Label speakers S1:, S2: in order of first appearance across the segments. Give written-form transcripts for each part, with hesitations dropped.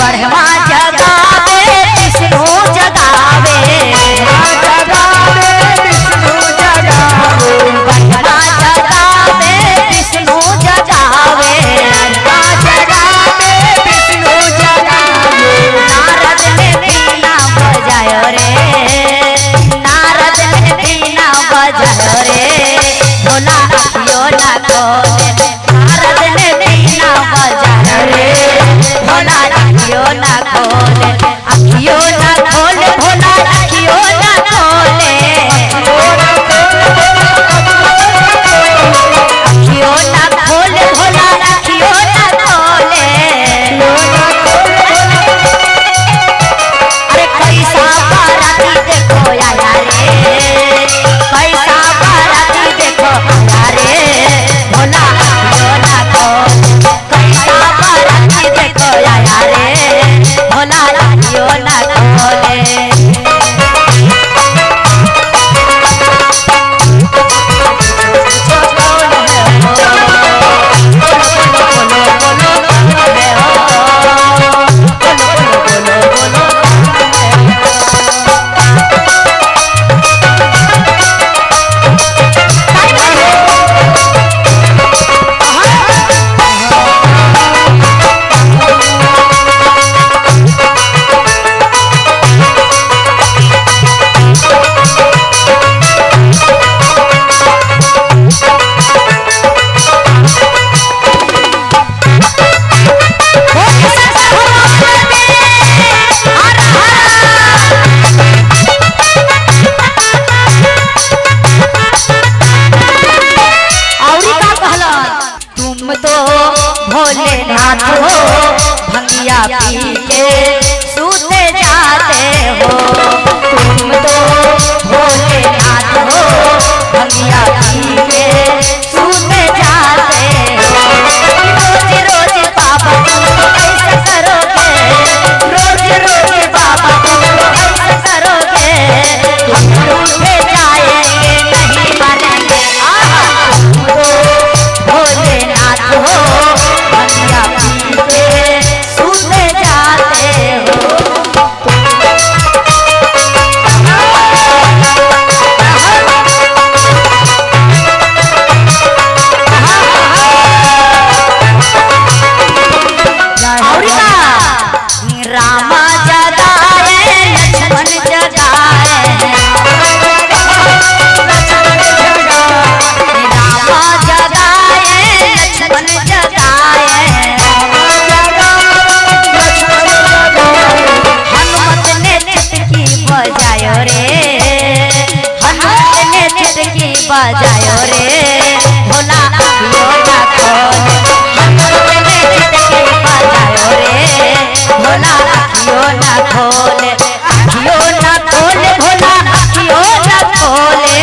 S1: ब्रह्मा जगावे विष्णु जगावे,
S2: जगावे विष्णु जगावे,
S1: ब्रह्मा जगावे विष्णु जगावे,
S2: जगावे विष्णु जगावे।
S1: नारद ने बीना बजायो रे, नारद ने बीना बजायो रे, भोला अखियो ना खोले। नारद ने बीना बजायो रे, भोला अखियो ना खोले, अखियो ना खोले, भोला अखियो ना खोले, अखियो ना खोले, भोला अखियो ना खोले। अरे कैसा बाराती देखो आया रे, कैसा बाराती देखो आया रे, भोला अखियो ना खोले। कैसा बाराती देखो आया रे, भोला अखियो ना खोले। पूछो कौन है वो? बोलो बोलो बोलो बोलो कौन है वो? बोलो बोलो बोलो बोलो कौन है वो? औरी का कहलन, तुम तो भोलेनाथ हो, भंगिया पी के सूते जाते हो। तुम तो भोलेनाथ हो, भंगिया पी के सूते जाते हो। रोज रोज बाबा तुमको ऐसा करोगे, रोज रोज बाबा तुमको ऐसा करोगे, हम रूठे जाएंगे नहीं मरेंगे। आहा, तुम तो भोलेनाथ हो, भंगिया पी के सूते जाते हो। और का रामा जगाए लक्ष्मण जगाए, रामा जगाए लक्ष्मण जगाए, हनुमत ने चुटकी बजायो रे, हनुमत ने चुटकी बजायो रे, भोला अखियो ना खोले। हनुमत ने चुटकी बजायो रे, भोला अखियो ना खोले, अखियो ना खोले, भोला अखियो ना खोले,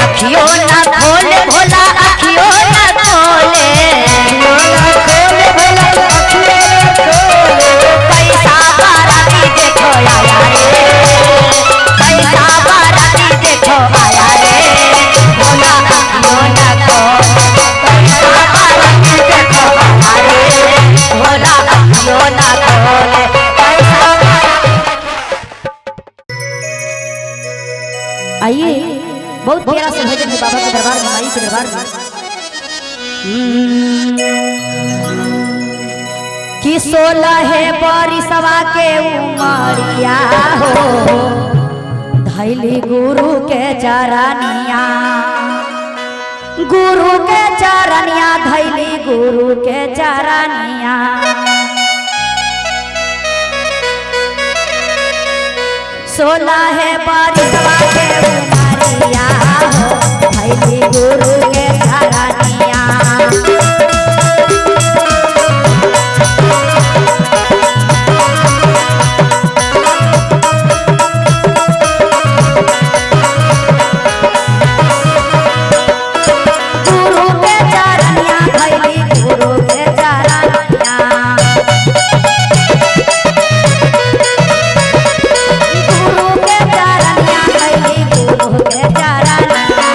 S1: अखियो ना खोले, भोला अखियो ना खोले। पैसा बाराती देखो आया रे, पैसा बाराती देखो आया रे, भोला अखियो ना खोले। पैसा बाराती देखो आया रे, भोला अखियो ना खोले। पैसा आइए, बहुत प्यारा से भजन है बाबा के दरबार में, माई के दरबार में। कि 16 है बरिसवा के उमरिया हो, धैली गुरु के चरनिया, गुरु के चरनिया, धैली गुरु के चरनिया। 16 है बरिसवा के उमरिया हो, धैली गुरु के चरनिया। गुरु के चरनिया, धैली गुरु के चरनिया। गुरु के चरनिया, धैली गुरु के चरनिया।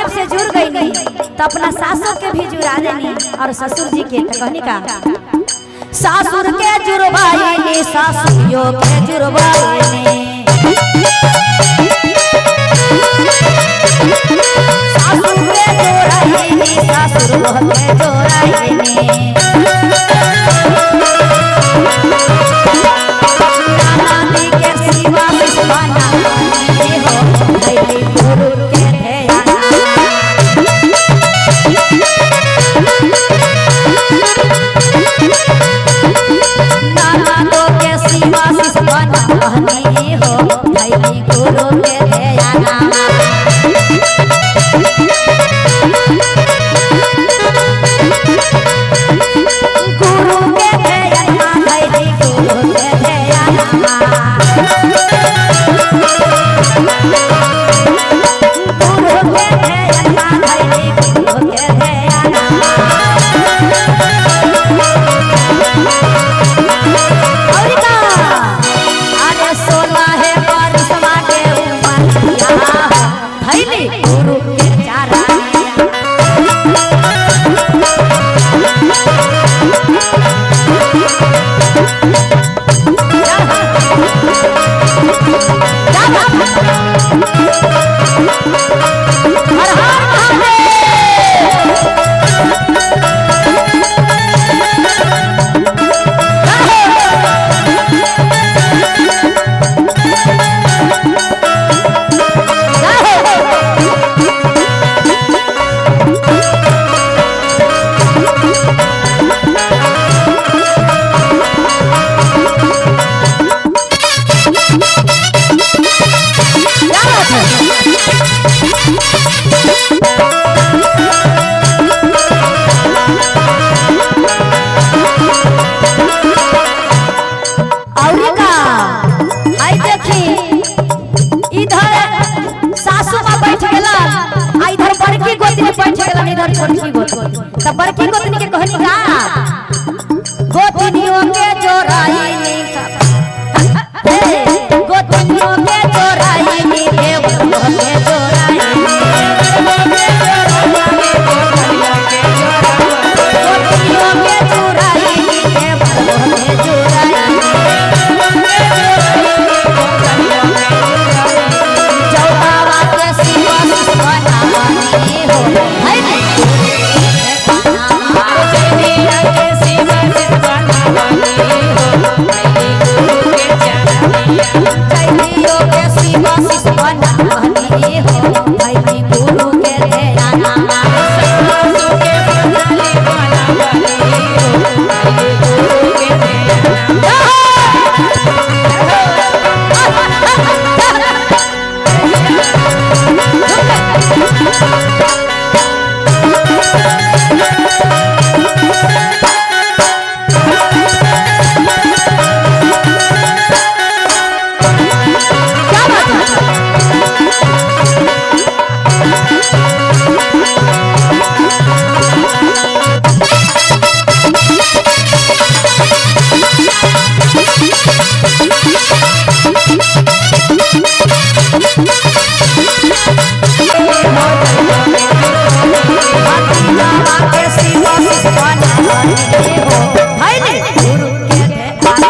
S1: महादेव से जुड़ गई तो अपना सासू के भी जुड़ा देनी और ससुर जी के। तो कहनी का सासुर के जुड़वाइनी, सासुयो के जुड़वाइनी, सासुर के जोड़ाइनी, सासुर के जोड़ाइनी। नानी के सिवा विश्वाना हो धैली गुरु के ध्याना। नाना के सिवा विश्वाना हो धैली गुरु के ध्याना। गुरु के ध्याना धैली गुरु के ध्याना। गुरु के ध्याना धैली गुरु के ध्याना। और का अरे 16 है परसवा के उमरिया धैली गुरु के चारानिया। हर हर महादेव। और का आई देखी इधर सासू माँ बैठ गेला आ इधर बड़की गोतनी बैठ गेला, इधर छोटकी गोतनी। त बड़की गोतनी के कहनी का गोतनियों के जोराइनी, गोतनियों के जोराइनी, देवरों के जोराइनी, गोतनियों के जोराइनी, देवरों के जोराइनी। चौबावा के सिवा बनावानी हो है चैनियो के सिवा बनावानी हो है गुरु के ध्याना। क्या बात है? भतीजावा के सिवा बनावानी हो है गुरु के ध्याना।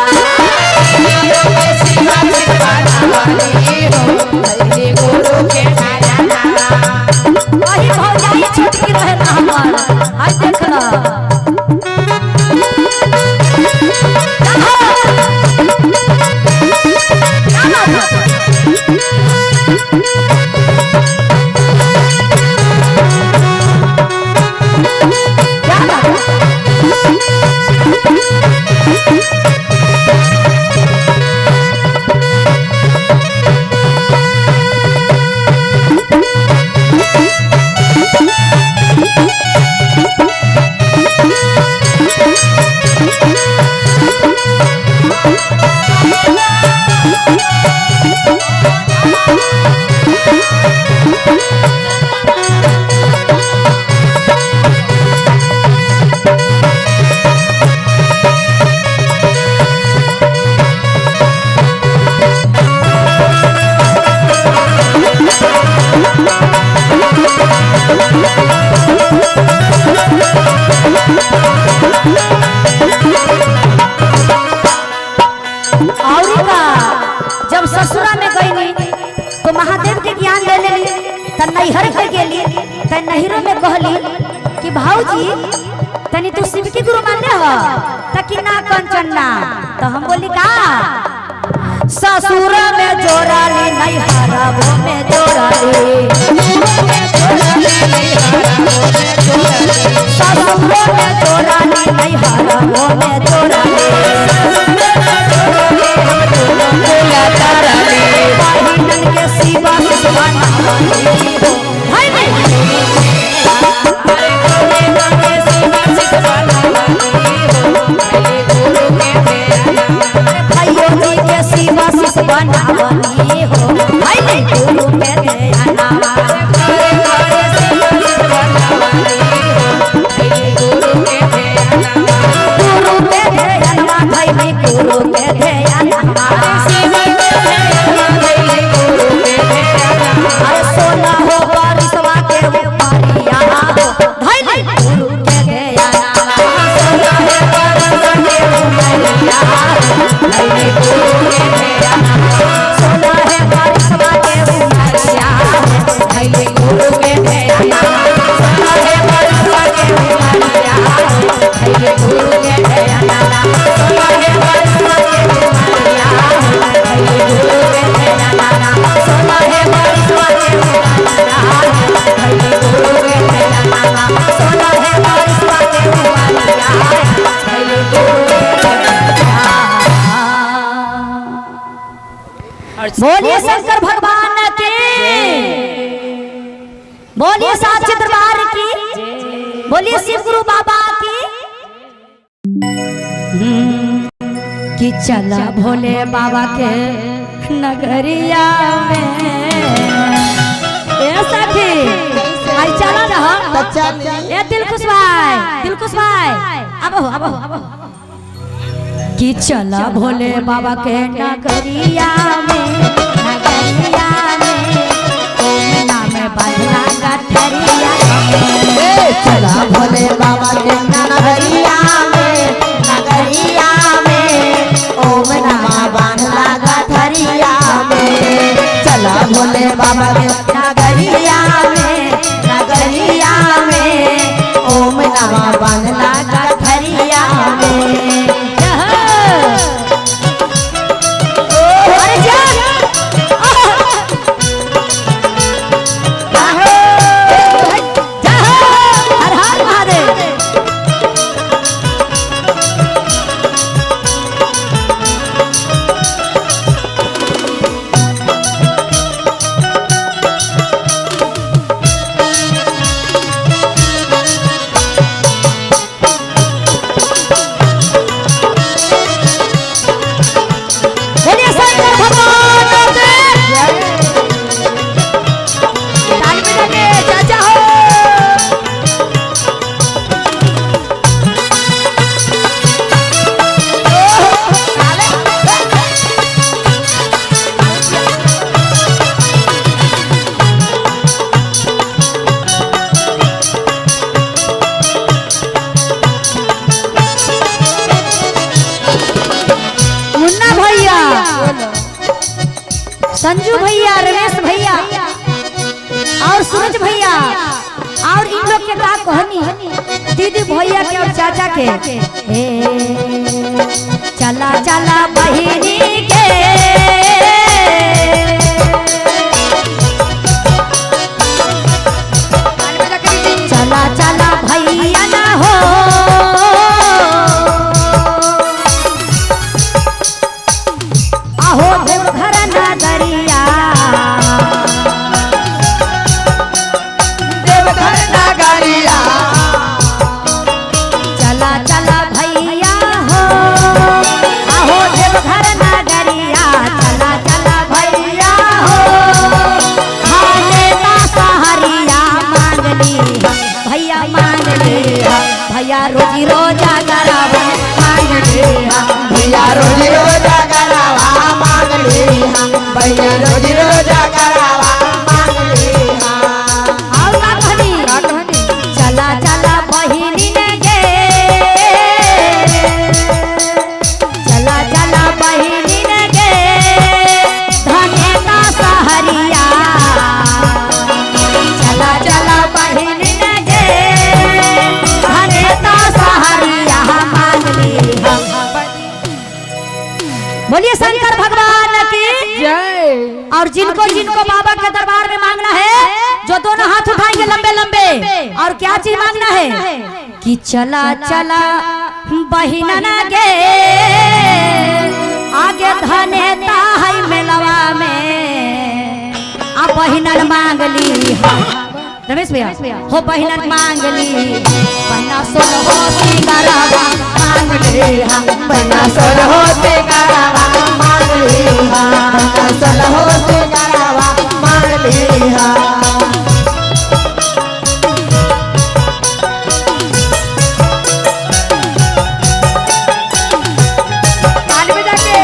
S1: वही भौजाई छोटकी रहे ना हमार, हाय देखना। क्या बात है? क्या बात है? गेली त नहिरो में कहली कि भाऊजी तनी तू शिव के गुरु मानले हो त कि ना कंचन ना। तो हम बोली का ससुर में जोराली नैहरबो में जोराली, ससुर में जोराली नैहरबो में जोराली, बहिनन के शिवा बनावली हो। हाय रे। भाइयों जी के शिवा शिष बनावली हो। हाय रे गुरु के ध्यानवा। गुरु के ध्यानवा भाई गुरु के ध्यानवा। अरे सोना हो बारिशवा के उपरिया हो। भाई गुरु के ध्यानवा। सोना हो बारिशवा के उपरिया हो। भाई गुरु के ध्यानवा। सोना है बारिशवा के उपरिया हो। भाई गुरु के ध्यानवा। सोना है बारिशवा के उपरिया हो। भाई गुरु के ध्यानवा। सोना है बारिशवा के उपरिया हो। भाई गुरु के ध्यानवा। सोना है बारिशवा के उपरिया हो। भाई गुरु के ध्यानवा। सोना है बारिशवा के उपरिया हो। भाई गुरु के ध्यानवा। बोलिए शंकर भगवान की, बोलिए साक्षी दरबार की, बोलिए शिव गुरु बाबा की। कि चला भोले बाबा के नगरिया में। ए सखी आई चला ना। ए दिलकुश भाई, दिलकुश भाई अब हो, अब हो, अब हो। कि चला भोले बाबा के नगरिया में, नगरिया में ओम नाम बंधना गठरिया में।
S2: चला भोले बाबा के नगरिया में, नगरिया में ओम नमः बांधला गठरिया में। चला भोले बाबा के नगरिया में, नगरिया में ओम नमः बांधला गठरिया में।
S1: अरे जा जा, हर हर महादेव। बोलिए शंकर भगवान की। ताली बजा के चाचा हो। मुन्ना भैया, संजू भैया, रमेश भैया और सूरज भैया और इन लोग के का कहनी दीदी भैया के और चाचा के। हे चला चला बहिनी के, चला चला भैया ना हो। आहो देवघर नगरिया,
S2: देवघर नगरिया।
S1: चला चला भैया हो। आहो देवघर नगरिया, चला चला भैया हो। खाने का सहारिया मांग ली भैया, मांग ली भैया, रोजी रोजा करावा मांग ली
S2: भैया रोजी रोजा करावा मांग ली, भैया रोजी रोजा करावा मांग ली।
S1: और का कहनी चला चला बहिनी ने गे, चला चला बहिनी ने गे, धने का सहरिया। चला चला दोनों हाथ उठाएंगे लंबे लंबे और क्या चीज मांगना है कि चला चला बहिना ना गे आगे धनेता है मेलवा में आ बहिनन मांग ली रमेश भैया हो बहिनन मांग ली बहिना सोन हो सिंगारवा मांग ली
S2: बना सोल हो सिंगारवा मांग ली बना सोल हो सिंगारवा मांग ली
S1: ताली बजा के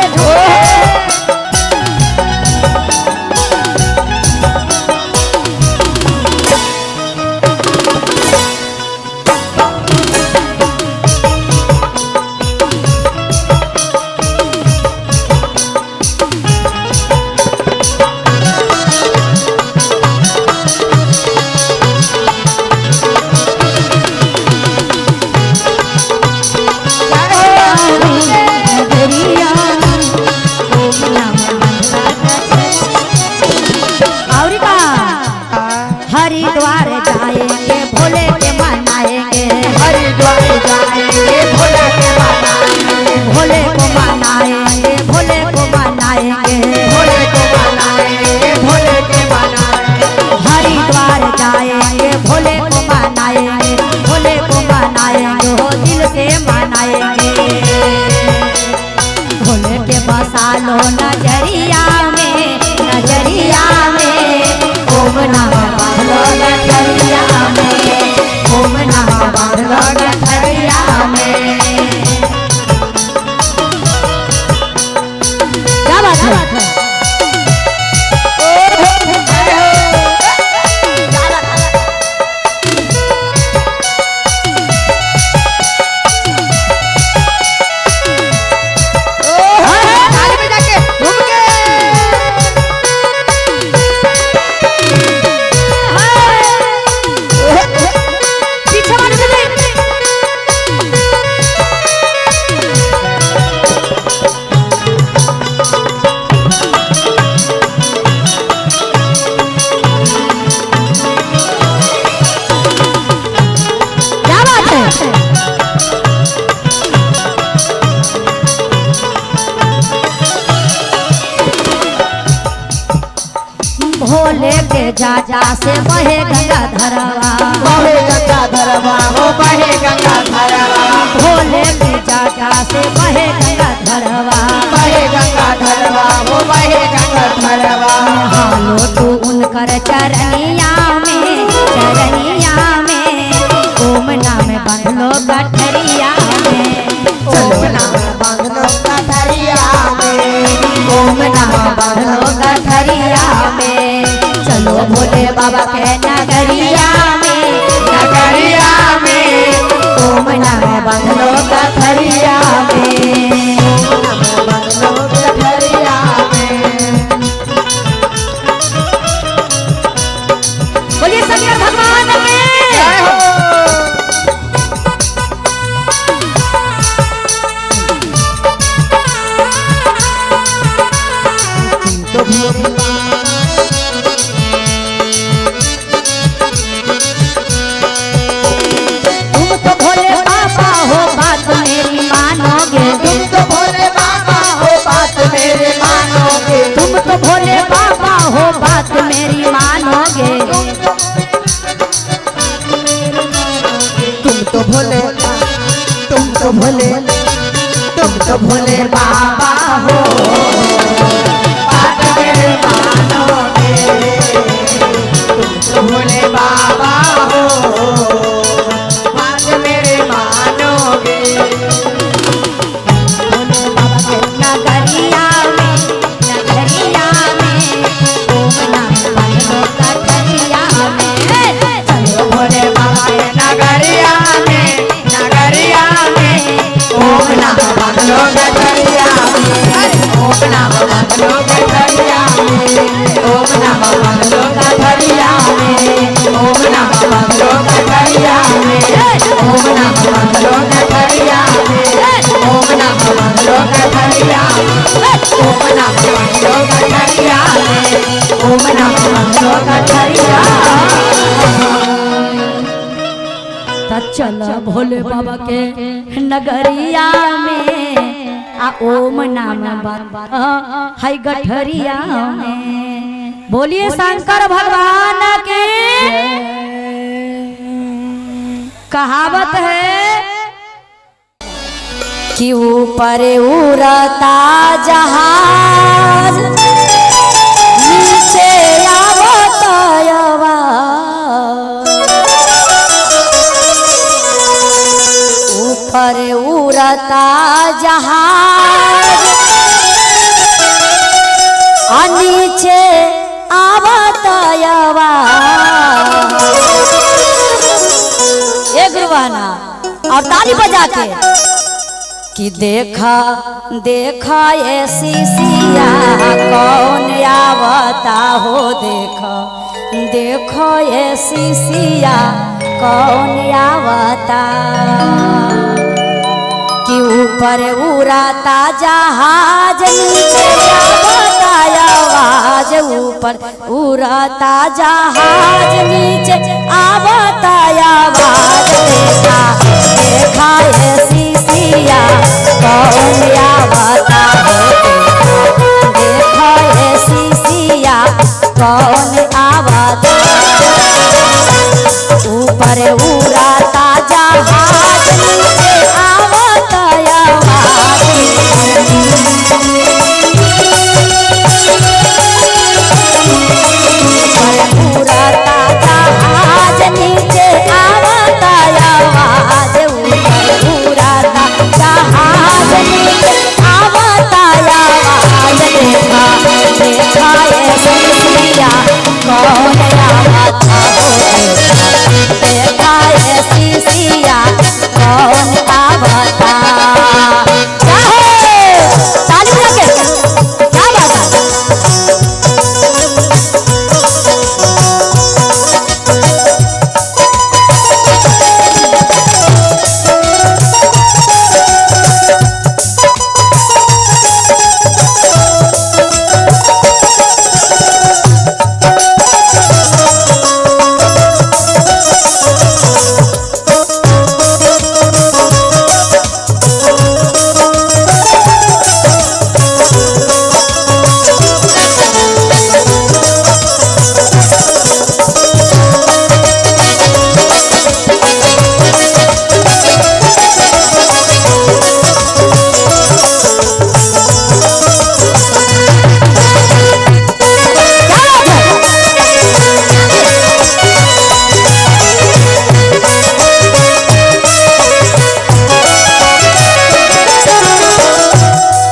S1: और का हरिद्वार जाएंगे भोले के मनाएंगे,
S2: हरिद्वार जाएंगे भोले के मनाएंगे,
S1: भोले को मनाएंगे, भोले को मनाएंगे,
S2: भोले को मनाएंगे, भोले के मनाएंगे।
S1: हरिद्वार जाएंगे भोले को मनाएंगे, भोले को मनाएंगे, हो दिल से मनाएंगे। भोले के बसा लो नजरिया में, नजरिया में ओम नमः बांधलो नजरिया में, ओम नमः बांधलो नजरिया में। क्या बात है?
S2: ताली बजा के घूम के
S1: पीछे वाले से नहीं। क्या बात है? भोले के जाजा से बहे गंगा धरवा,
S2: बहे गंगा धरवा हो बहे गंगा धरवा,
S1: भोले के जाजा से बहे गंगा धरवा,
S2: बहे गंगा धरवा हो बहे गंगा धरवा।
S1: हालो तू उनकर चरनिया में, चरनिया में ओम नाम बंधलो गठरिया में,
S2: ओम नाम बांधलो कठरिया में,
S1: ओम नाम बंधलो गठरिया में। चलो भोले बाबा के नगरिया में,
S2: नगरिया में
S1: ओम नाम बंधलो गठरिया में।
S2: नाम बांधलो कठरिया में।
S1: बोलिए शंकर भगवान के।
S2: जय हो। तो भोले
S1: तुम तो भोले बाबा हो बात मेरी मानोगे,
S2: तुम तो भोले बाबा हो बात मेरे मानोगे,
S1: तुम तो भोले बाबा हो बात मेरी मानोगे,
S2: तुम तो भोले, तुम तो भोले, तुम तो भोले बाबा हो बात मेरे मानोगे, तुम तो भोले बाबा हो बात मेरे मानोगे।
S1: भोले बाबा के नगरिया में, नगरिया में ओम नाम बंधलो कठरिया में। चलो
S2: भोले बाबा के नगरिया में, नगरिया में ओम नाम बांधलो गठरिया में, ओम नाम बांधलो गठरिया में।
S1: चल भोले बाबा के नगरिया में आ ओम नाम बाबा हाय गठरिया में। बोलिए शंकर भगवान के। कहावत है कि ऊपर उड़ता जहाज नीचे आवत आवाज। ऊपर उड़ता जहाज आ नीचे आवत आवाज। ए गुरुवाना और ताली बजा के कि देखा देखा ये सीसिया कौन आवता हो, देखा देखो ये सीसिया कौन आवता। कि ऊपर उड़ाता जहाज नीचे आवता आवाज। ऊपर उड़ाता जहाज नीचे आवता आवाज। देखा देखा ये सीसिया कौन आवता हो, देखा ये सीसिया कौन आवता। ऊपर उड़ाता जहाज नीचे आवता आवाज। ऊपर उड़ाता जहाज नीचे आवता आवाज। ऊपर उड़ाता जहाज नीचे आवता आवाज। देखा देखा ये सीसिया कौन आवता हो, देखा ये सीसिया कौन आवता। क्या हो ताली बजा के, क्या बात है। क्या बात है।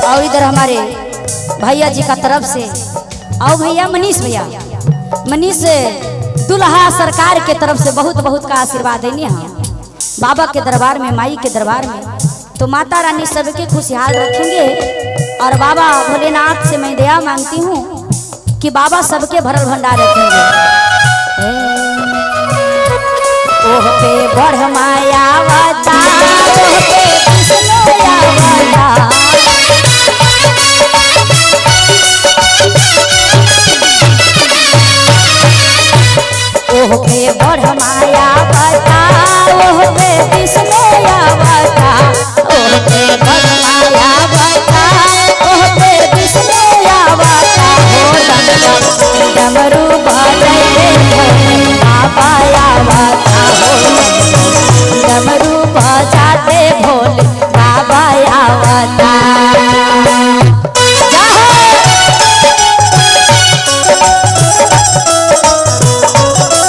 S1: और इधर हमारे भैया जी का तरफ से आओ भैया मनीष भैया, मनीष दुल्हा सरकार के तरफ से बहुत बहुत का आशीर्वाद है। हम बाबा के दरबार में, माई के दरबार में तो माता रानी सबके खुशहाल रखेंगे। और बाबा भोलेनाथ से मैं दया मांगती हूँ कि बाबा सबके भरल भंडार रखेंगे। ओह पे बढ़ माया वता, ओह पे विष्णु आवता। ओह पे बढ़ माया बता, ओह पे विष्णु आवता। ओह पे बढ़ माया बता, ओह पे विष्णु आवता। हो डमरू बजाए बाबा आवता। हो डमरू बजाते भोले बाबा आवता।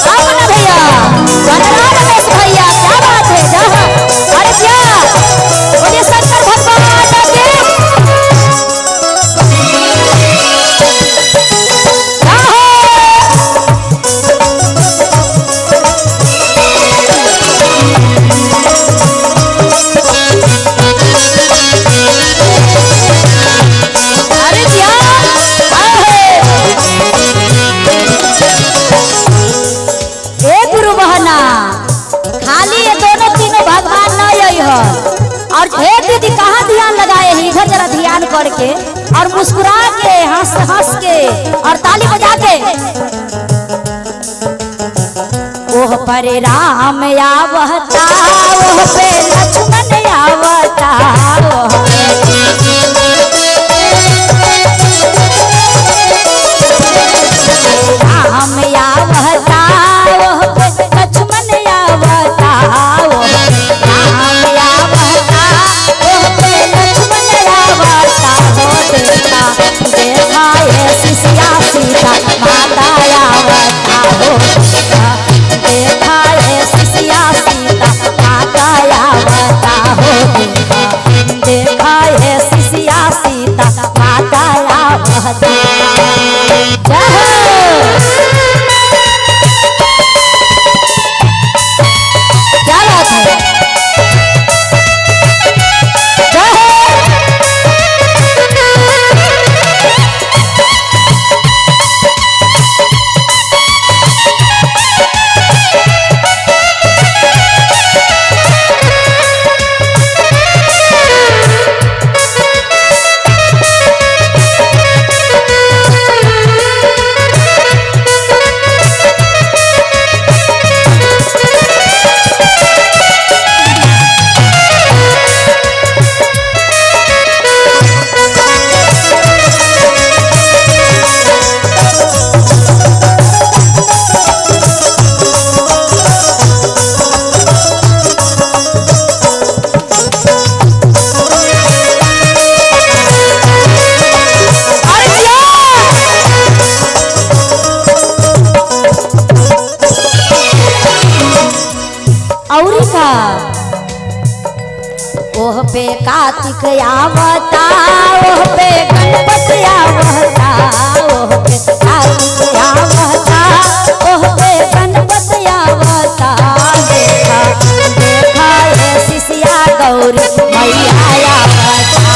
S1: आओ ना भैया, वनराज रमेश भैया, क्या बात है। जहाँ अरे क्या बोलिए शंकर भगवान के। जाहो। अरे क्या आहे। ए गुरु बहना, खाली ये दोनों तीनों भगवान नहीं आई है। और हे दीदी कहाँ ध्यान लगाए हैं, इधर जरा ध्यान करके और मुस्कुरा के, हंस हंस के और ताली बजा के। ओह ओह पर राम आवता, ओह पे लक्ष्मण आवता, ओह राम आवता, ओह पे लक्ष्मण आवता, ओह राम आवता, ओह पे लक्ष्मण आवता। हो देखा देखा ये सिसिया सीता माता आवता, हो देखा ये सिसिया सीता माता आवता, हो देखा देखा ये सिसिया सीता माता आवता। जय हो। क्या बात है, जय हो। अरे जिया। औरी का ओह पे कार्तिक आवता, ओह पे गणपति आवता, ओह पे कार्तिक आवता, ओह पे गणपति आवता। देखा देखा ये सिसिया गौरी मैया आवता,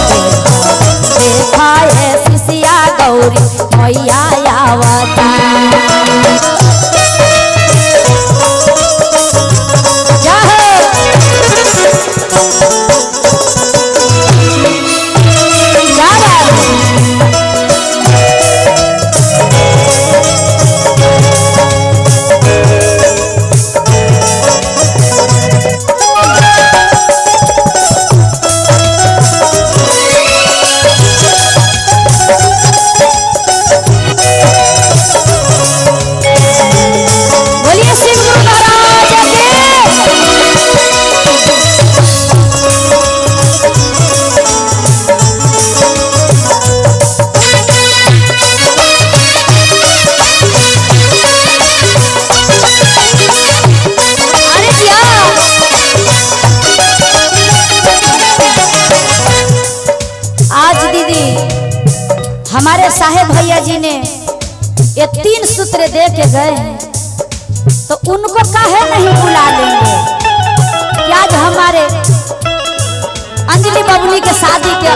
S1: हो देखा देखा ये सिसिया गौरी मैया आवता। जय हो। क्या बात है। बोलिए शिव गुरु महाराज की। अरे जिया। आज दीदी हमारे साहेब भैया जी ने ये 3 सूत्र दे के गए हैं, तो उनको काहे नहीं बुला लेंगे कि आज हमारे अंजलि बबुली के शादी के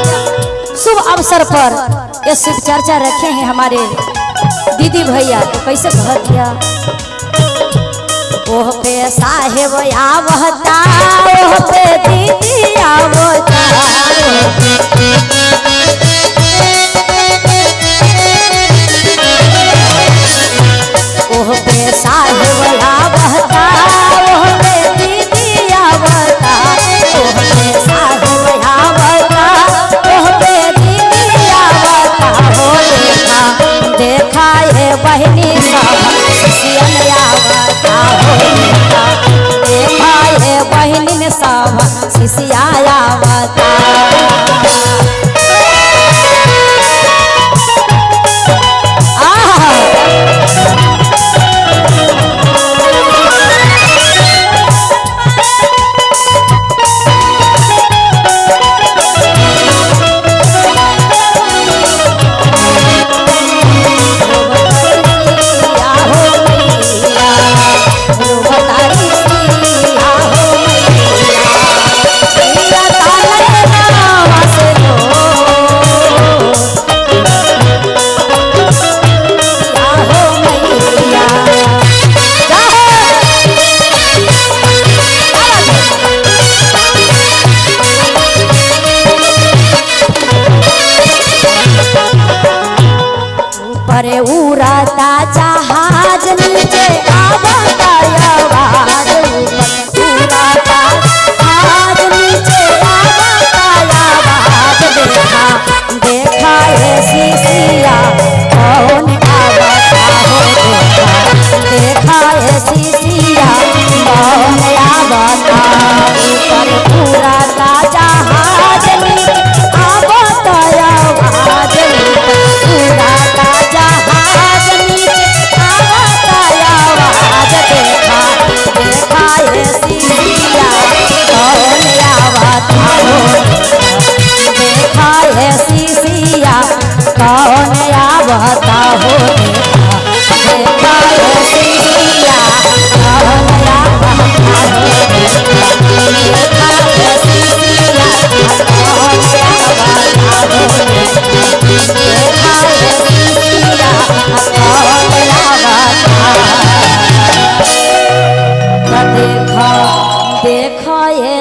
S1: शुभ अवसर पर ये शिव चर्चा रखे हैं हमारे दीदी भैया, तो कैसे कह दिया। ओह पे साहेब आवता, ओह पे दीदी आवता, ओह पे साहेब आवता, ओह पे दीदी आवता, ओह पे साहेब आवता, ओह पे दीदी आवता। हो देखा देखा ये बहनी सब सिसियन आवता, हो देखा देखा ये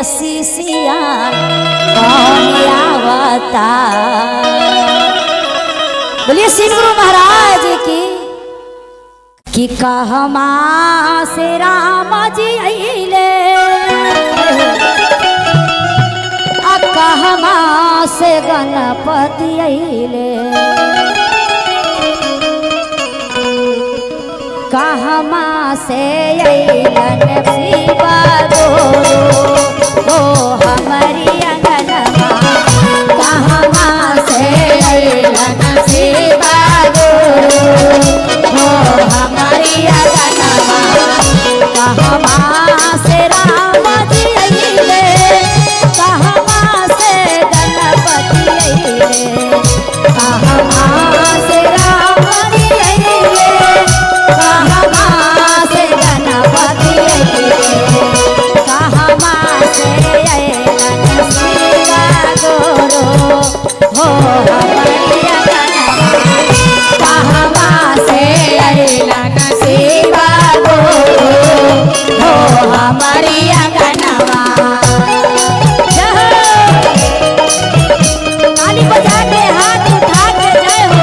S1: सीसिया कौन आवता। बोलिए श्री गुरु महाराज की। कि कहमा से राम जी अइले, आ कहमा से गणपति अइले, कहमा से अइलन शिवा गुरु हो हमारी अंगनमा, कहमा से अइलन शिवा गुरु हो हमारी अंगनमा, कहमा से राम जी अइले, कहमा से गणपति अइले, कहमा से राम जी अइले, कहमा से गणपति अइले, कहमा से अइलन शिवा गुरु हो हमारी अंगनमा, कहमा से अइलन शिवा गुरु हो हमारी अंगनमा। जय हो, ताली बजा के हाथ उठा के जय हो।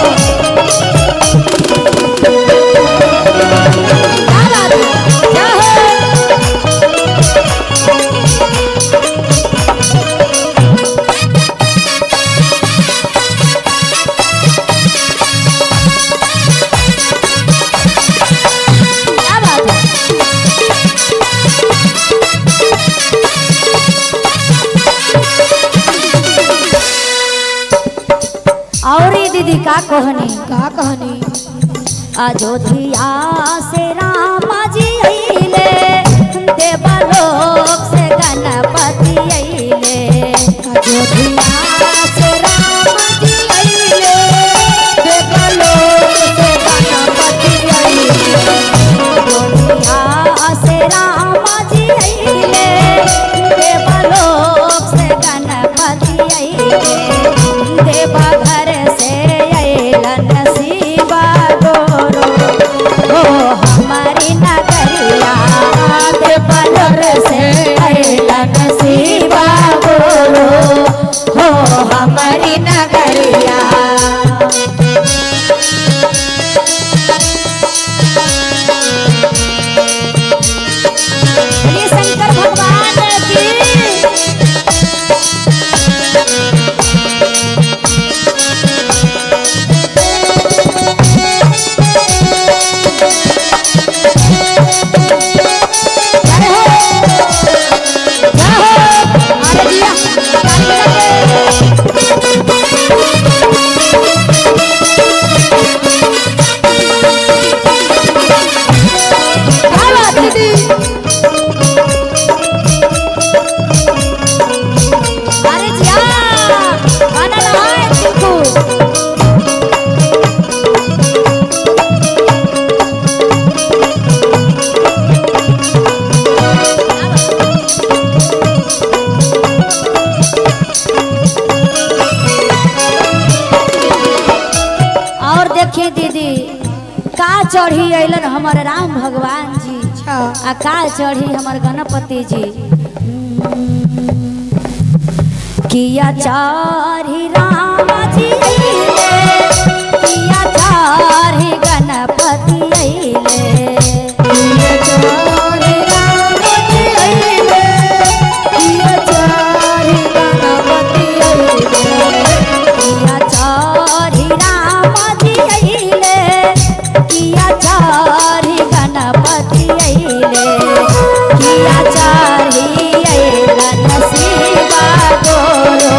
S1: क्या बात है, जय हो। क्या बात है। और ये दीदी का कहनी,
S2: का कहनी?
S1: अयोध्या से राम जी अइले, देवलोक से गणपति अइले,
S2: अयोध्या से राम जी अइले, देवलोक से गणपति अइले,
S1: अयोध्या से राम जी अइले, देवलोक से गणपति अइले, देवघर से अइलन शिवा गुरु हो हमारी नगरिया, देवघर से अइलन शिवा गुरु हो हमारी नगरिया। बोलिए शंकर भगवान की। जय हो, जय हो।
S2: अरे जिया, ताली बजा के।
S1: क्या बात है।
S2: दीदी
S1: अरे जिया, गाना लगाए टिंकू। और देखिए दीदी का चढ़ी अइलन हमर राम भगवान जी,
S2: अच्छा।
S1: आ का चढ़ी हमर गणपति जी। किया चढ़ी राम जी अइले, किया चढ़ी गणपति अइले,
S2: किया चारि राम जी अइले, किया चारि गणपति अइले,
S1: किया चढ़ी राम जी अइले, किया चढ़ी गणपति अइले, किया चढ़ी अइलन शिवा गुरु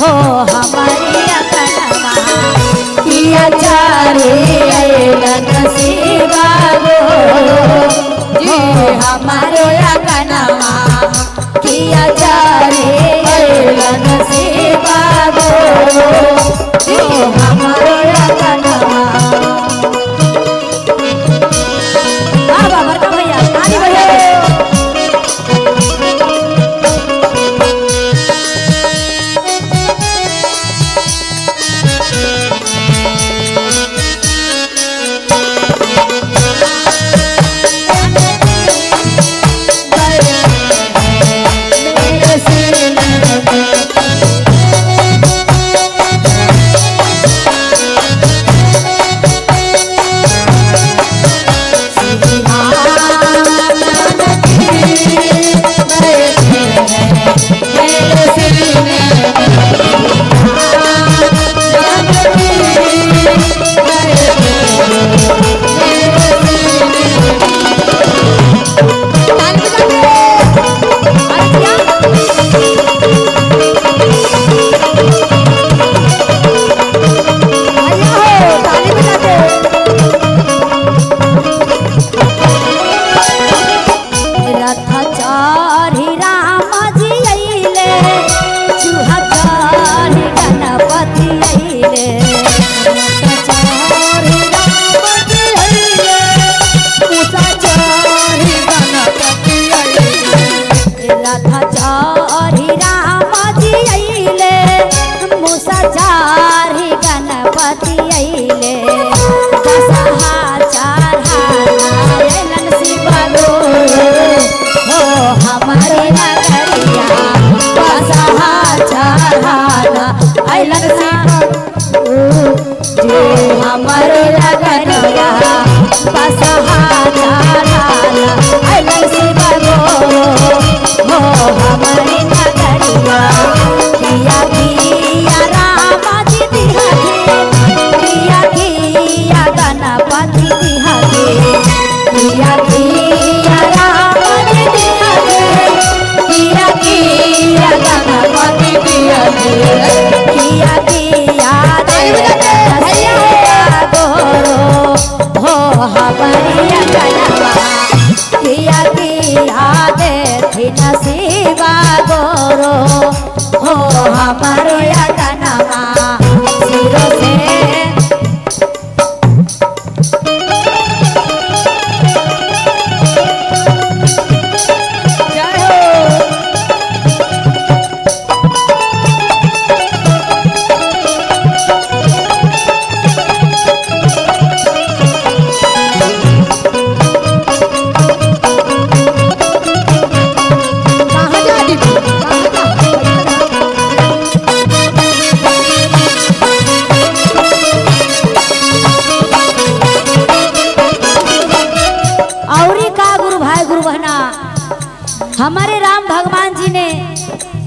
S1: हो हमारी अंगनमा, किया चढ़ी अइलन शिवा गुरु हो हमारे अंगनमा, किया चढ़ी अइलन शिवा गुरु हो हमारे अंगनमा। वाह वाह बड़का भैया, ताली बजा के।
S2: मेरे
S1: शिवा गोरो हो हमारो अंगनमा सिरो से।
S2: जय हो। कहाँ जा दीदी, कहाँ जा?
S1: औरी का गुरु भाई गुरु बहना, हमारे राम भगवान जी ने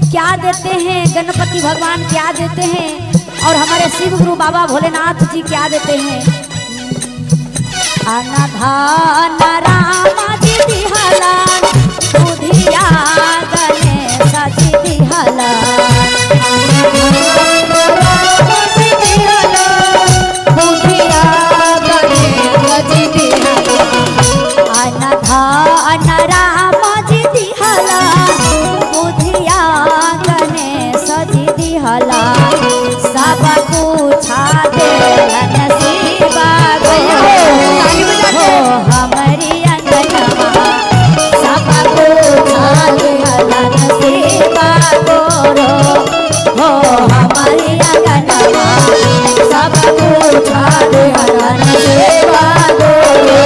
S1: क्या देते हैं, गणपति भगवान क्या देते हैं और हमारे शिव गुरु बाबा भोलेनाथ जी क्या देते हैं। अनधान राम जी दिहलान, बुधिया गणेश जी दिहलान। राम जी दिहलान, बुधिया गणेश जी दिहलान। अनधान राम जी दिहलान, बुधिया गणेश जी दिहलान। सब पूछा देलन शिवा गोरो हो हमारी अंगनमा। सब पूछा देलन शिवा गोरो हो हमारी अंगनमा। सब पूछा देलन शिवा गोरो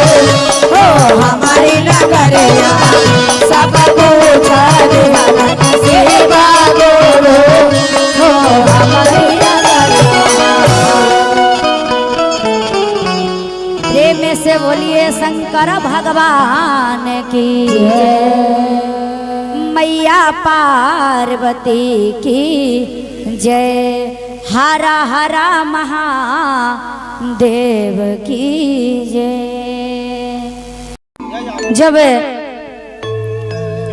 S1: हो हमारी नगरिया। सब पूछा देलन शिवा गोरो हो हमारी नगरिया। प्रेम से बोलिए शंकर भगवान की जय, मैया पार्वती की जय, हरा हरा महादेव की जय। जब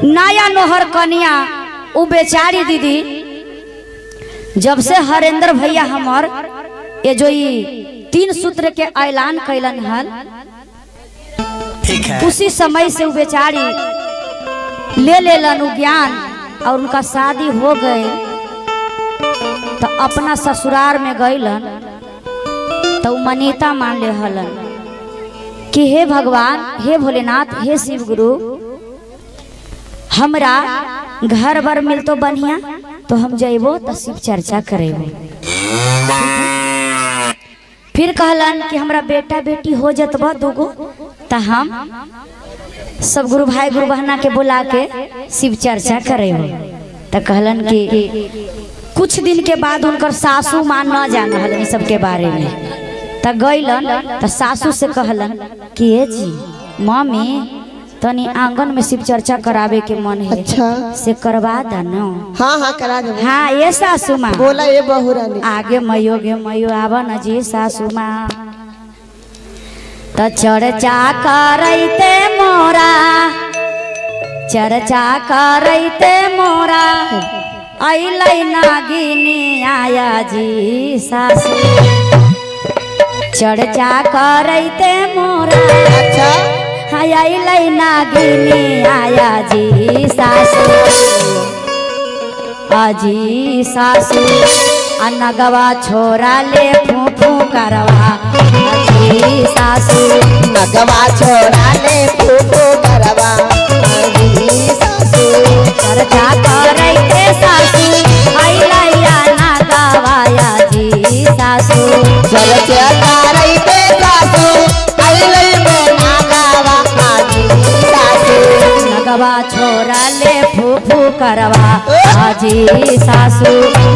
S1: नया नोहर कन्या उ बेचारी दीदी, जब से हरेंद्र भैया हमर ये जो ई 3 सूत्र के ऐलान कैलन हल,
S3: ठीक है,
S1: उसी समय से उ बेचारी ले लेलन उ ज्ञान और उनका शादी हो गए। तो अपना ससुराल में गईलन तो उ मनीता मान ले हलन कि हे भगवान, हे भोलेनाथ, हे शिव गुरु, हमरा घर बर मिल तो बढ़िया तो हम जइबो तो शिव चर्चा करेबो। फिर कहलन कि हमरा बेटा बेटी हो जतबा दूगो तो हम सब गुरु भाई गुरु बहना के बुला के शिव चर्चा करेबो। तो कहलन कि कुछ दिन के बाद उनकर सासू माँ न जान हलन ई सब के बारे में। तो गईलन तो सासू से कहलन कि ए जी मम्मी, तनी आंगन में शिव चर्चा करावे के मन है।
S2: अच्छा।
S1: से करवा दा न।
S2: हाँ हाँ करा दे।
S1: हाँ ये सासू माँ।
S2: बोला ये बहू रानी।
S1: आगे मयो गे मयो आवा न जी सासू माँ। तो चर्चा करैते मोरा, चर्चा करैते मोरा अइलै नागिनी आया जी सासू। चर्चा करैते मोरा,
S2: अच्छा,
S1: अइलै नागिनी आया जी सासू। अजी सासू अनगवा छोरा ले फूफू करवा अजी सासू।
S2: नगवा छोरा ले फूफू करवा अजी सासू।
S1: चर्चा करैते सासू अइलै नगवाया जी सासू।
S2: चर्चा करैते सासू अइलै नगवा अजी सासू।
S1: नगवा छोरा ले फूफू करवा आजी सासू।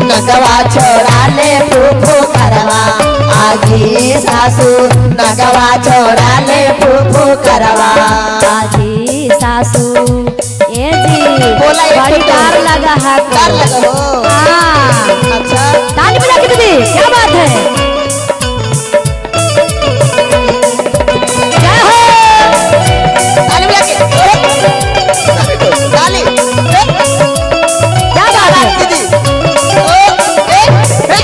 S2: नगवा छोरा ले फूफू करवा आजी सासू। नगवा छोरा ले फूफू करवा
S1: आजी सासू। ए जी
S2: बोला एक
S1: बड़ी
S2: फुटो।
S1: डर लगा है।
S2: डर लगा हो।
S1: हाँ।
S2: अच्छा,
S1: ताली बजा के दीदी, क्या बात है। जय हो।
S2: ताली बजा के। ताली।
S1: क्या बात है।
S2: दीदी। ओ, ए, ए।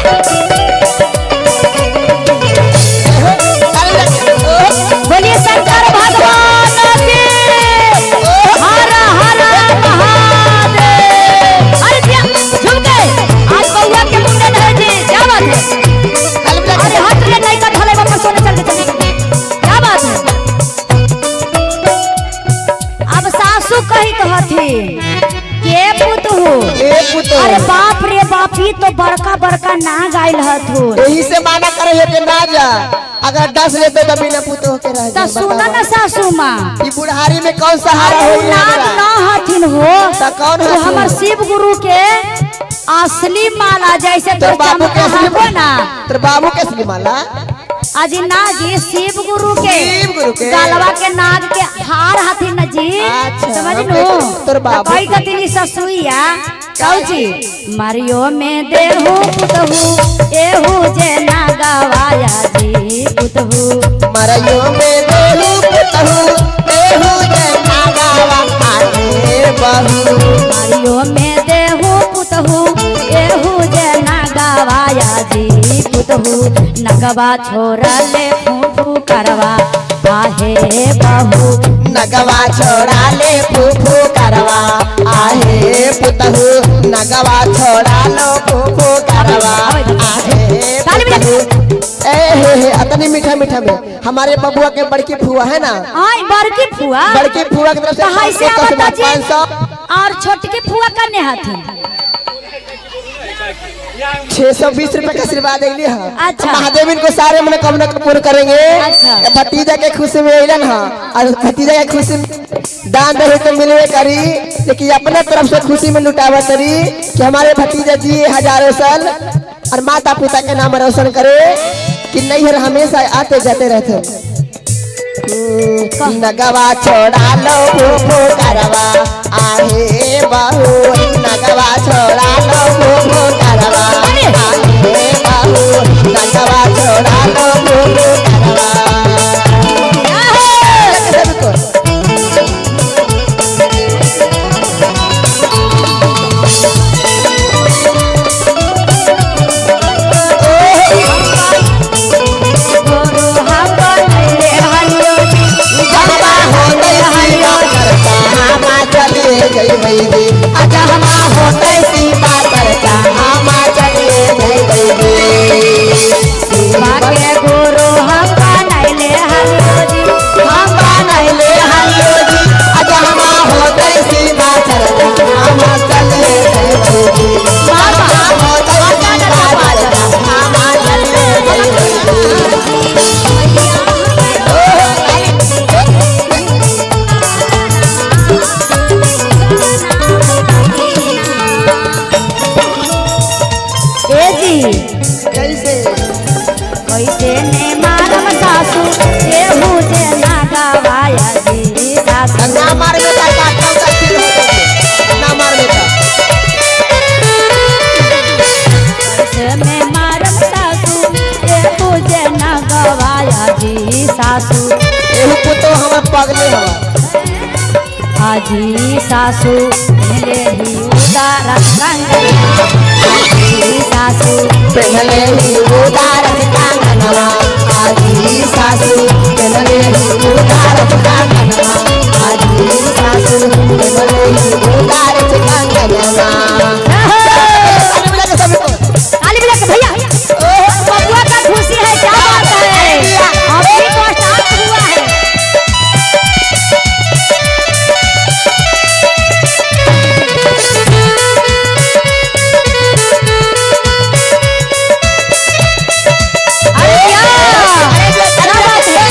S2: ताली बजा के। ओ,
S1: बोलिए शंकर भगवान की, हर हर महादेव। के पुतहु?
S2: ए पुतहु।
S1: अरे बाप रे बाप, ई तो बड़का बड़का नाग आइल हथुन।
S2: यही से माना करे है कि ना जा, अगर 10 लेते तो बिना पुतहु के रह
S1: त
S2: जाए।
S1: सुन ना सासू माँ,
S2: ई बुढ़ारी में कौन सहारा
S1: अरे
S2: होई
S1: नाग
S2: हमरा?
S1: ना हथिन हो।
S2: त कौन
S1: वो
S2: हथिन?
S1: हमर शिव गुरु के असली माला जैसे
S2: तोर
S1: तोर
S2: बाबू के
S1: चमका
S2: असली
S1: हको ना।
S2: तोर बाबू के असली माला?
S1: अजी ना जी, शिव गुरु के
S2: शिव गुरु के।
S1: गलवा के नाग के हार हथिन न जी।
S2: अच्छा,
S1: समझ
S2: हम
S1: लो।
S2: तोर बाबू
S1: कई कतिनी ससुइया कौची मारियो में देहु पुतहु एहू जे नागवाया जी पुतहु।
S2: मरयो में देहु पुतहु देहु जे नागावा आए बहू।
S1: मारियो में देहु पुतहु एहू जे नागवाया जी पुतहु। नगवा छोरा ले फूफू करवा आहे बहू।
S2: नगवा छोड़ा ले फूफू करवा आहे पुतहु। नगवा छोड़ा लो फूफू करवा आहे पुतहु। ए हे हे, अतनी मीठा मीठा में हमारे बबुआ के बड़की फुआ है ना,
S1: आई बड़की फुआ,
S2: बड़की फुआ की तरफ से
S1: कहाँ से आवता जी?
S2: 500।
S1: और छोटकी फुआ कन्ने हथिन?
S2: 620 रुपए का आशीर्वाद अली है।
S1: अच्छा।
S2: महादेव इनको सारे मनोकामना को पूर्ण करेंगे।
S1: अच्छा।
S2: भतीजा के खुशी में अलन है, और भतीजा के खुशी में दान दहे तो मिलवे करी, लेकिन अपना तरफ से खुशी में लुटावा करी कि हमारे भतीजा जी हजारों साल और माता पिता के नाम रोशन करे कि नैहर हमेशा आते जाते रहते। नगवा छोड़ा लो फूफू करवा आहे बहू। नगवा छोड़ा लो फूफू करवा आहे बहू। नगवा छोड़ा लो फूफू करवा। सबको
S1: गुरु हम ले हरियो
S2: बाबा होते सीमा करता हमा चलिए जय भैरी। अच्छा हमा होते सीमा करता हमा चलिए जय भैरी।
S1: शिवा के गुरु हम बनैले हरियो जी।
S2: हम बनैले हरियो जी। अच्छा हमा होते सीमा करता हमा चलिए जय भैरी।
S1: बाबा
S2: होते सीमा करता हमा चलिए जय भैरी।
S1: ए जी
S2: कैसे
S1: कैसे ने मारम सासू एहू जे नागवाया जी सासू।
S2: ना मार बेटा काटता का ठीक हो जाएगी। ना मार बेटा।
S1: कैसे में मारम सासू एहू जे नागवाया जी सासू।
S2: एहू पुतो हमर पगले हवा।
S1: आजी सासू ले ही उदार कंगना। आजी सासू
S2: पहले ही उदार कांगनवा आजी सासू। पहले ही उदार कांगनवा आजी सासू। पहले ही उदार कांगनवा। ताली बजा के सभी को।
S1: ताली बजा के भैया, बबुआ का खुशी है, क्या बात है, अभी तो स्टार्ट हुआ है। अरे क्या क्या बात है।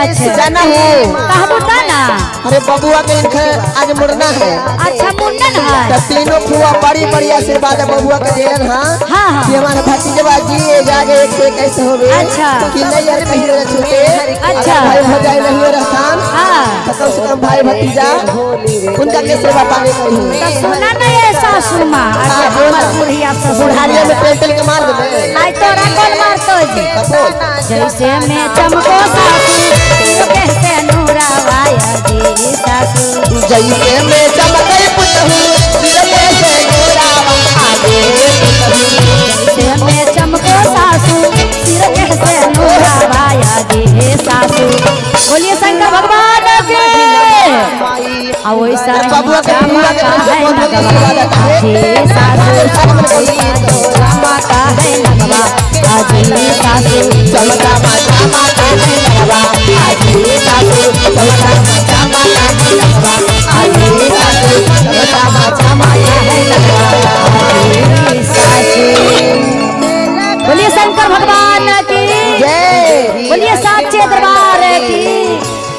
S1: अच्छा।
S2: जाना हो।
S1: कहबू ता ना।
S2: अरे बबुआ के इनके आज मुड़ना है।
S1: अच्छा मुंडन है।
S2: तो तीनों फुआ बड़ी बड़ी आशीर्वाद बबुआ के देलन। हाँ
S1: हाँ, हाँ।
S2: कि हमारे भतीजवा जी जाके एक से कैसे होवे।
S1: अच्छा।
S2: कि नहीं यार महीने छूटे।
S1: अच्छा।
S2: अगर भाई भौजाई नहीं रहतान
S1: हाँ।
S2: तो कम से कम भाई भतीजा उनका के सेवा पानी करी।
S1: तो सुना नहीं है सासू माँ।
S2: हाँ,
S1: अच्छा
S2: बोला।
S1: हमर बुढ़िया ससुर
S2: बुढ़ारिया में पेंटल के मार देबे।
S1: आई तोरा कौन मारतो जी।
S2: बोल।
S1: जैसे मैं चमको सासू तो कहते नूरावाया जी सासू।
S2: जैसे मैं चमकई पुतहू सिर से गोरावा आगे पुतहू।
S1: जैसे मैं चमको सासू सिर कहते नूरावाया जी सासू। बोलिए शंकर भगवान के। आ वैसा
S2: बबुआ के फुआ के तरफ से
S1: है
S2: बहुत बहुत आशीर्वाद आता है।
S1: जी सासू। चमका है नगवा जी सासू।
S2: चमका माता माता है लगवा आजी सासू। चमका माता माता है लगवा आजी सासू। चमका माता माता है लगवा
S1: जी सासू। बोलिए शंकर भगवान की
S2: जय।
S1: बोलिए साचे दरबार की।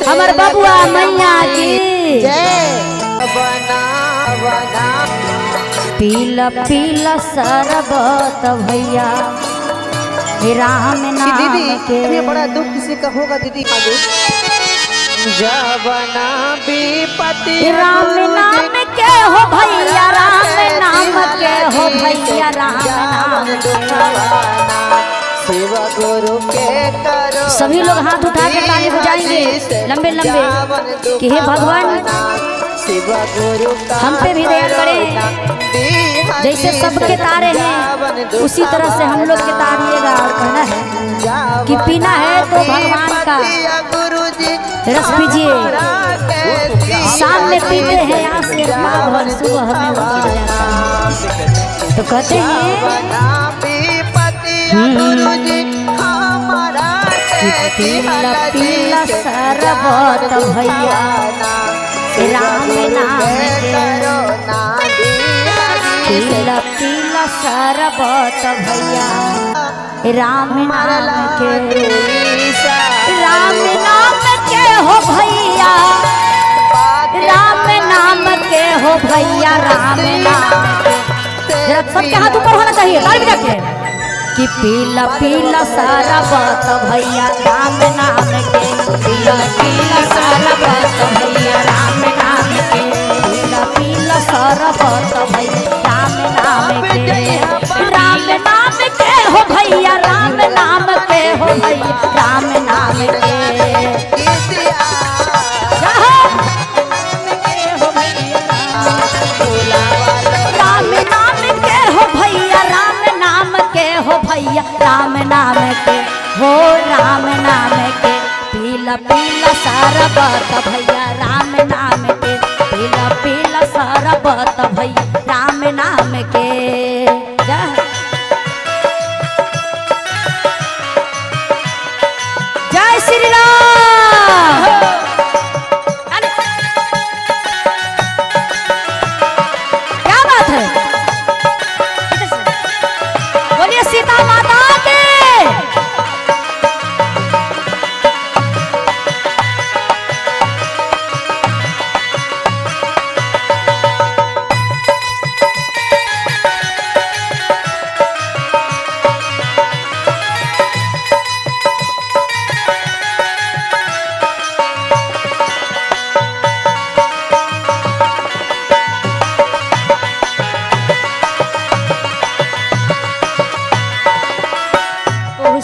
S1: हमर बबुआ मैया की
S2: जय।
S1: पीला पीला शरबत भैया राम नाम
S2: दीदी
S1: के।
S2: ये बड़ा दुख किसी का होगा दीदी।
S4: जवना विपति
S1: राम नाम के हो भैया राम नाम के हो भैया राम नाम के।
S4: शिव गुरु के करो।
S1: सभी लोग हाथ उठा के ताली बजाएंगे लंबे लंबे कि हे भगवान
S4: शिव गुरु
S1: हम पे भी दया करें। जैसे सबके तारे हैं उसी तरह से हम लोग के तारिएगा। और कहना है कि पीना है तो भगवान का रस पीजिए। शाम में पीते हैं यहाँ से और सुबह में उतर जाता है। तो कहते हैं पीला पीला शरबत भैया राम नाम के। पीला पीला शरबत भैया राम नाम के। राम नाम के हो भैया राम नाम के हो भैया राम नाम के। जरा सबके हाथ ऊपर होना चाहिए ताली बजा के कि पीला पीला शरबत भैया राम नाम के। पीला पीला शरबत भैया राम नाम के। पीला पीला शरबत भैया राम नाम के। राम नाम के हो भैया राम नाम के हो भैया राम नाम के। राम नाम के हो भैया राम नाम के हो भैया राम नाम के हो राम नाम के। पीला पीला शरबत भैया राम नाम के। पीला पीला शरबत भैया राम नाम के। जय श्री राम। क्या बात है, बोलिए सीता माता के।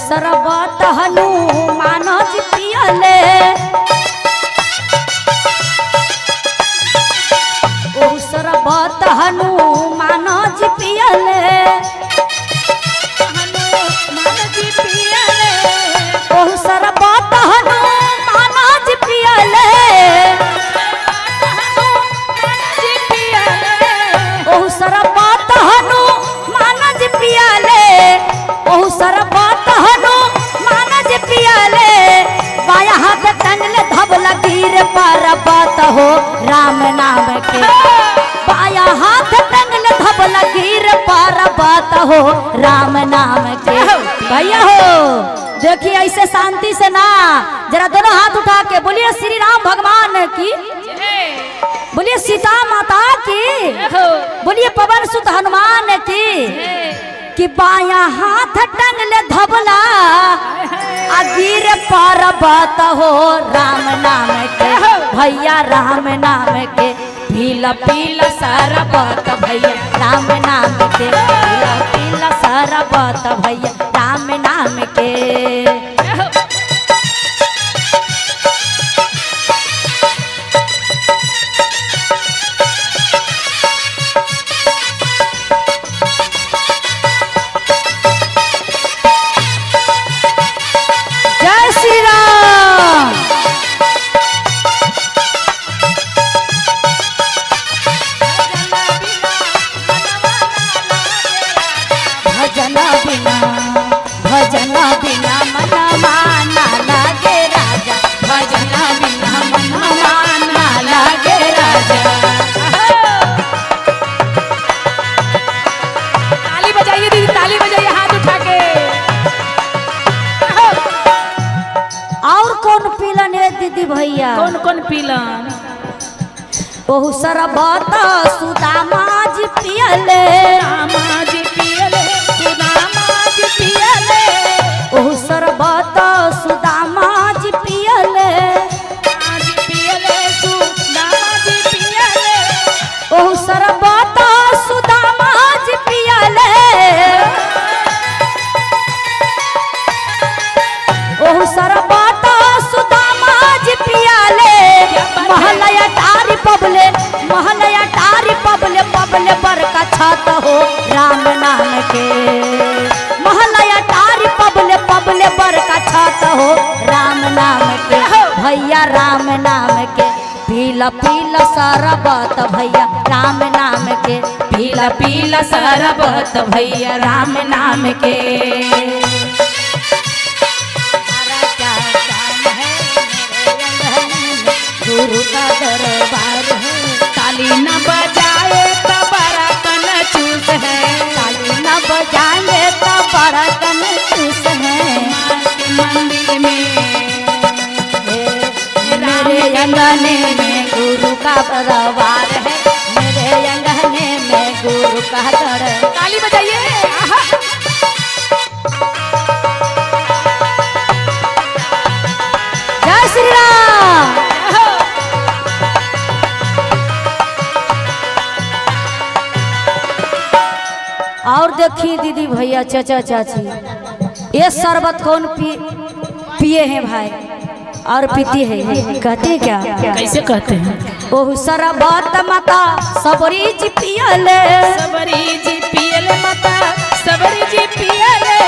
S1: शरबत हनुमान जी पियले ओ शरबत हनुमान जी पियले हनुमान जी पियले ओ शरबत हनुमान जी पियले हनुमान जी पियले ओ शरबत हनुमान जी पियले ओ शरबत हनुमान जी पियले। बाया हाथ टंगले धबला गिर पर्वत हो राम नाम के। बाया हाथ टंगले धबला गिर पर्वत हो राम नाम के। भैया हो देखिए ऐसे शांति से ना, जरा दोनों हाथ उठा के बोलिए श्री राम भगवान की, बोलिए सीता माता की, बोलिए पवन सुत हनुमान की। कि बाया हाथ टंग ले धबला अगिर पर्वत हो राम नाम के भैया, राम नाम के पीला पीला शरबत भैया, राम नाम के पीला पीला शरबत भैया, राम नाम के। जय श्री राम। भजन बिना, भजन बिना मन माना लागे राजा, भजन बिना मन माना लागे राजा।
S5: ताली बजाइए दीदी, ताली बजाइए हाथ उठा के।
S1: और कौन पीलन है दीदी भैया?
S5: कौन कौन पीलन?
S1: ओहु शरबत सुदामा जी पियले,
S5: सुदामा जी पियले, सुदामा जी पियले,
S1: ओहु शरबत सुदामा जी पियले,
S5: जी पियले, सुदामा जी पियले,
S1: ओहु शरबत सुदामा जी पियले, ओहु शरबत सुदामा जी पियले। महलया टारी पबले, महलया टारी पबले, पबले बरका छत हो राम नाम के। महलया टारी पबले, पबले बरका छत हो राम नाम के भैया, राम नाम के पीला पीला शरबत भैया, राम नाम के
S5: पीला पीला शरबत भैया, राम नाम के।
S1: गुरु का दरबार है,
S5: ताली न बजाए तो बड़ा कन चूस है,
S1: ताली न बजाएंगे तो बड़ा कंजूस है।
S5: मंदिर में
S1: मेरे अंगने में गुरु का दरबार है, मेरे अंगने में गुरु का दरबार।
S5: ताली बजाइए। आहा।
S1: जय श्री राम। और देखिए दीदी भैया चाचा चाची, ये शरबत कौन पिए हैं भाई और पीती है? कहते हैं क्या?
S5: कैसे कहते हैं?
S1: ओहु शरबत माता सबरी जी पियले,
S5: सबरी जी पियले माता, सबरी जी पियले,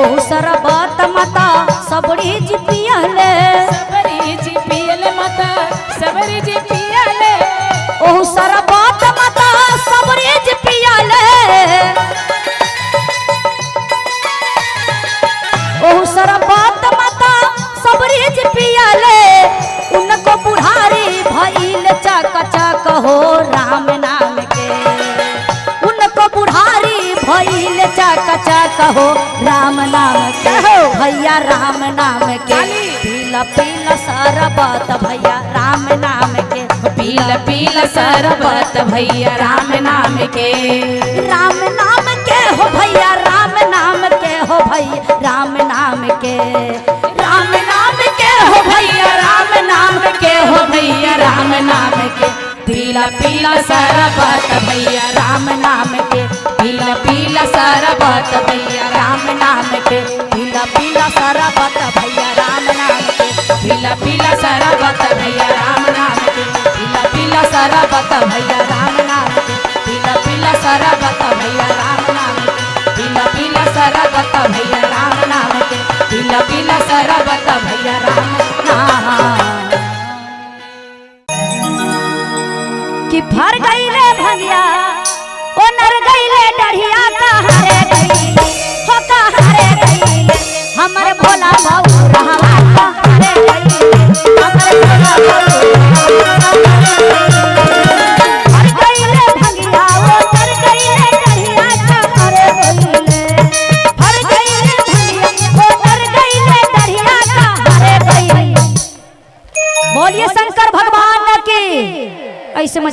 S1: ओहु शरबत माता सबरी जी पियले,
S5: सबरी जी पियले माता, सबरी जी पियले,
S1: ओहु शरबत माता सबरी जी पियले, ओहु शरबत माता सबरी जी पियले। उनको बुढ़ारी भइल चक चक हो राम नाम के, उनको बुढ़ारी भइल चक चक हो राम नाम के भैया, राम नाम के पीला पीला शरबत भैया, राम नाम के
S5: पीला पीला शरबत भैया, राम नाम के।
S1: राम नाम के हो भैया, राम नाम के हो भैया, राम नाम के, राम नाम के हो भैया, राम नाम के हो भैया, राम नाम के
S5: पीला पीला शरबत भैया, राम नाम के पीला पीला शरबत भैया, राम नाम के
S1: पीला पीला शरबत भैया, राम नाम के
S5: पीला पीला शरबत भैया, राम नाम के पीला पीला शरबत भैया, राम नाम के पीला पीला शरबत भैया, राम नाम के पीला पीला शरबत भैया, राम नाम के पीला पीला शरबत भैया, राम
S1: नाम। कि भर गईले भंगिया ओ नर गईले डढ़िया, कहाँ रे गईले हो कहाँ रे गईले हमर भोला बउरहवा, कहाँ रे गईले हमर भोला बउरहवा। भर गईले भंगिया ओ नर गईले डढ़िया, कहाँ रे गईले, भर गईले भंगिया ओ नर गईले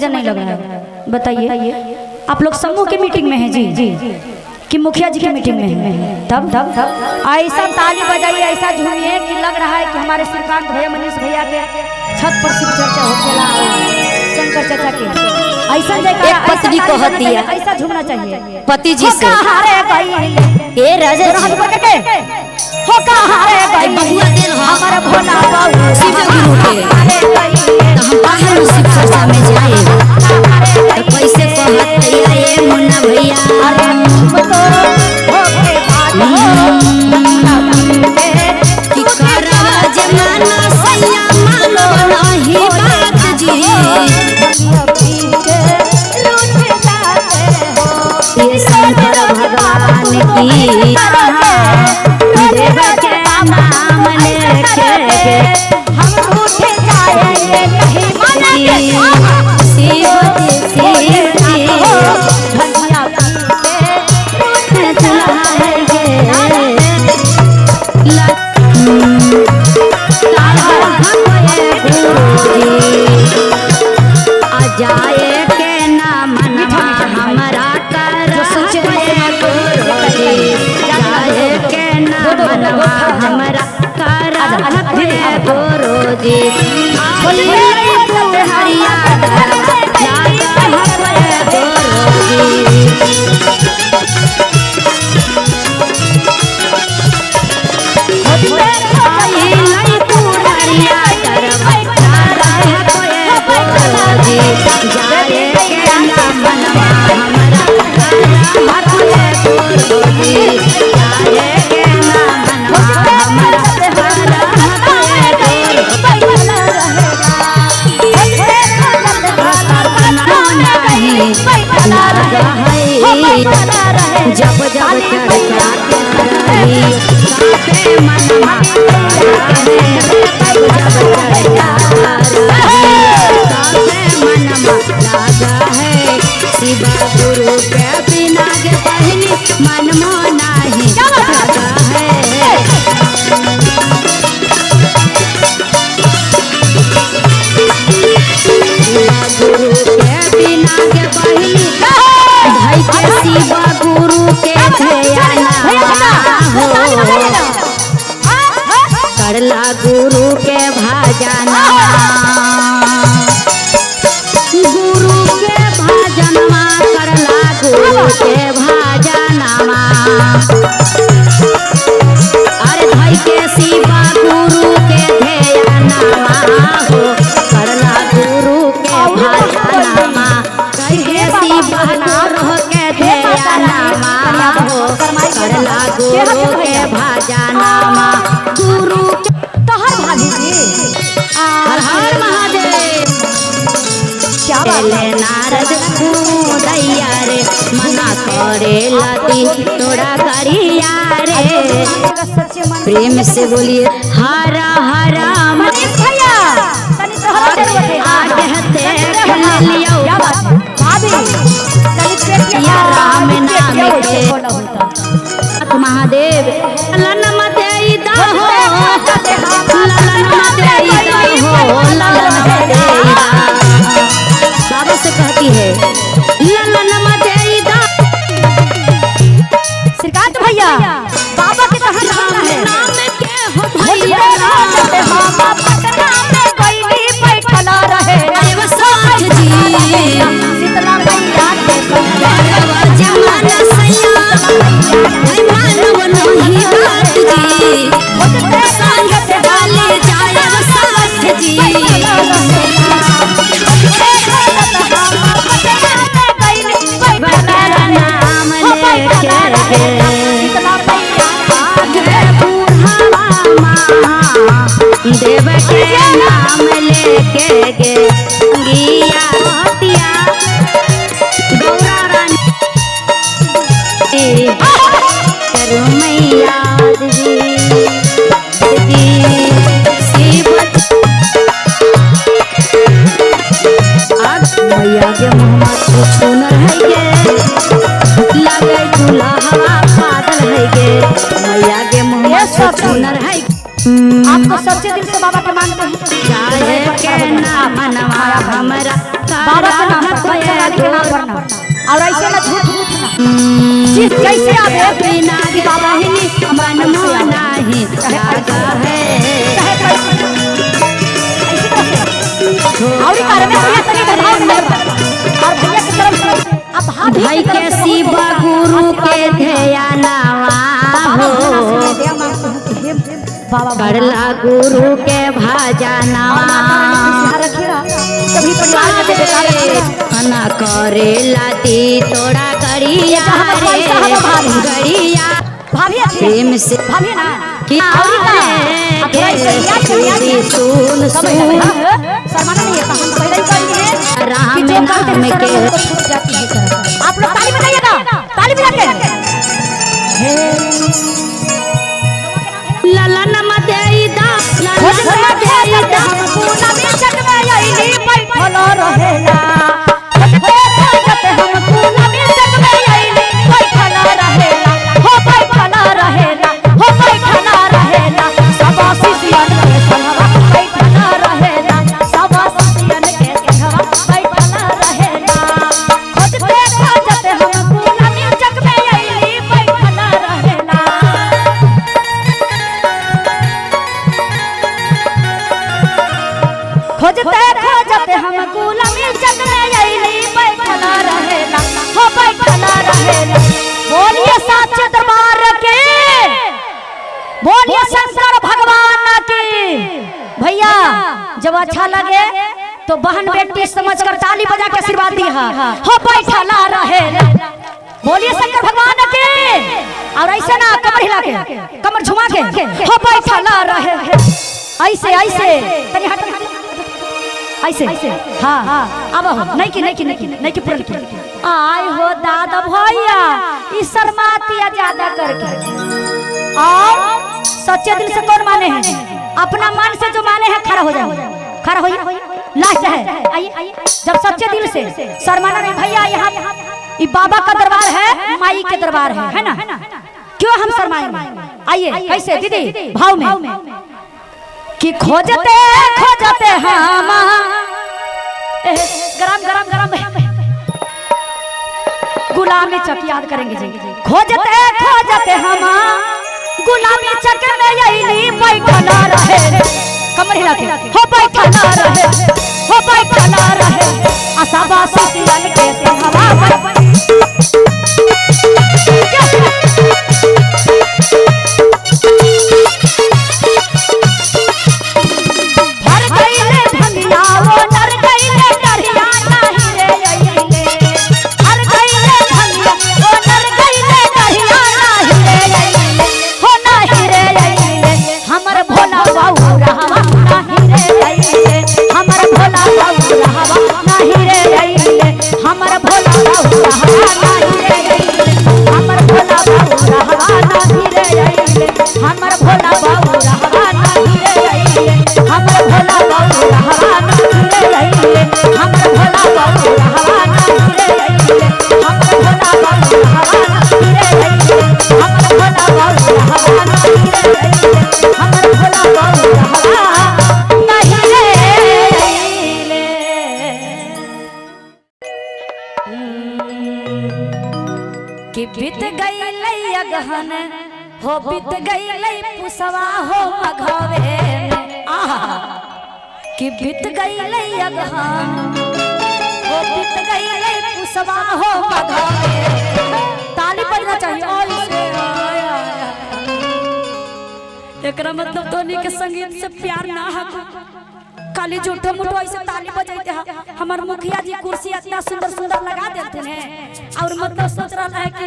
S1: मजा नहीं लग रहा है? बताइए, आप लोग समूह की मीटिंग में हैं जी कि मुखिया जी की मीटिंग में हैं? तब तब ऐसा ताली बजाइए, ऐसा झूमिए कि लग रहा है कि हमारे श्रीकांत भैया, मनीष भैया के छत पर शिव चर्चा होखेला, शंकर चाचा के ऐसा जयकारा,
S6: एक पत्नी
S1: ऐसा
S6: को
S1: ताली बजना
S6: हतिया।
S1: चाहिए, ऐसा झूमना चाहिए
S6: पति जी से।
S1: हो कहाँ रे गई?
S6: ए राजा
S1: दोनों हाथ
S6: जी
S1: ऊपर करके। हो कहाँ रे गई?
S6: बबुआ देल ह।
S1: हमारा भोला बाबू
S6: शिव गुरु के। तो हम बाहर में शिव चर्चा में जाए तो कैसे कहत ए मुन्ना भैया। कि करवा जमाना सैया मानो नहीं बात जी। ये शंकर भगवान की देव के नाम लेके
S1: हम रूठ जाएंगे नहीं मानेंगे।
S6: शिव जी शिव जी जाए के ना मनवा हमरा कर जाए के ना मनवा हमरा कर गुरु जी। हरिया गुरु जी। जब जब चर्चा के रही मनवा जब जब चर्चा मनवा लागा है शिवा गुरु के बिना के बहिनी मन नाही लागा है। शिवा गुरु के बिना के बहिनी भाई के शिवा गुरु के ध्यान हो करला गुरु के भजना गुरु के भजनवा करला गुरु के भजनवा। अरे भाई के शिवा गुरु के ध्यानवा हो करला गुरु के भजनवा। के शिवा गुरु के ध्यानवा हो करला गुरु के भजनवा गुरु के
S1: तोहर भाभी जी
S6: हर हर महादेव।
S1: क्या बात
S6: ले नारद दैया रे मना करे लती तोरा करिया रे।
S1: सच्चे मन
S6: प्रेम से बोलिए हर हर
S1: मनीष भैया तनी तोहरा जरूरत है।
S6: आगे देख लियो
S1: क्या बात है भाभी तनी पेट
S6: या राम नाम के।
S1: के
S6: महादेव ललन मदेई हो ललन मदेई हो ललन मदेई। बाबा से कहती है ललन मदेई
S1: श्रीकांत भैया बाबा के कहां रहना है
S6: नाम के हो भैया
S1: पटना में गईली बैठल रहे
S6: देव साथ जी।
S1: शीतला मैया के
S6: जमाना सैया मानव नहीं बात जी संग डाले जाए साथ जी। नाम लेके आगे बूढ़ावा माँ देव के नाम लेके गे गिया हतिया गौरा रानी करू मैया जी जी शिव मैया के मुँहमा कुछो न है गे लगे दूल्हा हवा पागल है गे मैया के मुँहमा कुछो न है।
S5: आपको सच्चे दिल से बाबा के मानते हैं।
S6: चाहे के ना मनवा हमरा
S5: बाबा के नाम पर, बच्चा रानी के नाम पर ना, और ऐसे ना झूठ मूठ ना, जिस जैसे आप
S6: बिना
S5: कि बाबा
S6: बहिनी मन नाही लागा है।
S5: चाहे कैसे ऐसी तरह से और ही कारण है भैया तनी का भाव नहीं और भैया की तरफ से अब भाभी
S6: भाई
S5: की
S6: के
S5: तरफ से
S6: शिव
S5: बहुत
S6: गुरु के ध्यानवा
S5: बाबा
S6: हो
S5: भोला से मैं दया मांगती हूँ कि हे बाबा भोला,
S6: करला गुरु के भजनवा
S5: खुशहाल रखिएगा, सभी परिवार के बेकार रखिएगा।
S6: मना करेला ती तोड़ा करिया
S5: हमर
S6: रे
S5: पैसा हमर भाभी।
S6: गड़िया
S5: भाभी अच्छी है।
S6: प्रेम से
S5: भाभी ना
S6: कि
S5: और ही का अब थोड़ा इसे याद करिए, याद करिए।
S6: सुन
S5: समझ
S6: सुन
S5: रहे हैं? शर्माना नहीं है, हम पहले ही कर लिए हैं कि
S6: राम
S5: जो करते
S6: नाम
S5: हैं
S6: के
S5: शर्म उनको छूट जाती है। आप लोग ताली बजाइएगा, ताली बजा के।
S6: ललन मदेई दा ललन मदेई दा
S5: गुलाबी चक में अइली बैठल रहेला। खोजते खोजते हम गुलाबी चक में अइली बैठल रहेला। हो बैठल रहेला, हो बैठल रहेला। सब शिष्यन के संगवा बैठल रहेला। सब शिष्यन के संगवा बैठल रहेला। खोजते खोजते हम गुलाबी चक में अइली बैठल रहेला। खोजते खोजते हम गुलामी चक में अइली बैठल रहेला, हो बैठल रहेला। बोलिए साचे दरबार के, बोलिए शंकर भगवान की। भैया जब अच्छा लगे तो बहन बेटी समझकर ताली बजा के आशीर्वाद दिया, हो बैठल रहेला। बोलिए शंकर भगवान के। और ऐसे ना कमर हिला के, कमर झुमा के, हो बैठल रहे ऐसे ऐसे तनी हट ऐसे, हाँ अब हो नहीं की नहीं की नहीं की नहीं की पूरन की। आय हो दादा भैया ई शर्मातिया ज्यादा करके। और सच्चे दिल से कौन माने हैं? अपना मन से जो माने हैं खड़ा हो जाओ, खड़ा हो, लास्ट है आइए। जब सच्चे दिल से शर्माना नहीं भैया, यहाँ ई बाबा का दरबार है, माई के दरबार है ना, क्यों हम शर्माएंगे? आइए कैसे दीदी भाव में कि खोजते खोजते हम गरम गरम गरम गुलामी चक याद करेंगे जी। खोजते खोजते हम गुलामी चक में अइली बैठल रहे, कमर हिला के, हो बैठल रहे, हो बैठल रहे। आसाबा सिसियन के हवा भर गईले भंगिया वो नर गईले डरिया नाही रे अइले। भर गईले भंगिया वो नर गईले डरिया नाही रे अइले, हो नाही रे अइले। हमर भोला बाबू रहवा नाही रे अइले, हमर भोला बाबू रहवा नाही रे अइले, हमर भोला बाबू रहवा नाही रे अइले, हमर भोला बाबू रहवा नाही रे अइले, हमर भोला बाबू रहवा नाही रे अइले, हमर भोला बाबू रहवा नाही रे अइले, हमर भोला बाबू रहवा नाही रे अइले, हमर भोला बाबू रहवा नाही रे अइले, हमर भोला बाबू रहवा नाही रे अइले, हमर भोला बाबू रहवा नहीं रे अइले। कि बीत गई अगहन हो बीत गई पुसवा हो मघवे में। आहा कि बीत गई अगहन हो बीत गई पुसवा हो मघवे। ताली बजना चाहिए ऐसे। एकरा मतलब धोनी के संगीत से प्यार ना हक, खाली झूठो मूठो ऐसे ताली बजाते हैं। हमार मुखिया जी कुर्सी इतना सुंदर सुंदर लगा देते हैं और मतलब सोच रहा है कि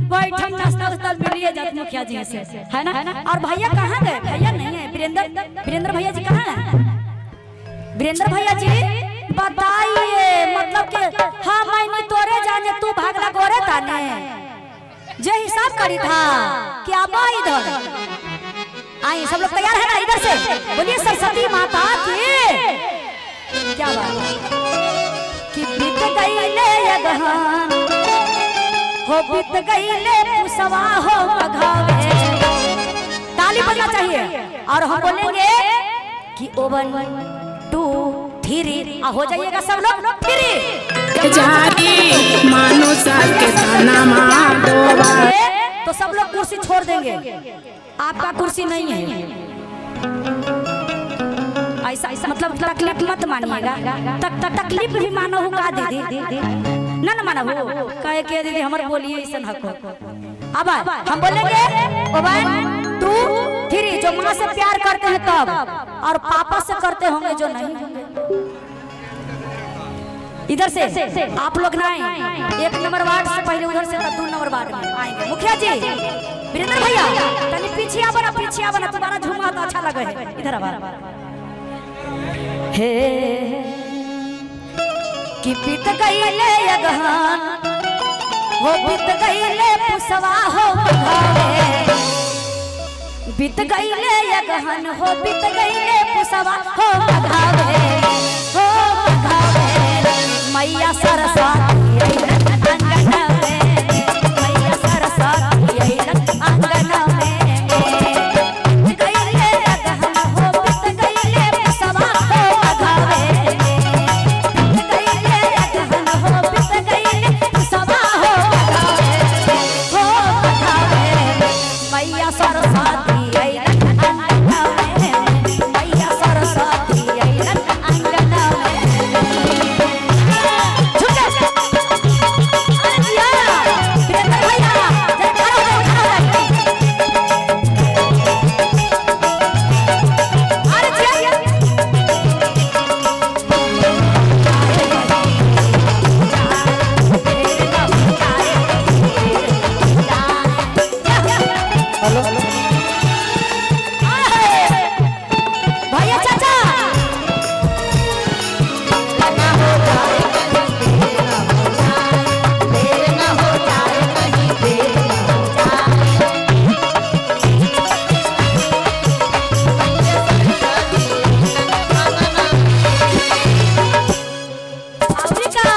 S5: बैठम नाश्ता उस्ता मिलिए जात मुखिया जी से, है ना? और भैया कहाँ गए? भैया नहीं है। वीरेंद्र, वीरेंद्र भैया जी कहाँ हैं? वीरेंद्र भैया जी बताइए, मतलब कि हाँ मैंने तोरे जाने तू भागला गोरे ताने जे हिसाब करी था कि अब इधर आई। सब लोग तैयार है ना? इधर से बोलिए सरस्वती माता की। क्या बात कि बीत गई ले अगहन हो बीत गई ले पुसवा हो मघावे।
S1: ताली बजना चाहिए। और हम बोलेंगे कि 1 2 3 हो जाइएगा सब लोग थ्री। तो सब लोग कुर्सी छोड़ देंगे, आपका कुर्सी नहीं है। ऐसा ऐसा मतलब तकलीफ मत मानिएगा, तक तकलीफ भी मानो हो का दीदी ना ना मानो हो काहे के दीदी हमर बोलिए ऐसा हको। अब हम बोलेंगे 1 2 3। जो माँ से प्यार करते हैं तब, और पापा से करते होंगे जो नहीं होंगे। इधर से आप लोग ना आए, 1 नंबर वार्ड से पहले उधर से 2 नंबर वार्ड में आएंगे। मुखिया जी वीरेंद्र भैया तनी पीछे आवा ना, पीछे आवा ना, तुम्हारा झुमा तो अच्छा लगे है। इधर आवा। हे कि बीत गईले अगहन हो, बीत गईले पुसवा हो मघावे, बीत गईले अगहन हो, बीत गईले पुसवा हो मघावे, हो मघावे। मैया सरस्वती अइलन अंगना में, मैया सरस्वती अइलन अंगना में। बीत गईले अगहन हो, बीत गईले पुसवा हो मघावे, बीत गईले अगहन हो, बीत गईले पुसवा हो मघावे, हो मघावे। मैया सरस्वती अइलन अंगना में, मैया सरस्वती अइलन अंगना में। भैया चाचा अफ्रीका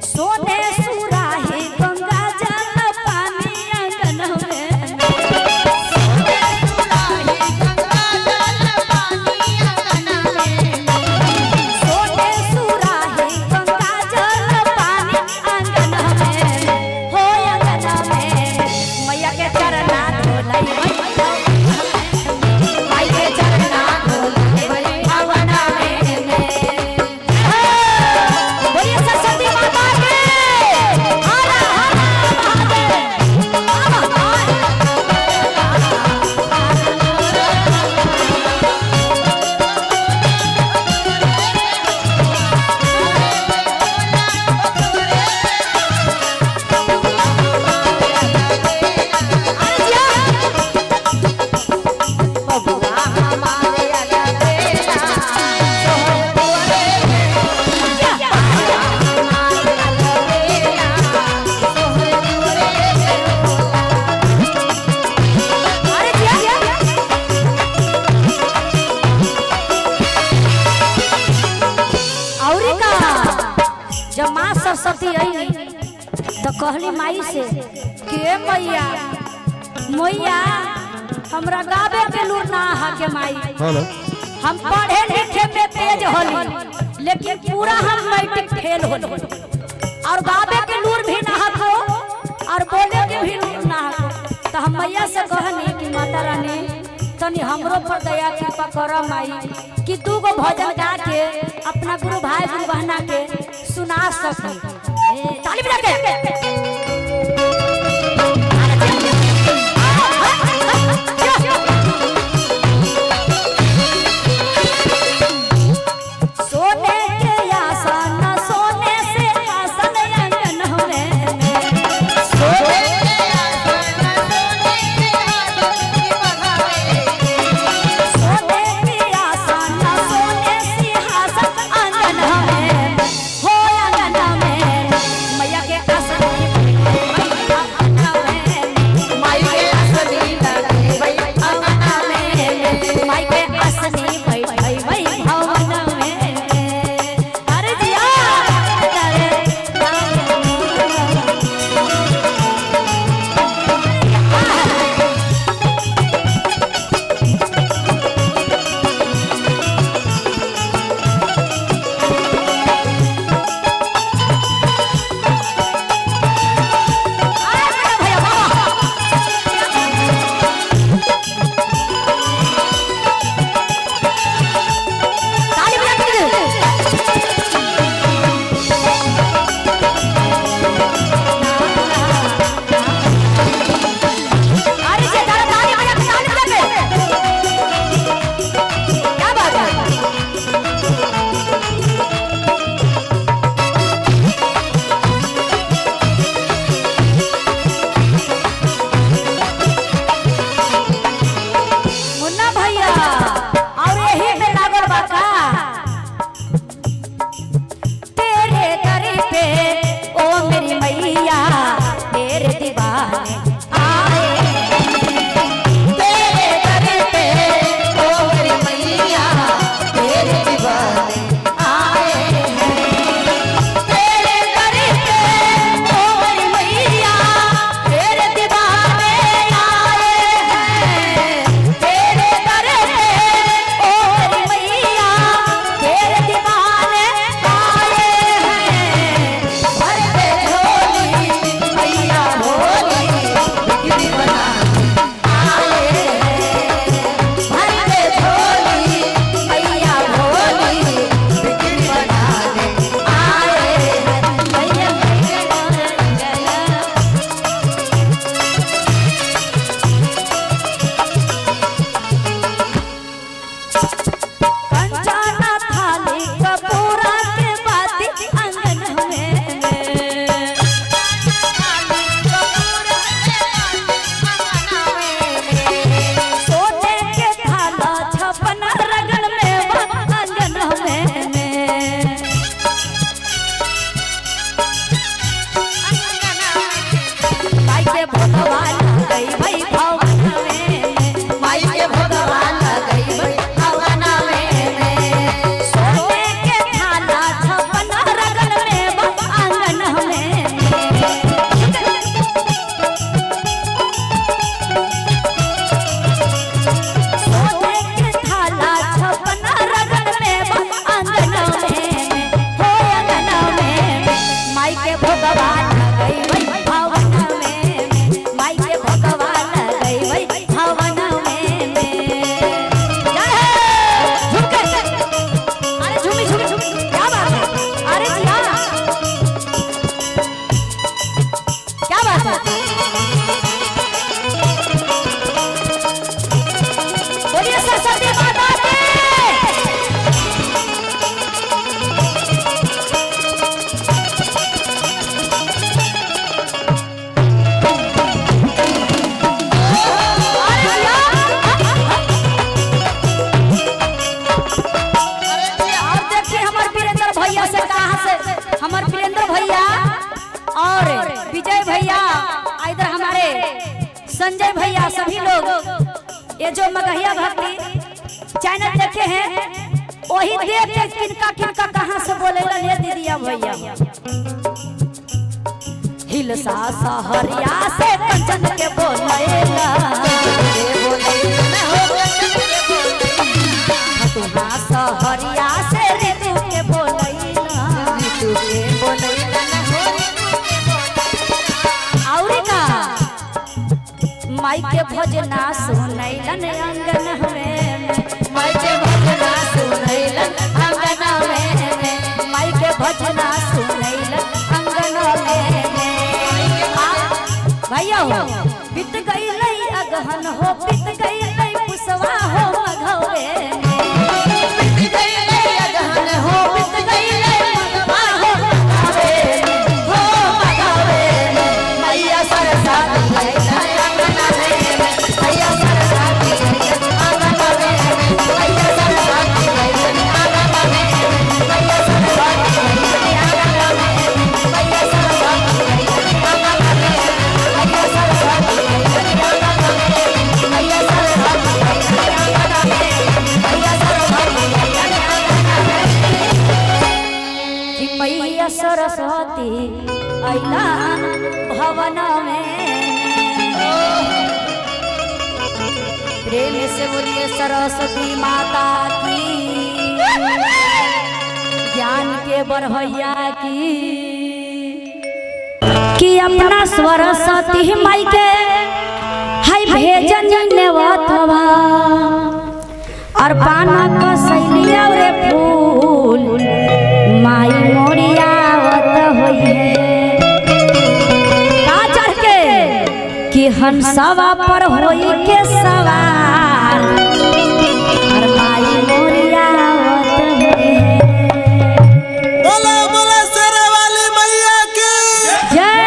S1: सोने सुराही गंगा जल पानी अंगन में, सोने सुराही गंगा जल पानी अंगन में, हो अंगन में। मैया के चरना धोलाई माई के चरना धोलाई भवना में। बोलिए सरस्वती माता के हर हर महादेव। अरे जिया औरी का जब माँ सरस्वती आई तो कहली माई से कि ए मैया मैया हमरा गावे के लूर ना हा के माई, हम पढ़े लिखे में तेज होली लेकिन पूरा हम मैट्रिक फेल होली, और गावे के लूर भी ना हको और बोले के भी लूर ना हको। तो हम मैया से कहनी कि माता रानी तनी हमरो पर दया कृपा कर माई कि 2 गो भजन गा के अपना गुरु भाई गुरु बहना के सुना सकी। ताली बजा के। सोने के आसन सोने से आसन अंगन में,
S4: सोने के आसन
S1: सोने के आसन सोने सिंहासन अंगन में, हो अंगन में। मैया के आसन बात है? बोलिए सरस्वती माता की। अरे और देखिए हमारे वीरेंद्र भैया से कहाँ से हमारे वीरेंद्र भैया और विजय भैया, इधर हमारे संजय भैया, सभी लोग ये जो मगहिया भक्ति चैनल देखे हैं वही देख के किनका किनका कहाँ से बोले ले दीदिया भैया। हिलसा सहरिया से कंचन के बोलेला, तुहा सहरिया से ऋतु के बोलेला, और का माई के भजना सुनैलन अंगन में, माई के भजना सुनैलन अंगन में, माई के भजना सुनैलन अंगन में। भैया हो बीत गई लई अगहन हो, बीत गई लई पुसवा हो मघवे में, बीत गई लई अगहन हो, बीत गई लई मघवा हो मघवे में, हो मघवे में। मैया सरस्वती अंगन में, मैया सरस्वती अंगन में, मैया सरस्वती अंगन में, मैया सरस्वती अंगन में, मैया सरस्वती अंगन में, मैया सरस्वती अंगन में, मैया सरस्वती अंगन में, मैया सरस्वती अंगन में। कि मैया सरस्वती अइला भवन में। प्रेम से बोलिए सरस्वती माता की, ज्ञान के बढ़ैया की। कि अपना सरस्वती माई के हाय भेजन नेवतवा, और पाना कसैली और फूल माई मोरियावत होइए। का चढ़ के कि हंसवा पर होई के सवार, और माई मोरियावत होइए।
S4: बोला बोला शेरावाली मैया की
S1: जय।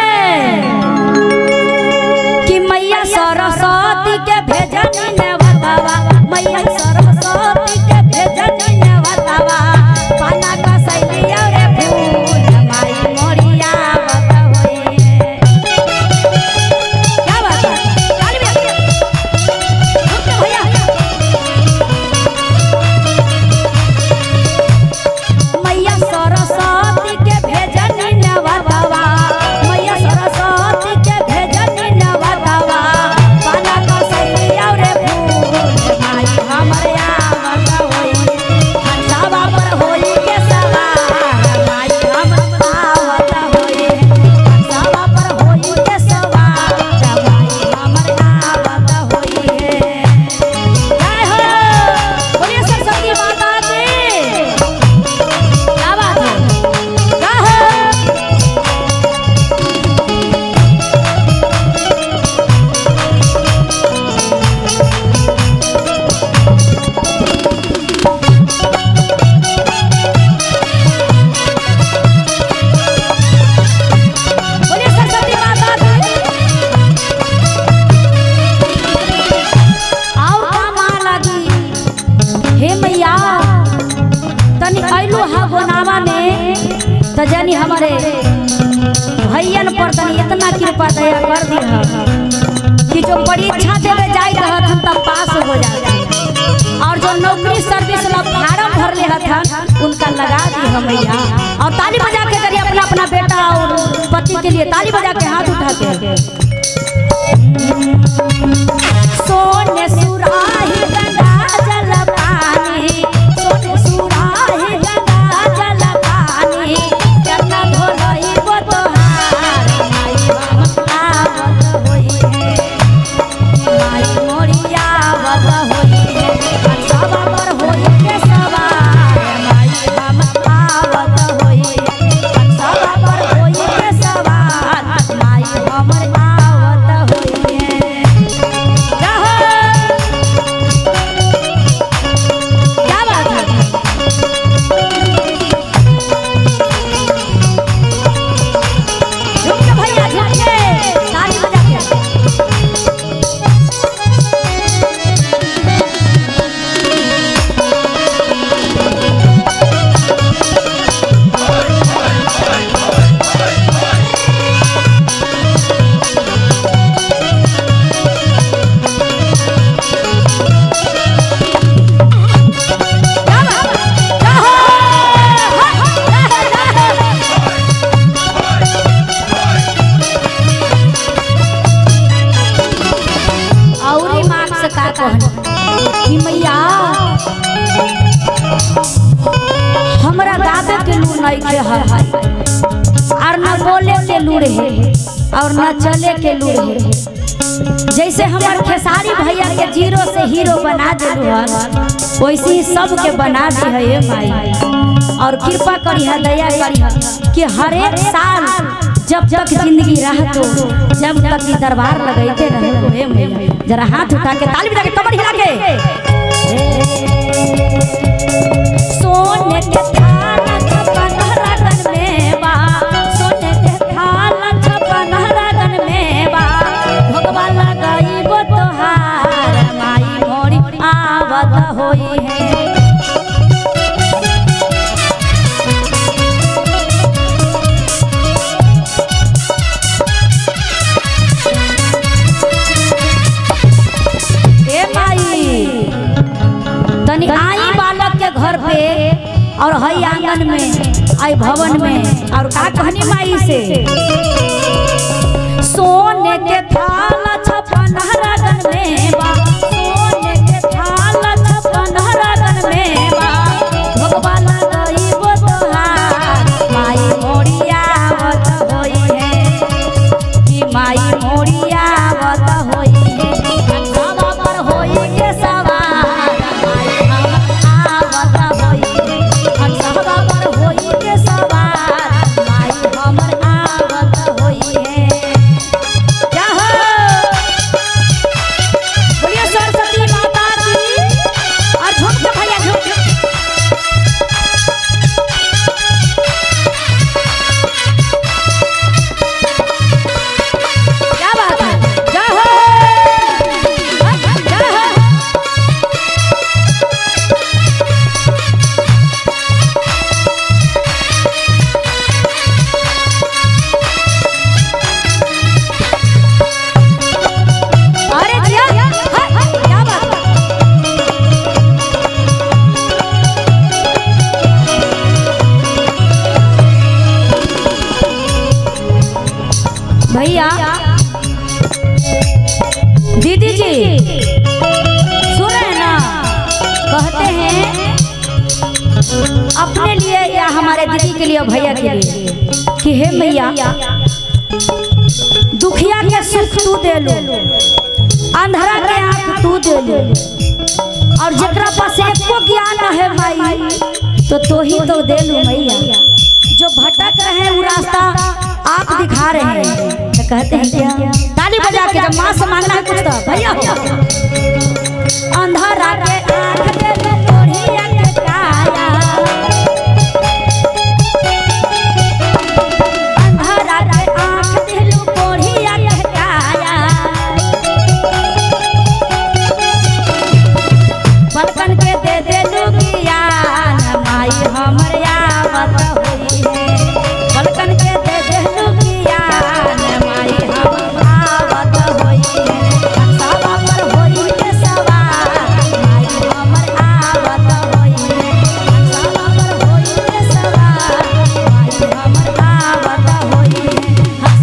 S1: कि मैया सरस्वती के भेजन नेवतवा, मैया सरस्वती के भेजन नेवतवा, पाना कसैली और फूल माई मोरियावत होइए। क्या बात है? ताली बजाइए। रुक जा भैया। मैया सरस्वती के भेजन नेवतवा, मैया सरस्वती के भेजन नेवतवा, पाना कसैली और फूल माई हमर आवत होई, हंसवा पर होई के सवार माई हमर आवत होई, हंसवा पर होई के सवार माई हमर आवत होई। जय हो, बोलिए सरस्वती माता की। क्या बात है? क्या है? बोलिए सरस्वती माता की। और का माँ लगी हे मैया, तनी अइलू हा गोनावा में त जानी हमारे भैयन पर तनी इतना कृपा दया कर दी कि जो परीक्षा देवे जाए रहत तब पास हो जाए, और जो नौकरी सर्विस ला फार्म भरले हथन उनका लगा दी हम मैया। और ताली बजा के करिए अपना अपना बेटा और पति के लिए ताली बजा के हाथ उठा के। सोने सुराही गंगा जल पानी, सोने सुराही गंगा जल पानी, चरना धोलई गो तोहार माई आवत होई है, माई मोरियावत होई है, हंसवा पर होई के सवार माई हम आवत होई है, हंसवा पर होई के सवार माई हमर
S6: लूर है और न चले के लूर है। जैसे हमार खेसारी भैया के जीरो से हीरो बना दिलू हन, वैसे ही सबके बना दी है ये माई। और कृपा करी है, दया करी है कि हर एक साल जब तक जिंदगी रह तो जब तक ई दरबार लगैते रहे तो हे मैया जरा हाथ उठा के ताली बजा के कमर हिला के। सोने के थाल छप्पन रगन में बा, सोने के थाल छप्पन रगन में बा, भगवा लगाइबो तोहार माई मोरी आवत होई है। ए माई तनी आई बालक के घर पे और हई आंगन में आई भवन में और का कहनी माई से। सोने के थाल छप्पन रगन में बा, सोने के थाल छप्पन रगन में बा, भगवा लगाइबो तोहार माई मोरिया आवत होई है, कि माई मोरिया आवत होई है, हवा पर होई के सवार माई हम आवत होई है, हवा पर होई के सवार माई हमर आवत होई है। क्या हो बोलिए सरस्वती माता की। और झूम के भैया झूम के। क्या बात है, जय हो, जय हो। अरे जिया, हा, क्या बात है? भैया दीदी जी सुन रहे हैं ना, कहते हैं अपने लिए या हमारे दीदी के लिए और भैया के लिए कि हे मैया दुखिया के सुख तू दे लो, अंधरा के आंख तू दे लो, और जकरा पास एको ज्ञान है माई तो ही तो दे लू मैया। जो भटक रहे हैं वो रास्ता आप दिखा रहे हैं। तो कहते हैं क्या ताली बजा के जब माँ से मांगना है कुछ तो भैया अंधारा के आंख दे लो कोढ़िया के काया, अंधारा के आंख दे लो कोढ़िया के काया, बलकन के दे दे लू ज्ञान माई हमर आवत होई है, बलकन के दे दे लू ज्ञान माई हमर आवत होई है, सवा पर होई के सवार माई हमर आवत होई है, सवा पर होई के सवार माई हमर आवत होई है,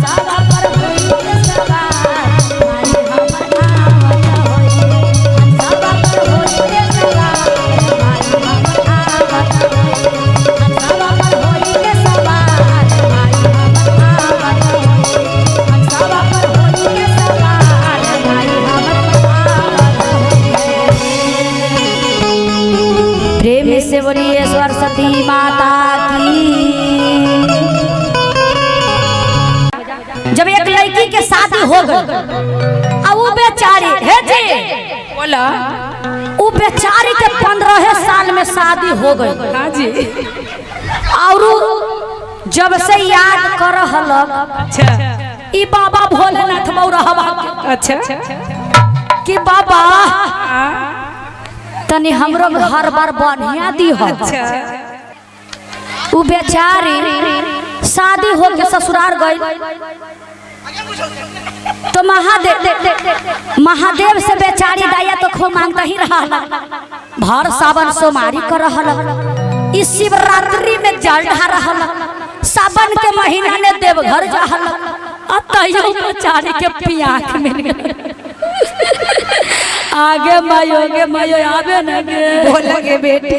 S6: सवा पर होई के सवार माई हमर आवत होई है, सवा पर होई के सवार माई हमर आवत होई है, सवा पर होई के सवार माई हमर आवत होई है, सवा पर होई के सवार माई हमर आवत होई है। प्रेम से बोलिए सरस्वती माता की। जब एक लड़की के शादी हो गई अब वो बेचारी हे जी
S5: बोला
S6: वो बेचारी के 15 साल में शादी हो गई।
S5: हाँ जी
S6: और उ जब से याद कर हलक
S5: अच्छा
S6: ई बाबा भोलेनाथ मौरहवा के
S5: अच्छा
S6: कि बाबा
S5: हाँ,
S6: तनी हमरो घर बार बढ़िया दी हो।
S5: अच्छा
S6: उ बेचारी शादी हो के ससुराल गई तो महादेव महादेव से बेचारी दाया तो खो मांगता ही रहा भर सावन सोमारी कर रहल, इस शिवरात्रि में जल ढा रहल, सावन के महीना ने देवघर जाहल, आ तैयो बेचारी के पियाख मिल गई। आगे मायो गे मायो आवे न गे
S5: बोला गे बेटी।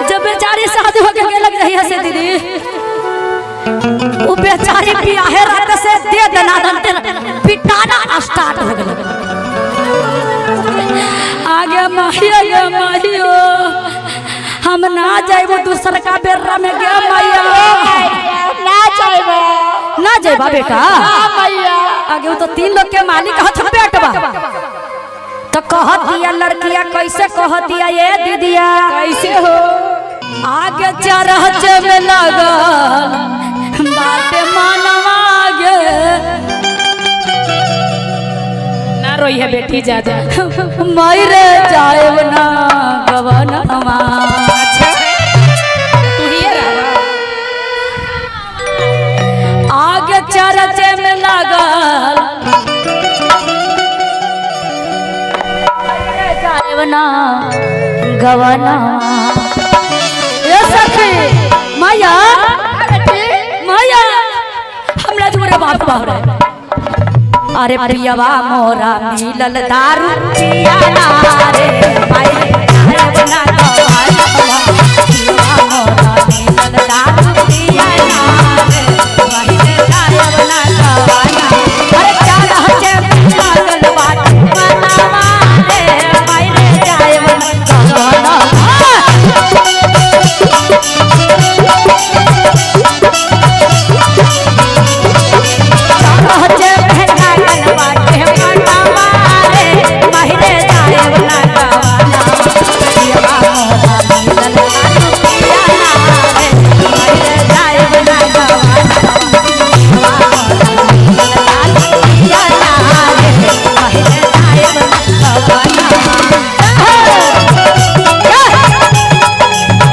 S6: जब बेचारी शादी हो के लग रही है से दीदी वो बेचारी बियाहे रात से दे दना दन पिटाना स्टार्ट हो गल। आगे माहियो गे माहियो, हम ना जाइबो दूसर का बेर्रा में गे मैया,
S2: ना जाइबो
S6: ना जाइबा बेटा
S2: मैया।
S6: आगे वो तो 3 लोग के मालिक हथ बेटवा। तो कहतिया लड़किया कैसे कहतिया ये दीदिया
S5: कैसे हो?
S6: आगे चरहच में लगल बाटे मानवा गे।
S5: ना रोई है बेटी ज्यादा।
S6: मरे जाएब ना गवनवा।
S5: अच्छा तू ही रहा।
S6: आगे चरच में लगल जाएब ना गवनवा। ए सखी माया, माया हमरा जोरे बाप बाप रे। अरे पियवा मोरा मिलल दारू पिया रे भाई जाएब ना गवनवा। पियवा मोरा मिलल दारू पिया रे भाई जाएब ना गवनवा। अरे चरहच में लागल बाटे मनवा रे भाई जाएब ना गवनवा।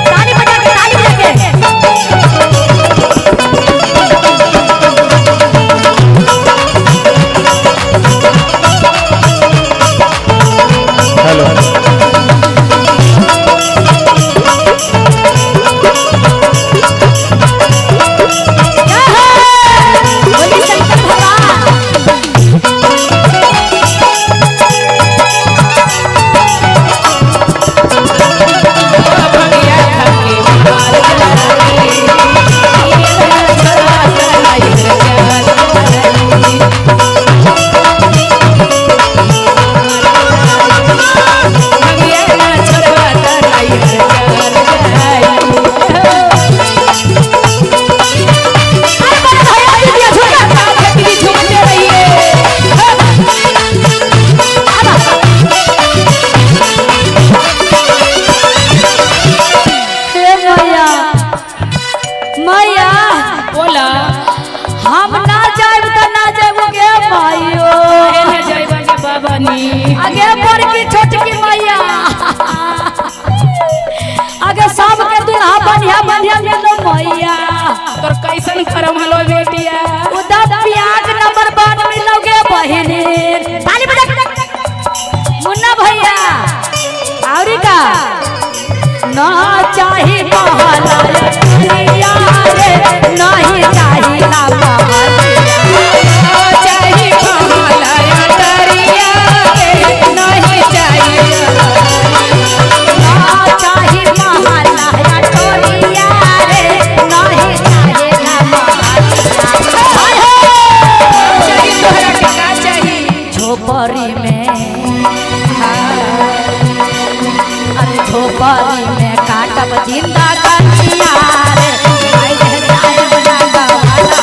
S6: ताली बजा के, ताली बजा के। बोली शंकर भगवान। अरे बड़े भैया दीदिया झुका। हे मैया, मैया
S5: बोला
S6: हम ना जाएब त ना जाएब गे माइयो।
S5: ना जाइबा गे बाबानी।
S6: आगे बड़की छोटकी मैया, आगे सब के दुल्हा बढ़िया बढ़िया मिलो मैया।
S5: तोर कैसन करम हलो बेटिया।
S6: उदा प्याज नंबर 1 मिलोगे बहिनी। ताली बजा के। मुन्ना भैया औरी का ना चाही बहला दुनिया रे, नहीं चाही ना बहला।
S5: चाही कमला तरिया रे, नहीं चाहिए।
S6: ना चाही बहला टोलिया रे, नहीं चाही ना बहला। हाय हो
S5: चाही तोहरा के का चाही?
S6: झोपड़ी में, अरे झोपड़ी में काटब जिंदा कनिया रे, आई रे जाएब ना गवाना।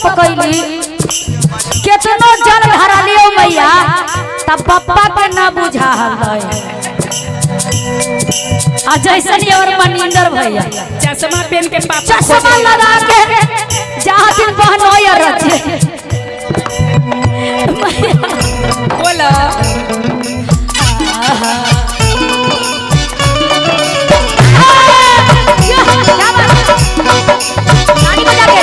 S1: तप कैली, केतनो जल धरा लियो मैया, तब पप्पा के ना बुझा हलै। आ जैसन ये और मनिंदर भैया
S5: चश्मा पहन के पापा
S1: चश्मा लगा के जहाँ दिन बहनोय रचे।
S5: बोला
S1: गाड़ी बजा के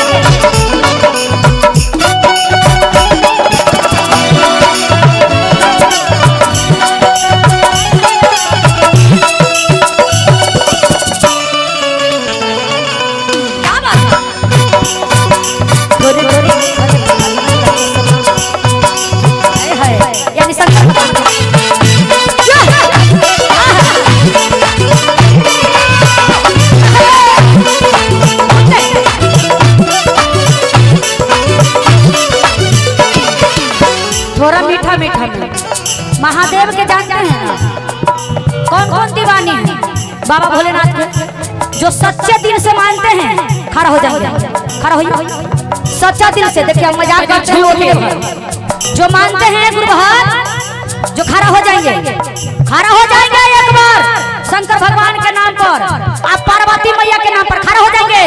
S1: क्या बात है? गोरे गोरे हाय हाय, यानी संकल्प। थोड़ा मीठा मीठा में महादेव के जानते हैं ना? कौन कौन दीवानी है बाबा भोलेनाथ के, जो सच्चे दिल से मानते हैं? खड़ा हो जाएंगे, खड़ा हो, सच्चा दिल से। देखिए हम मजाक करते हैं, उठिए। जो मानते हैं गुरु भगवान, जो खड़ा हो जाएंगे, खड़ा हो जाएंगे एक बार शंकर भगवान के नाम पर, आप पार्वती मैया के नाम पर खड़ा हो जाएंगे,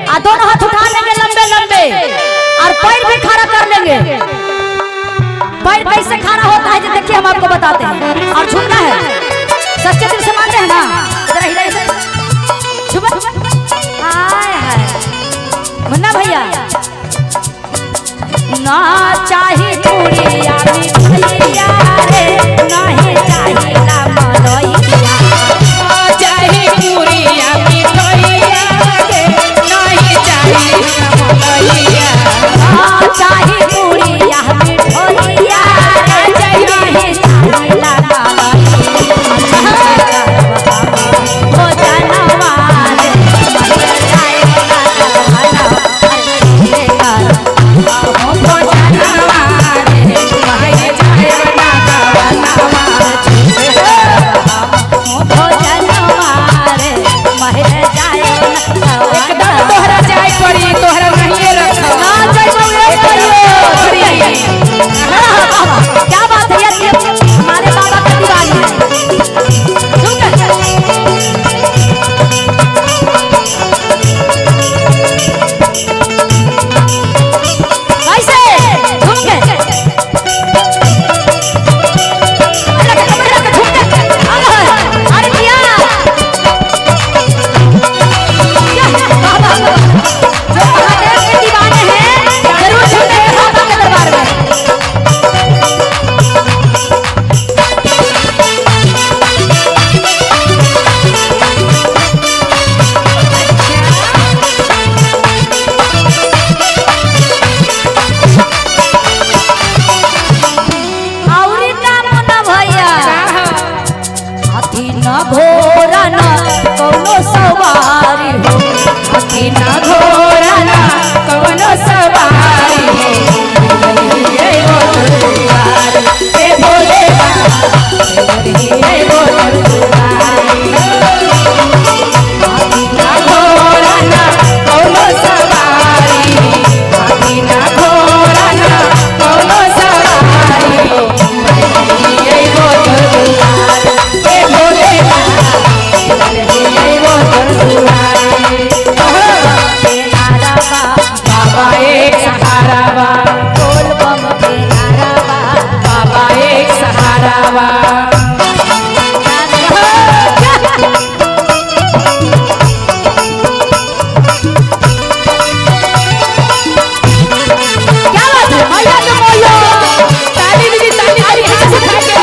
S1: आ दोनों हाथ उठा लेंगे लंबे लंबे, और पैर भी खड़ा कर लेंगे। पैर कैसे खड़ा होता है देखिए हम आपको बताते हैं। और झुकना है, सच्चे दिल से मानते हैं ना, जरा हिलाइए। हाय हाय मुन्ना भैया, ना चाही पूरिया मिठैया रे, नहीं चाही ना मलैया,
S5: ना चाही पूरिया मिठैया रे, नहीं चाही ना मलैया,
S1: ना चाही पूरिया मिठैया रे, नहीं चाही ना मलैया। हो जानवा रे, जाए ना
S5: हो जानवा रे, जाए जाए ना गवनवा,
S1: हो जानवा रे, महे जाए ना।
S5: एकदम तोहरा जाए पड़ी, तोहरा नहीं रखो।
S1: ना जाए क्या बात है यार, ये हमारे बाबा का दीवानी है। सुन कर। कैसे झूम के, झूम के, अरे भैया बाबा जो महादेव के दीवाने हैं जरूर झूमेंगे बाबा के दरबार में। औरी का मुन्ना भैया, हाथी न घोड़ा न कौनो सवारी हो,
S5: हाथी न घोड़ा न कौनो सवारी हो, ये बोल ए भोले बाबा, ये बोल हाथी न घोड़ा न कौनो सवारी, हाथी न घोड़ा न कौनो सवारी हो, ये बोल ए भोले बाबा, ये बोल बाबा एक सहारा बा,
S1: बोल बम के नारा बा,
S5: बाबा एक सहारा बा।
S1: क्या बात है भैया के मोयो,
S5: ताली दीदी, ताली ताली हाथ उठा के।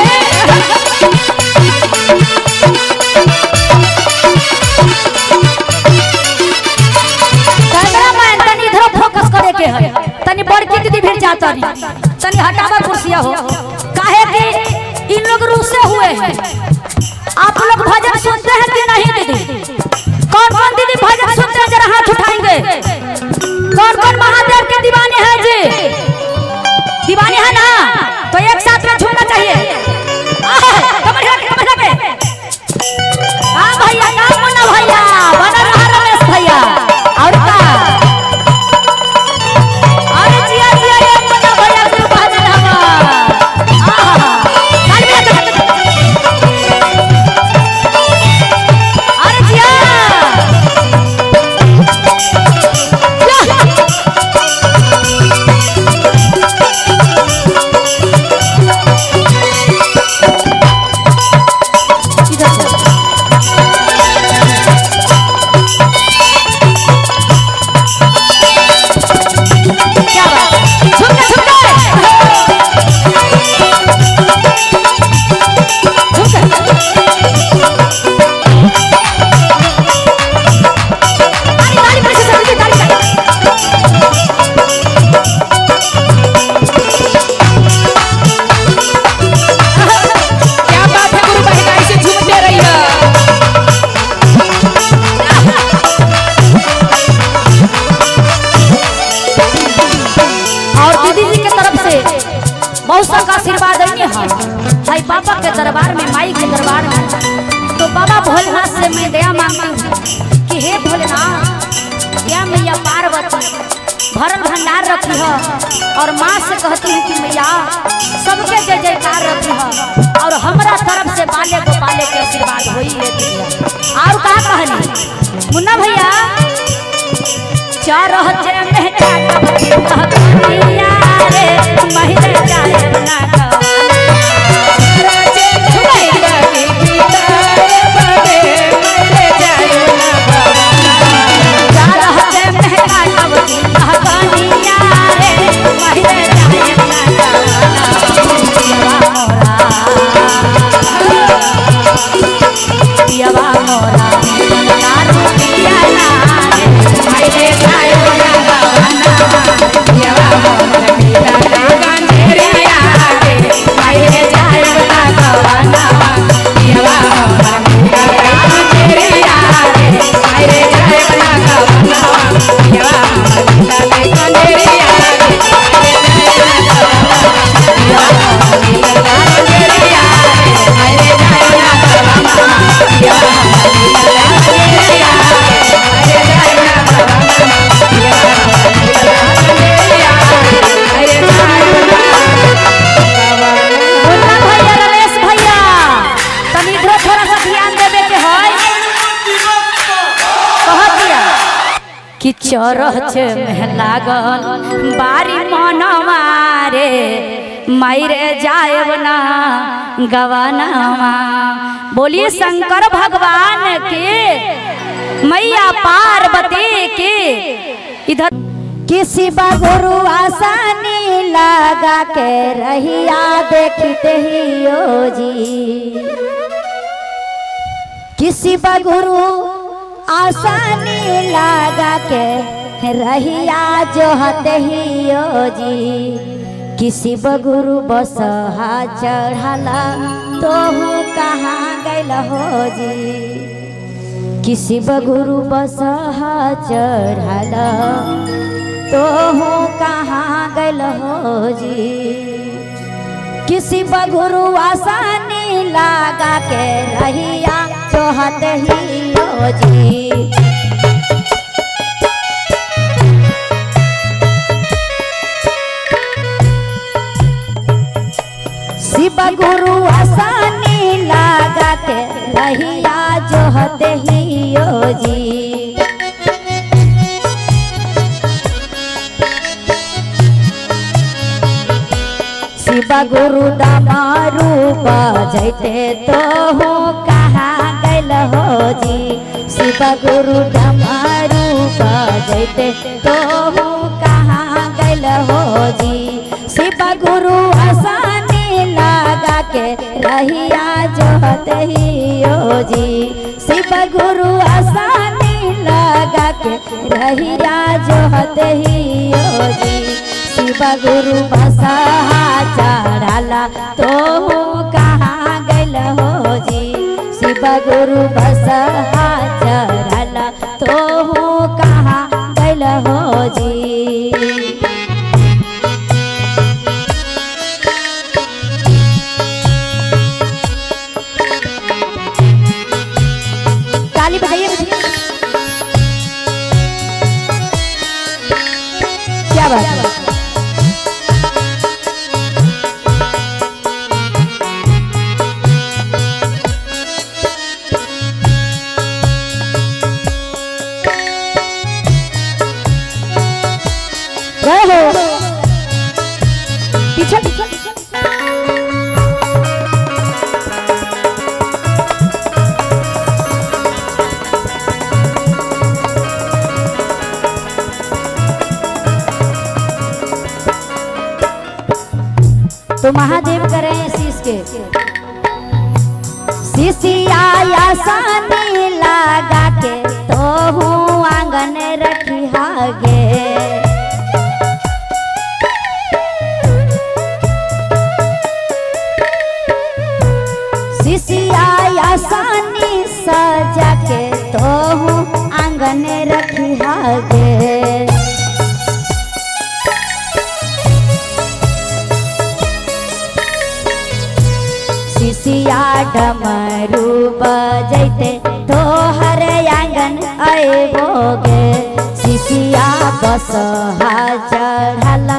S1: कैमरा मैन तनी इधर फोकस करे के है, तनी बड़की दीदी भी जाता रही, तनी हटावा कुर्सिया हो, काहे कि इन लोग रूसे हुए हैं। आप लोग भजन सुनते हैं कि नहीं दीदी? कौन कौन दीदी भजन सुनते हैं जरा हाथ उठाएंगे। कौन कौन महादेव के दीवाने हैं जी? दीवाने हैं ना, तो एक साथ में झूमना चाहिए। आह, कमर हिला के, कमर हिला के। हाँ भैया, का मुन्ना भैया, बना रहा रमेश भैया, और का? अरे
S6: मौसा का आशीर्वाद नहीं है भाई बाबा के दरबार में, माई के दरबार में। तो बाबा भोलेनाथ से मैं दया मांगती हूँ कि हे भोलेनाथ, या मैया पार्वती भरल भंडार रखी है, और माँ से कहती हूँ कि मैया सबके जय जयकार रखी है, और हमारा तरफ से बाले गोपाले के आशीर्वाद होई है। और का कहनी मुन्ना भैया, भैया रमेश भैया तनी इधरो थोड़ा सा ध्यान देवे के है। कहत दिया कि चरच में लागल बारी मनवा रे मायरे जायब ना गवनवा। बोलिए शंकर भगवान के, मैया पार्वती के। इधर
S1: किसी गुरु आसानी लगा के रहिया देखते ही ओ जी, किसी गुरु आसानी लगा के रहिया जोहते ही ओ जी, किसी गुरु बसहा चढ़ाला तो कहाँ गइल हो जी, किसी गुरु बसहा चढ़ाला तो कहाँ गइल हो जी, किसी गुरु आसानी लगा के रहिया जोहत ही ओ जी। शिव गुरु आसानी लगा के रहिया जोहत ही ओ जी। शिव गुरु डमरू बजैते तो हो कहाँ गइल हो जी, शिव गुरु डमरू बजैते तो हो कहाँ गइल हो जी, शिव गुरु आसानी लगा के रहिया जोहत ही ओ जी, शिव गुरु आसानी लगा के रहिया जोहत ही ओ जी, शिव गुरु बसहा चढ़ाला तो कहाँ गइल हो जी, शिव गुरु बसहा चढ़ाला तो कहाँ गइल हो जी। ताली बजाइए।
S2: क्या बात है। जय हो। पीछे पीछे
S1: तो महादेव करें शीश के शीशिया आसानी लगा के तो हूँ आंगन रखी हागे, शीशिया आसानी सजा के तो हूँ आंगन रखी हागे। शिशिया डमरू बजैते तोहर आंगन अबोगे। शिशिया बसहा चढ़ल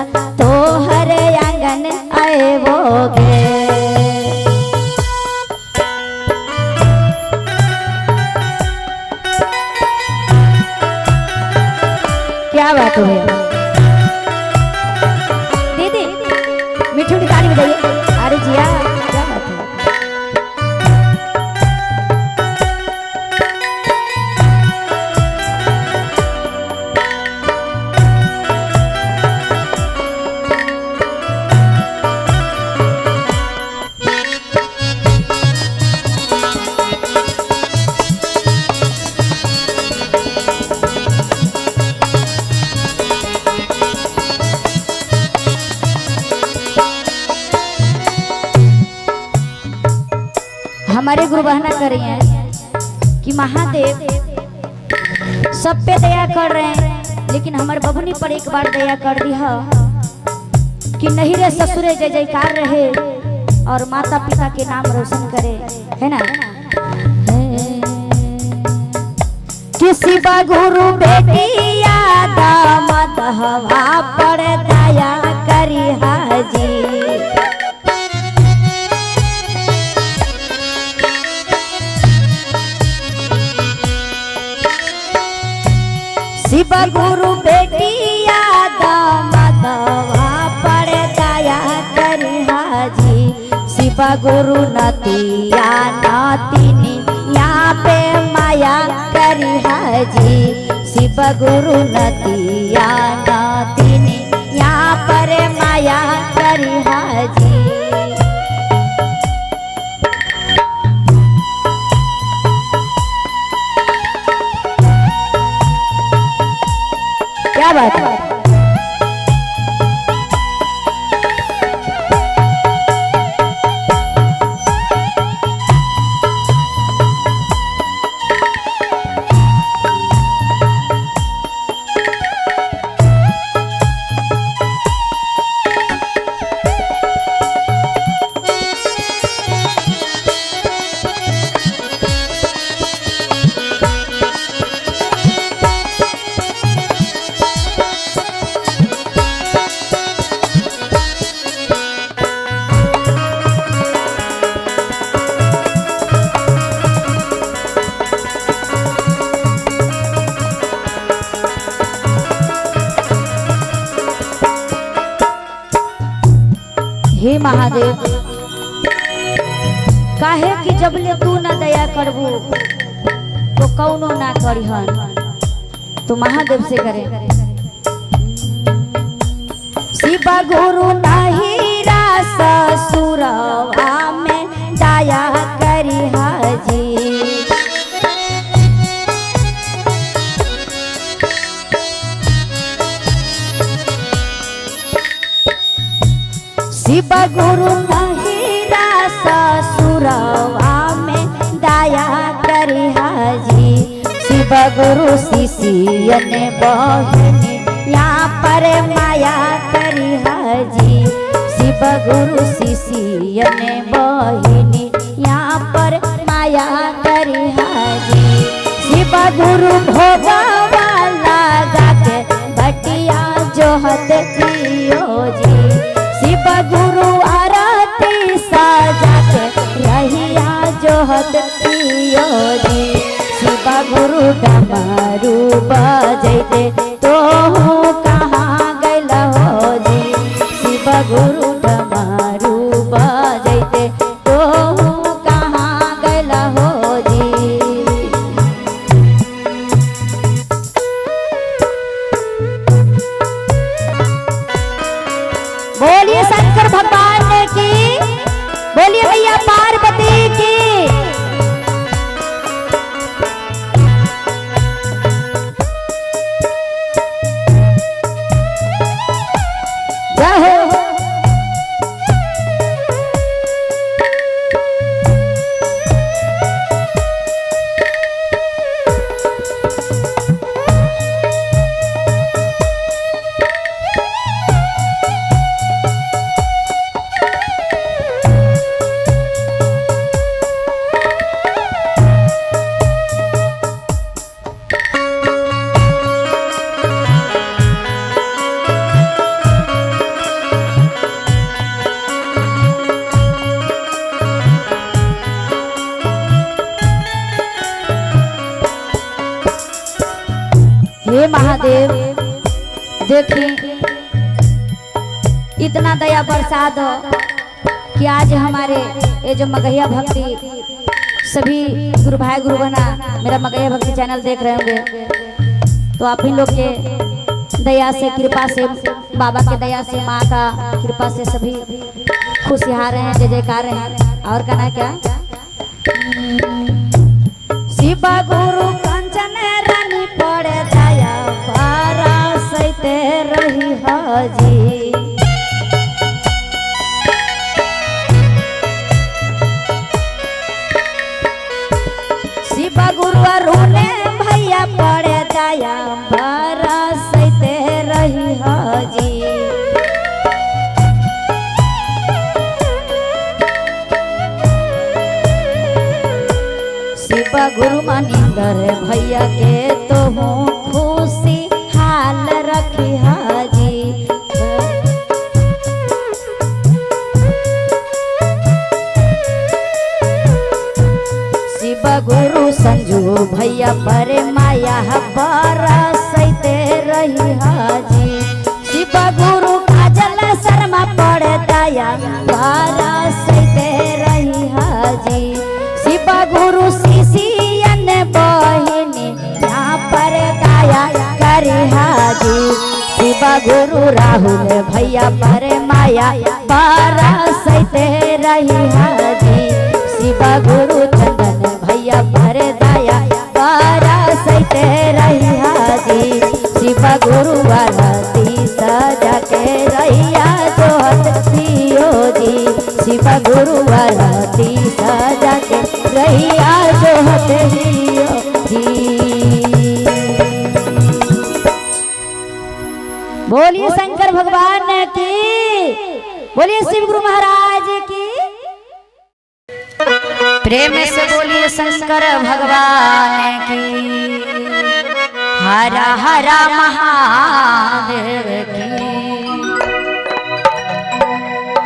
S1: तोहर आंगन अबोगे। क्या बात हो भैया दीदी, मिठू की ताली बजाइए। अरे जिया क्या बात है। हमारे गुरु बहना कर रही हैं कि महादेव सब पे दया कर रहे हैं, लेकिन हमारे बबुनी पर एक बार दया कर दी है कि नहीं रे ससुरे जय जयकार रहे और माता पिता के नाम रोशन करे, है ना। किसी गुरु बेटिया दामद हवा पर दया करी हाजी। शिव गुरु बेटिया दामदवा पर दया करी हाजी। शिव गुरु नतिया नतिनी यहाँ पे माया करी हाजी। शिव गुरु नतिया नतिनी यहाँ पर माया करी हाजी। क्या बात है। हे महादेव, काहे कि जब ले तू ना दया करबू तो कौनो ना करिहन, तो महादेव से करे। शिव गुरु नहीं ससुरवा में दया करी हाजी। शिव गुरु नहीं ससुरवा में दया करी हाजी। शिव गुरु शिशियन बहिनी यहाँ पर माया करी हाजी। शिव गुरु शिशियन बहिनी यहाँ पर माया करी हाजी। शिव गुरु भोगवा लगा के बटिया जोहत जियो जी। शिव गुरु आरती सजा के रहिया जोहत पियो जी। शिव गुरु डमरू बजैते तो कहाँ गइल हो जी। शिव गुरु डमरू बजैते तो कहाँ गइल हो जी। बोलिए शंकर भगवान की, बोलिए भैया पार्वती की। जय हो।
S6: महादेव, देखी इतना दया बरसा दो कि आज हमारे ये जो मगहिया भक्ति सभी गुरु भाई गुरु बना मेरा मगहिया भक्ति चैनल देख रहे होंगे, तो आप ही लोग के दया से, कृपा से, बाबा के दया से, माँ का कृपा से सभी खुशहाल रहे हैं, जय जयकार रहे हैं। और कहना है क्या? शिवा गुरु कंचन रानी पड़े दया बरसते रही हाजी। शिवा गुरु अरुणे भैया पड़े दया बरसते रही हाजी। शिवा गुरु मनिंदर भैया के तो हूँ खुशी हाल रखी हाजी। शिव गुरु संजू भैया पर माया बरसते रही हाजी। शिव गुरु काजल शर्मा पड़े दया बरसते रही हाजी। शिव गुरु शिशियन बहिनी यहाँ पर दया करी हाजी। शिव गुरु राहुल भैया पर माया बरसते रही हाजी। शिव गुरु चंदन भैया पर दया बरसते रही हाजी। शिव गुरु आरती सजा के रैया जोहत पियो जी। शिव गुरु आरती सजा के रैया जोहत हियो जी। बोलिए शंकर भगवान की, बोलिए शिव गुरु महाराज की। प्रेम से बोलिए शंकर भगवान की, हरा हरा महादेव की।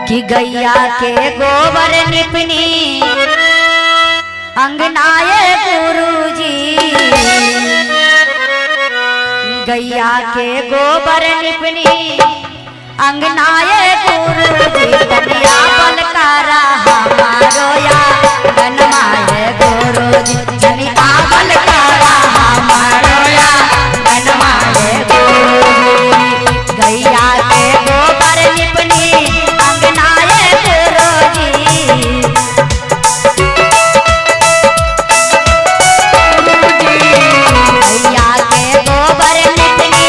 S6: कि गैया के गोबर निपनी अंगनाए गुरुजी, गैया के गोबर निपनी अंगनाए गुरुजी। तनिया बलकारा हमारो या गनमाए गुरुजी। तनिया बलकारा हमारो या गनमाए गुरुजी। गैया के गोबर निपनी अंगनाए गुरुजी। गैया के गोबर निपनी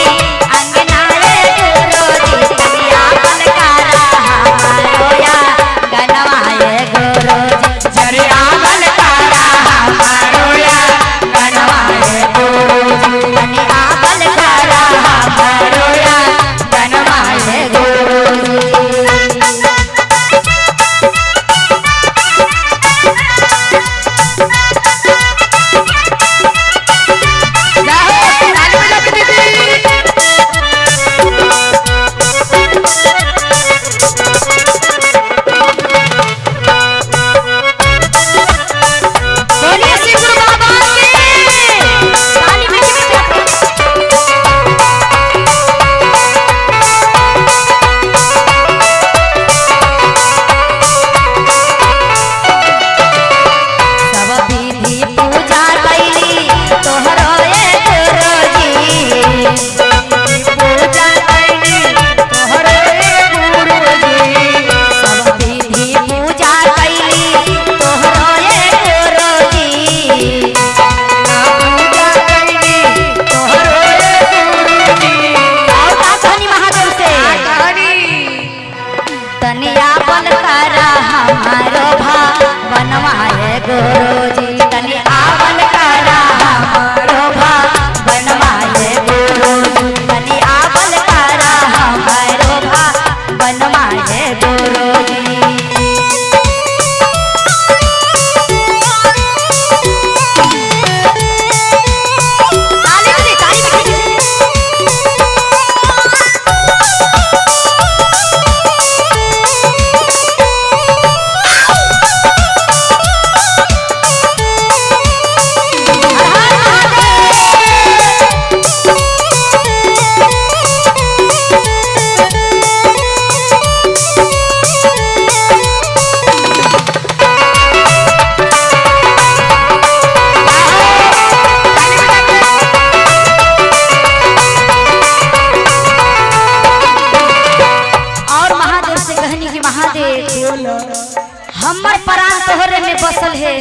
S6: अंगनाए गुरुजी। तनिया बलकारा हमारो या गनमाए गुरुजी।
S5: जरिया बलकारा हमारो या गनमाए गुरुजी।
S1: तनिया बलकारा हमारो या गनमाए गुरुजी।
S5: जय हो ताली बजा के दीदी।
S1: बोलिए शिव गुरु बाबा की। ताली में कितनी सब विधि पूजा कैली तोहरो ए गुरुजी।
S5: पूजा कैली तोहरे गुरुजी।
S1: सब विधि पूजा कैली तोहरो ए गुरुजी।
S5: पूजा कैली तोहरे गुरुजी।
S1: और का कहनी महादेव से?
S5: कहानी
S1: तनिया बलकारा हमारो भा बनवाए गुरुजी। तनिया बलकारा हमारो भा बनवाए गुरुजी। तनिया बलकारा हमारो भा बनवाए गुरुजी। ताली बजे, ताली बजे। हमर प्राण तोहरे में बसल है,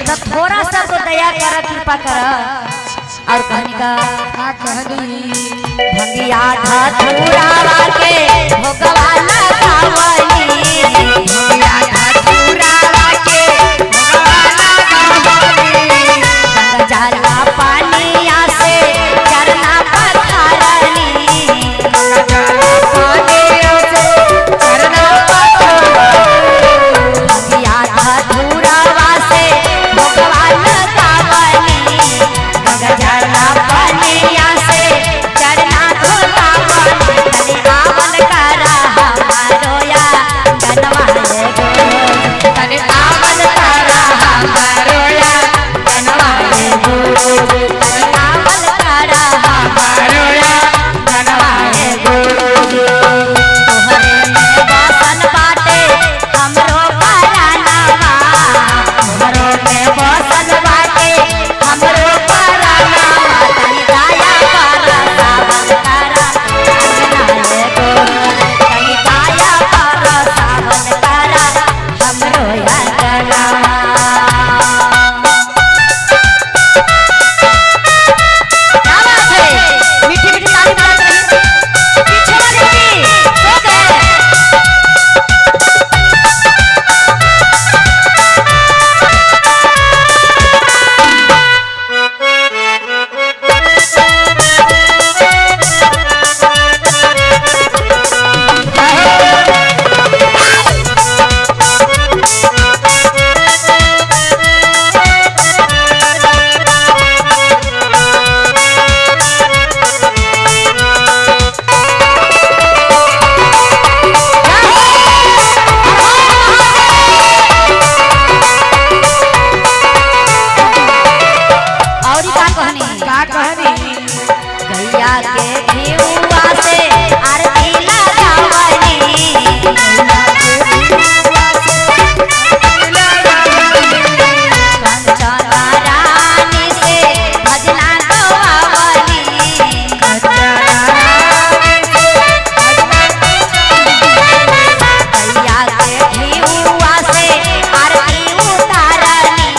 S1: तो थोड़ा सा तो दया कर, कृपा कर। और कहनी का भंगिया धतूरावा के भोगवा लगावली, भंगिया धतूरावा के भोगवा लगावली, गंगा जला पानिया से चरना पखारनी, गंगा जला पानिया से चरना पखारनी, भंगिया धतूरावा से भोगवा लगावली, गंगा जला पानिया से चरना धोलावली, तनि आवन करा हमारो या गनवा हे गो, तनि आवन करा हमारो या गनवा हे गो, तनि आवन करा हमारो या गनवा हे गो। तोहरे में बसल बाटे हमरो परानवा, तोहरे में बसल बाटे हमरो परानवा, तनि दया कर सावन करा अंगना हे गो, तनि दया कर सावन करा हमरो अंगना। क्या बात है, मीठी मीठी ताली बजाते रहिए। पीछे वाले भी सो गए। और का कहनी,
S5: का कहनी?
S1: गैया के घिउआ से आरती लगावनी, कंचन रानी से भजना गवावनी, गैया के घिउआ से आरती उतारनी,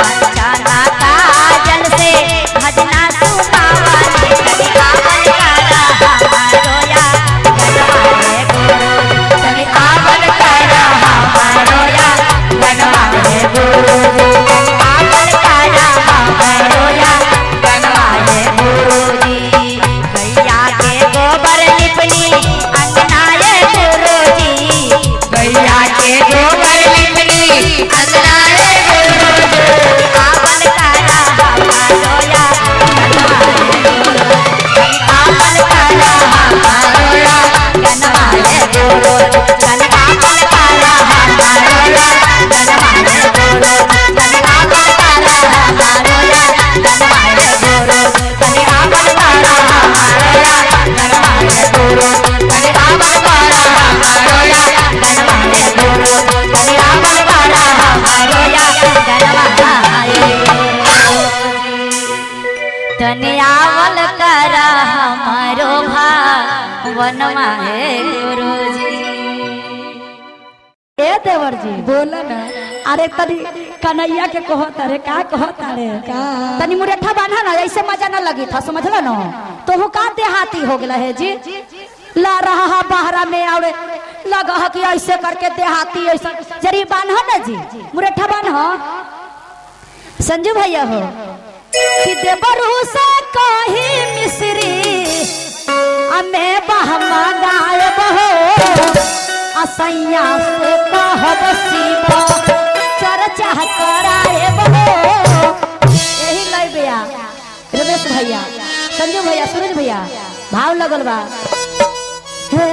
S1: कंचन काजल से भजना सुनावनी, तनि आवन करा हमारो या गनवा हे गुरु, तनि आवन करा हमारो या गनवा हे गुरु, तनि आवन करा हमारो या गनवा हे गुरुजी। गैया के गोबर लिपनी अंगना ये गुरुजी, गैया के गोबर लिपनी अंगना ये गुरुजी, आवन करा हमारो या गनवा हे गुरु, तनि आवन करा हमारो या गनवा हे गुरु, तनि आवन करा हमारो या गनवा हे गुरु, तनि आवन करा हमारो या गनवा हे गुरु, तनि आवन करा हमारो या गनवा हे गुरु, तनि आवन करा हमारो या गनवा हे गुरु, तनि आवन करा हमारो या गनवा हे गुरु। तनि आवल करा हमारो भावनवा हे गुरुजी।
S6: ए देवर जी
S5: बोला ना।
S6: अरे तनी कन्हैया के कहत अरे का कहत अरे तनी मुरेठा बांधा ना, ऐसे मजा ना लगी था, समझला ना? तो वो का देहाती हो गया है जी, ला रहा है बाहरा में और लगा है कि ऐसे करके देहाती ऐसा जरी बांधा ना जी, मुरेठा बांधा। संजू भैया हो कि देवरू से कही मिश्री अमे बहमा गायब हो, असैया से कहब शिव चर्चा कराएब हो। यही लय भैया रमेश भैया, संजू भैया, सूरज भैया, भाव लगल बा। हे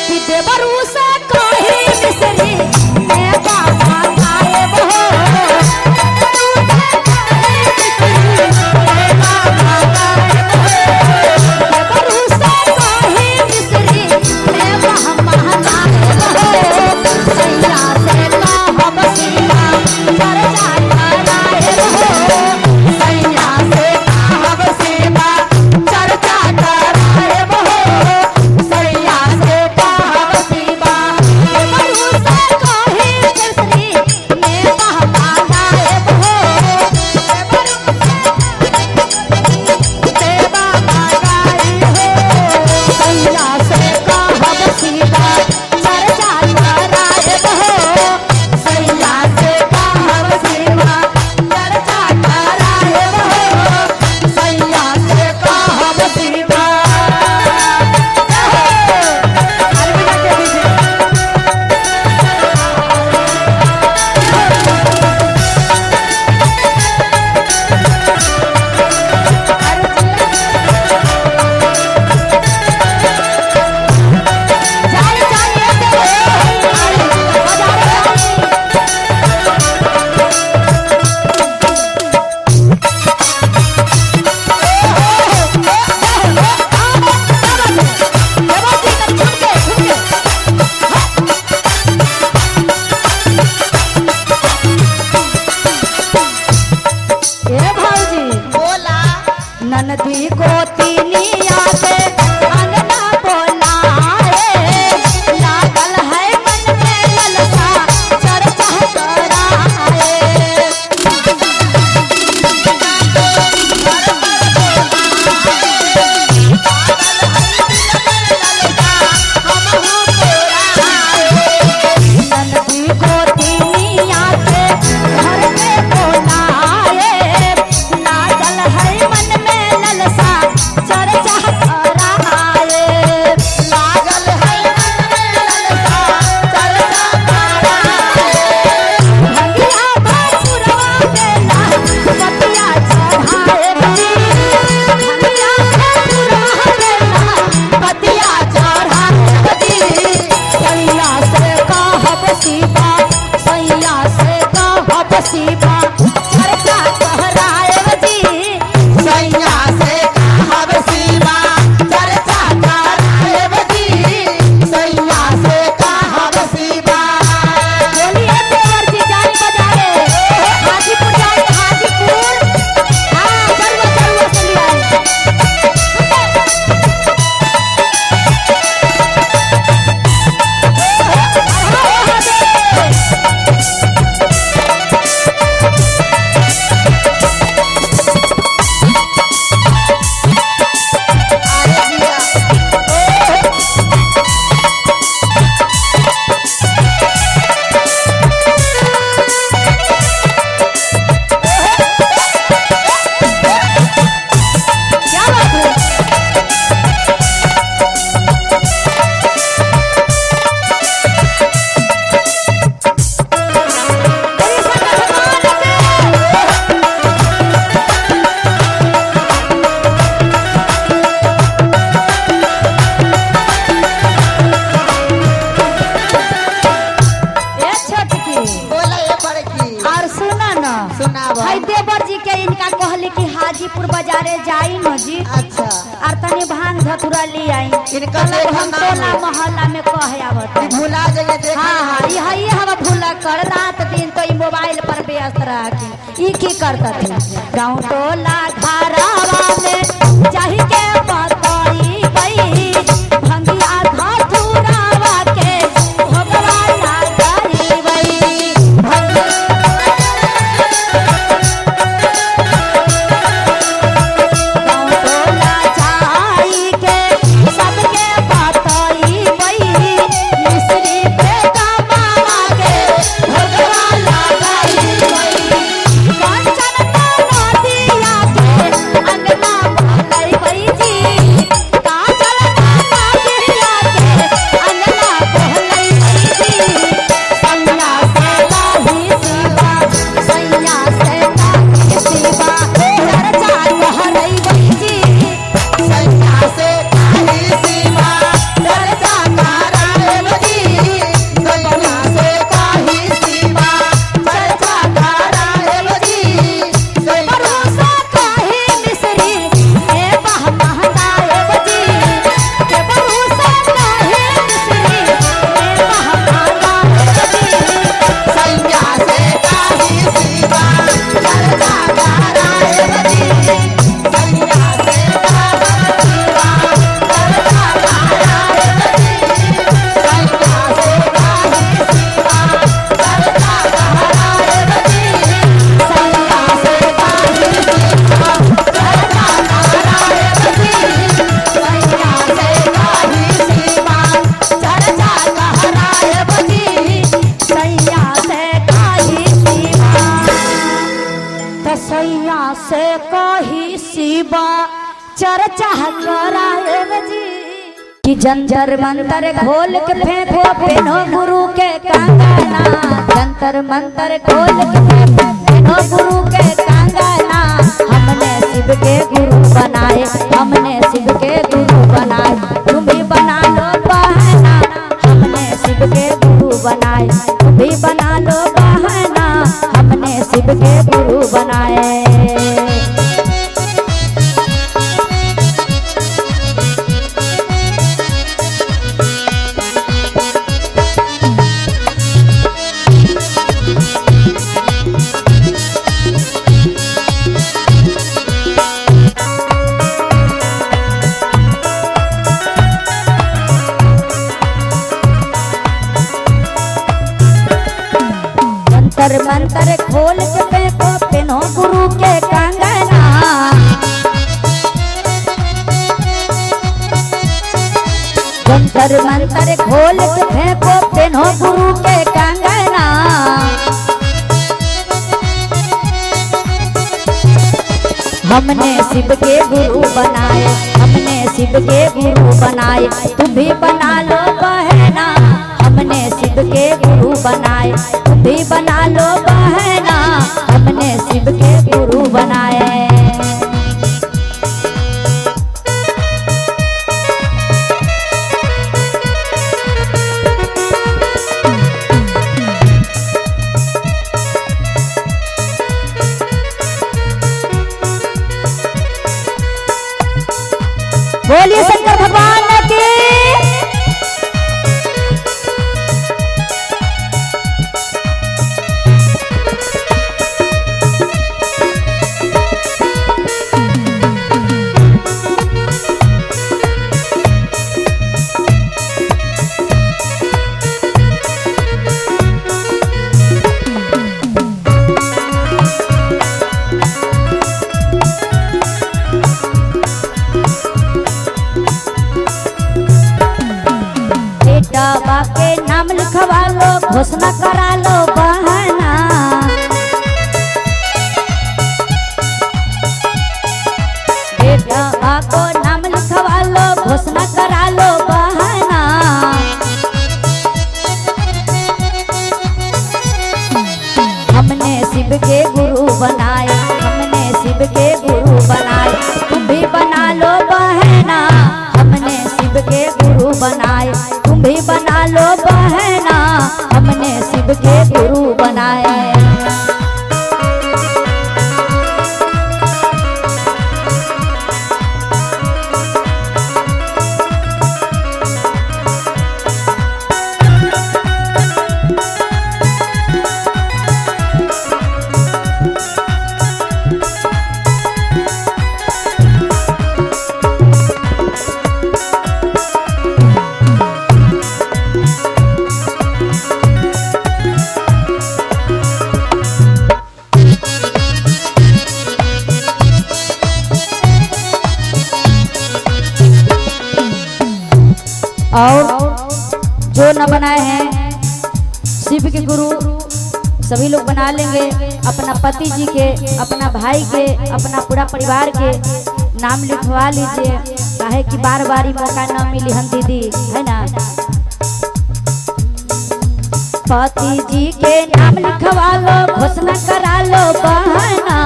S6: कि देवरू से कही मिश्री मैं बाबा गायब हो,
S5: चर्चा कराए बहो, सैया से कहब शिवा।
S6: है देवर जी के इनका कहले कि हाजीपुर बाजारे जाई न जी।
S2: अच्छा।
S6: और तनी भांग धतुरा ले आई।
S2: इनका
S6: तब
S2: देखा
S6: हम
S2: ना
S6: टोला
S2: हो।
S6: मोहल्ला में कहे आवत
S2: ई भुला जाइए देखा
S6: हाँ हाँ, ये है, ये हम भूला कर रात दिन तो ई मोबाइल पर व्यस्त रह के ई की करता थी। गाँव टोला घरावा में जाहि के बताई गई भंगिया धतुरावा के भोगवा लगाई गई। गाँव टोला जाई के सबके बताई गई मिश्री पे दबावा के भोगवा लगाई गई। कंचन नदिया के अंगना बोलै गई जी, काजल नदिया के अंगना बोलै गई जी। सैया से लाही शिवा, सैया से लाही शिवा, चर्चा कहरै गई जी।
S2: सैया से काली सीमा चर्चा कराएब जी। सैया से काली सीमा चर्चा कराएब जी। सैया
S6: भरोसा काहे मिसरी ए बह महताएब जी, के भरोसा काहे मिसरी ए बह महताएब जी।
S2: सैया से काली सीमा चर्चा कराएब जी। सैया से काली सीमा चर्चा कराएब जी। सैया से काली सीमा चर्चा कराएब जी। सैया से काली सीमा चर्चा कराएब जी। सैया से काली सीमा चर्चा कराएब जी।
S6: सैया से काहे शिवा, त सैया से कही शिवा चर्चा कराएब जी। कि जंतर मंतर खोल के फेंको पेनो गुरु के कंगना, जंतर मंतर खोल के फेंको पेनो गुरु के कंगना। हमने शिव के गुरु बनाए, हमने शिव के गुरु बनाए, तुम भी बना लो बहना। हमने शिव के गुरु बनाए, तुम भी बना लो बहना। हमने शिव के गुरु बनाए। जंतर मंतर खोल के फेंको पेनो गुरु के कंगना, जंतर मंतर खोल के फेंको पेनो गुरु के कंगना। हमने शिव के गुरु बनाए, हमने शिव के गुरु बनाए, तुम भी बना लो बहना। हमने शिव के गुरु बनाए, तुम भी बना लो बहना। हमने शिव के गुरु बनाए। बोलिए शंकर भगवान की। बेटा बाप के नाम लिखवा लो, घोषणा करा लो बहना। बेटा बाप को नाम लिखवा लो, घोषणा करा लो बहना। हमने शिव के गुरु बनाए, हमने शिव के गुरु बनाए, तुम भी बना लो बहना। हमने शिव के गुरु बनाए, तुम भी बना लो बहना। हमने शिव के गुरु बनाए। जो न बनाए हैं शिव के गुरु सभी लोग बना लेंगे। अपना पति जी के, अपना भाई के, अपना पूरा परिवार के नाम लिखवा लीजिए, काहे कि बार बार ही मौका न मिली हम दीदी, है ना। पति जी के नाम लिखवा लो, घोषणा करा लो बहना।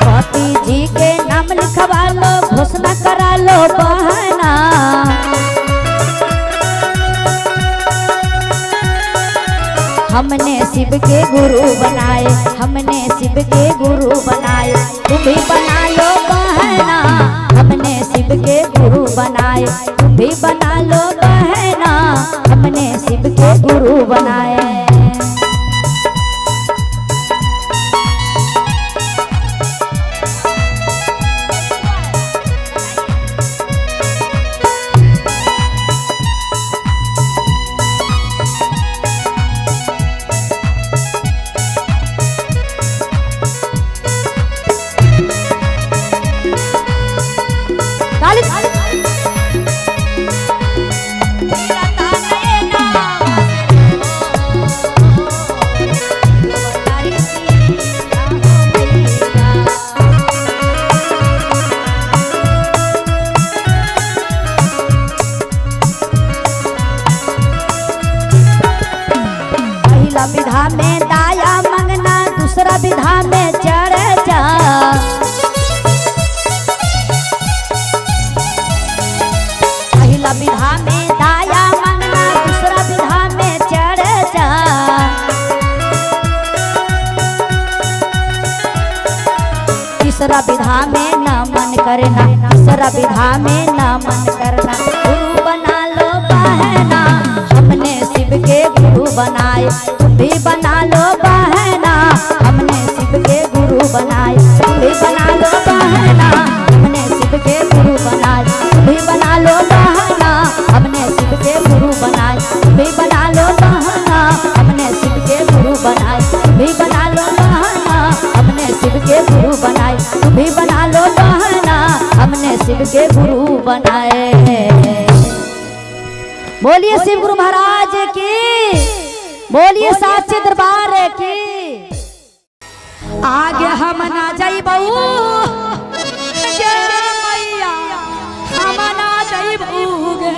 S6: पति जी के नाम लिखवा लो, घोषणा करा लो बहना। हमने शिव के गुरु बनाए, हमने शिव के गुरु बनाए, तुम भी बना लो बहना। हमने शिव के गुरु बनाए, तुम भी बना लो बहना। हमने शिव के गुरु बनाए। पहला विधा में दाया मंगना, दूसरा विधा में चर्चा। पहला विधा में दाया मंगना, दूसरा विधा में चर्चा। तीसरा विधा में नमन करना, तीसरा विधा में नमन करना। गुरु बना लो बहना, हमने शिव के गुरु बनाए, तुम भी बना लो बहना। हमने शिव के गुरु बनाए, तुम भी बना लो बहना। हमने शिव के गुरु बनाए, तुम भी बना लो बहना। हमने शिव के गुरु बनाए, तुम भी बना लो बहना। हमने शिव के गुरु बनाए, तुम भी बना लो बहना। हमने शिव के गुरु बनाए, तुम भी बना लो बहना। हमने शिव के गुरु बनाए। बोलिए शिव गुरु महाराज की, बोलिए साचे दरबार की। आगे हम ना जाइबू गे मैया, हम ना जाइबू गे।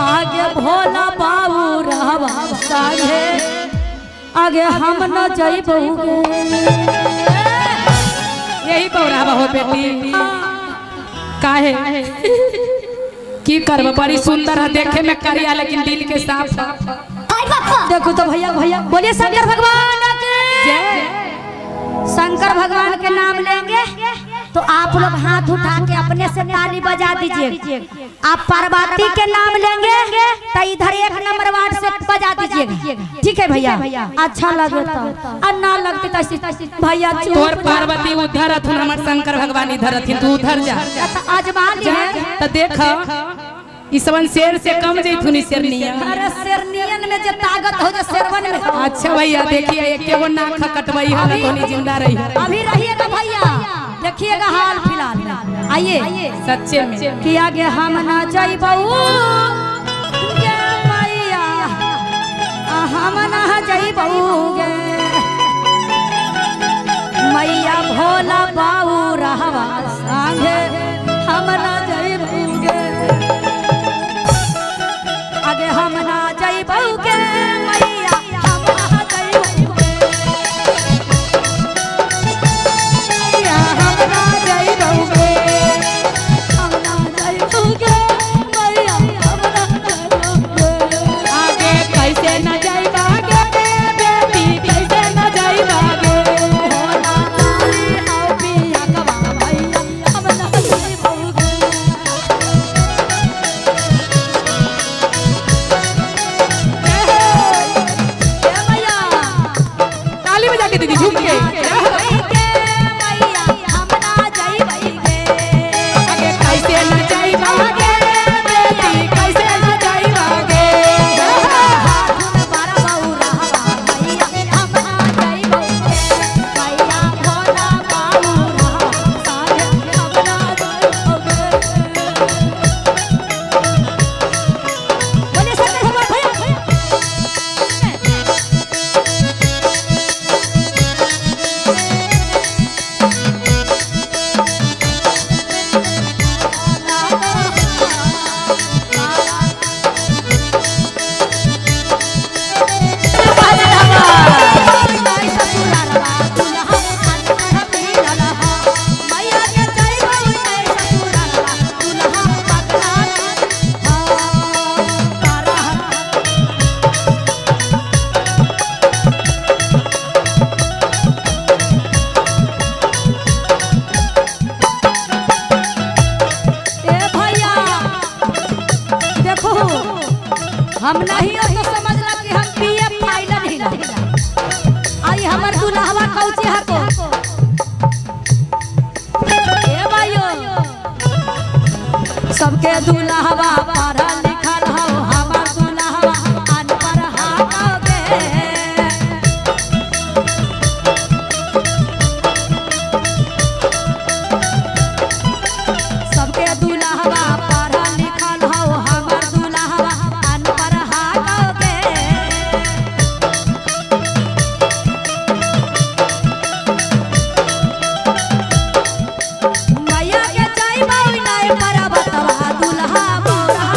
S6: आगे भोला बाबू रहबा सागे, आगे हम ना जाइबू गे।
S5: यही बौरावा हो बेटी, काहे की करब, बड़ी सुंदर है देखे में करिया, लेकिन दिल के साफ।
S6: देखो तो भैया, भैया बोलिए शंकर भगवान के
S5: जय।
S6: शंकर भगवान के नाम लेंगे तो आप लोग हाथ उठा के अपने से ताली बजा दीजिए। आप पार्वती के नाम लेंगे तो इधर 1 नंबर वार्ड से बजा दीजिएगा, ठीक है भैया? अच्छा लगे तो, और ना लगते तो भैया
S5: तोर पार्वती उधर हथुन, हमर शंकर भगवान इधर हथिन, तू उधर जा।
S6: आजमा ली है
S5: तो देख, इसवन शेर से कम जैथुन शेरनिया।
S6: अरे शेरनियन में जो ताकत हो जो शेरवन में।
S5: अच्छा भैया देखिए, एक एगो नाक कटवई है कोनी जिंदा रही।
S6: अभी रहिएगा भैया, देखिएगा हाल फिलहाल। आइए
S5: सच्चे में
S6: कि आगे हम ना जाइबू गे मैया, हम ना जाइबू गे मैया। भोला बाबू रहवा संगे, हम ना जाइबू गे। आगे हम ना जाइबू गे मैया, हम ना जाइबू गे। हम ना जाइबू गे, हम ना जाइबू गे मैया, हम ना जाइबू गे।
S5: आगे कैसे न जाइबा गे बेटी, कैसे न जाइबा गे।
S6: भोला आओ पिया कवा सबके दुल्हवा पढ़ल लिखल हो, हमर दुल्हवा अनपढ़ हाकोगे। सबके दुल्हवा पढ़ल लिखल हो, हमर दुल्हवा अनपढ़ हाकोगे। मैया के जइबौ नै पर्वतवा, दुल्हा मोरा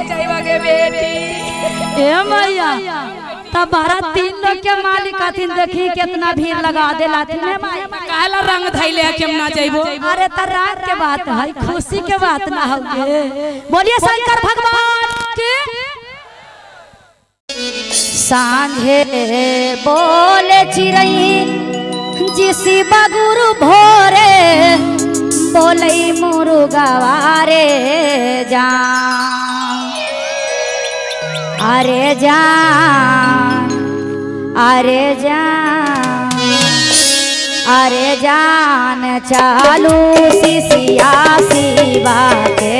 S5: जाइबा गे बेटी।
S6: ए मैया तब बारह तीन लोग के मालिक हथिन, देखी कितना भीड़ लगा देलाथिन। ए माई
S5: काहेला रंग धैले है कि हम ना जाइबो?
S6: अरे त रात के बात है, खुशी के बात ना हो। बोलिए शंकर भगवान के। सांझे बोले चिड़ई जिसी बगुरु भोरे बोलई मुरुगवारे जा, अरे जा, अरे जा, अरे जान चालू सिसिया शिवा के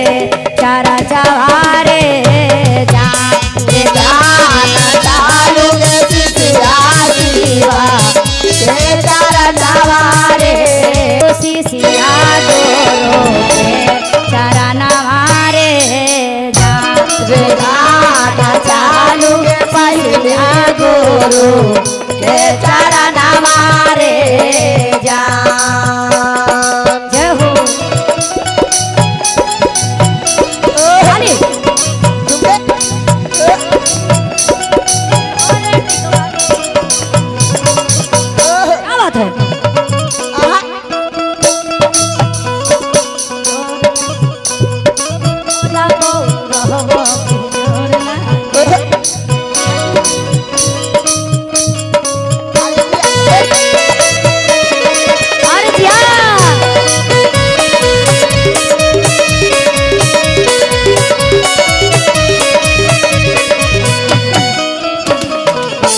S6: चारा चवारे जा,
S2: जान चालू सिसिया शिवा के चारा चवारे,
S6: सिसिया गोरो के चारा नवारे जा,
S2: रे जान चालू सिसिया गोरो के चारा नवारे जा।
S6: जय हो। खाली क्या बात है? अरे जिया।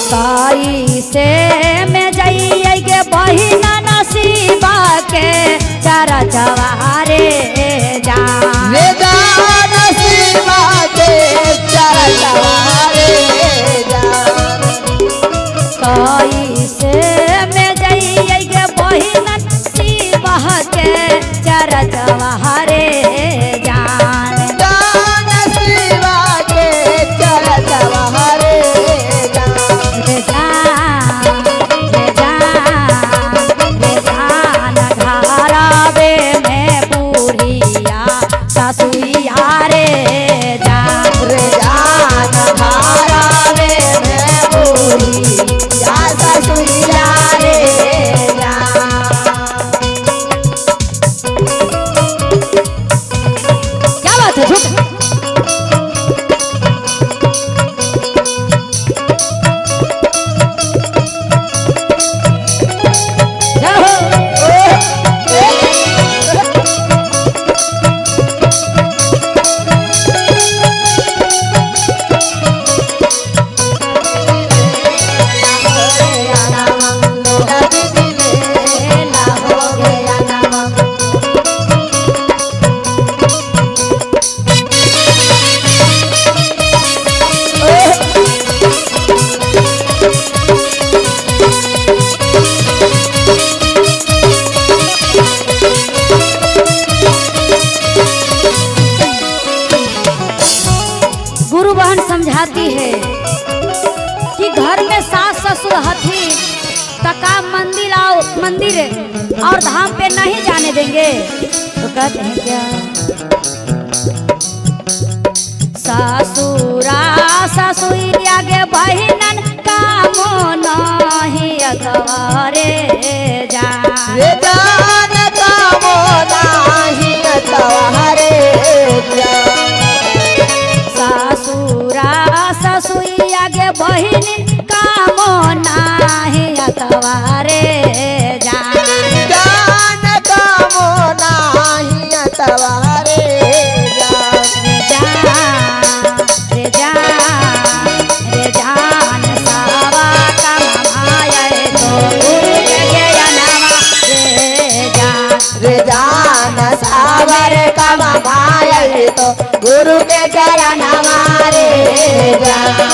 S6: काई से में जाइए गे बहिना नसीबा के चारा चवारे जा,
S2: रे जान शिवा के चारा चवारे जा,
S6: काई से में जाइए गे बहिना नसीबा के चारा चवारे जान,
S2: जान शिवा के चारा चवारे जा,
S6: रे जान, रे जान, रे जान घरवे में बुढ़िया ससुइया रे जान,
S2: रे जान घरवे में बुढ़िया ससुइया रे जान।
S6: क्या बात है झूठ? जय हो। गुरु बहन समझाती है कि घर में सास ससुर हथी तका मंदिर आओ, मंदिर और धाम पे नहीं जाने देंगे। तो कहते हैं क्या? ससुरा ससुरिया के बहिनन कामो नहीं अतवारे जा,
S2: रे जान कामो नाही अतवारे जा,
S6: ससुरा ससुरिया के बहिन कामो नाही अतवारे जा,
S2: जान कामो नाही अतवारे जा,
S6: रे जान, रे जान, रे जान सावा कमाया तो गुरु के ज्ञानवा रे जान,
S2: रे जान सावर कमा भाई तो गुरु के चरण हमारे जान।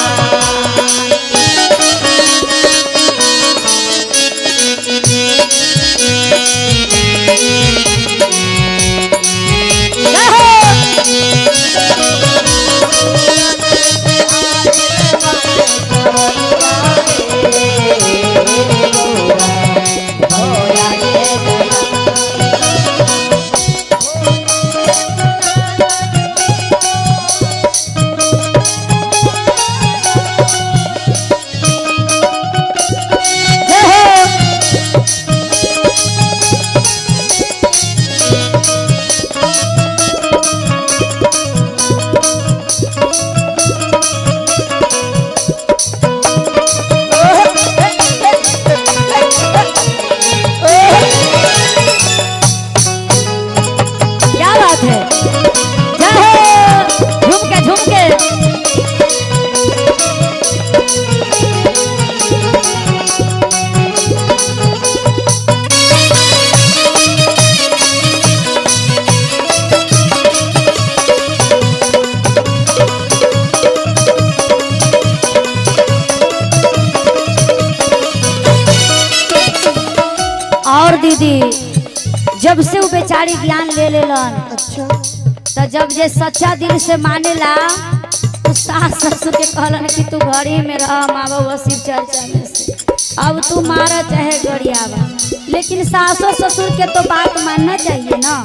S6: जय हो।
S1: दीदी, जब से वो बेचारी ज्ञान ले लेलन।
S2: अच्छा।
S1: तो जब जे सच्चा दिल से मानेला तो सास ससुर के कहलन कि तू घर ही में रह, माँ बाबा शिव चर्चा में से अब तू मारा चाहे गरियावा, लेकिन सासो ससुर के तो बात मानना चाहिए ना,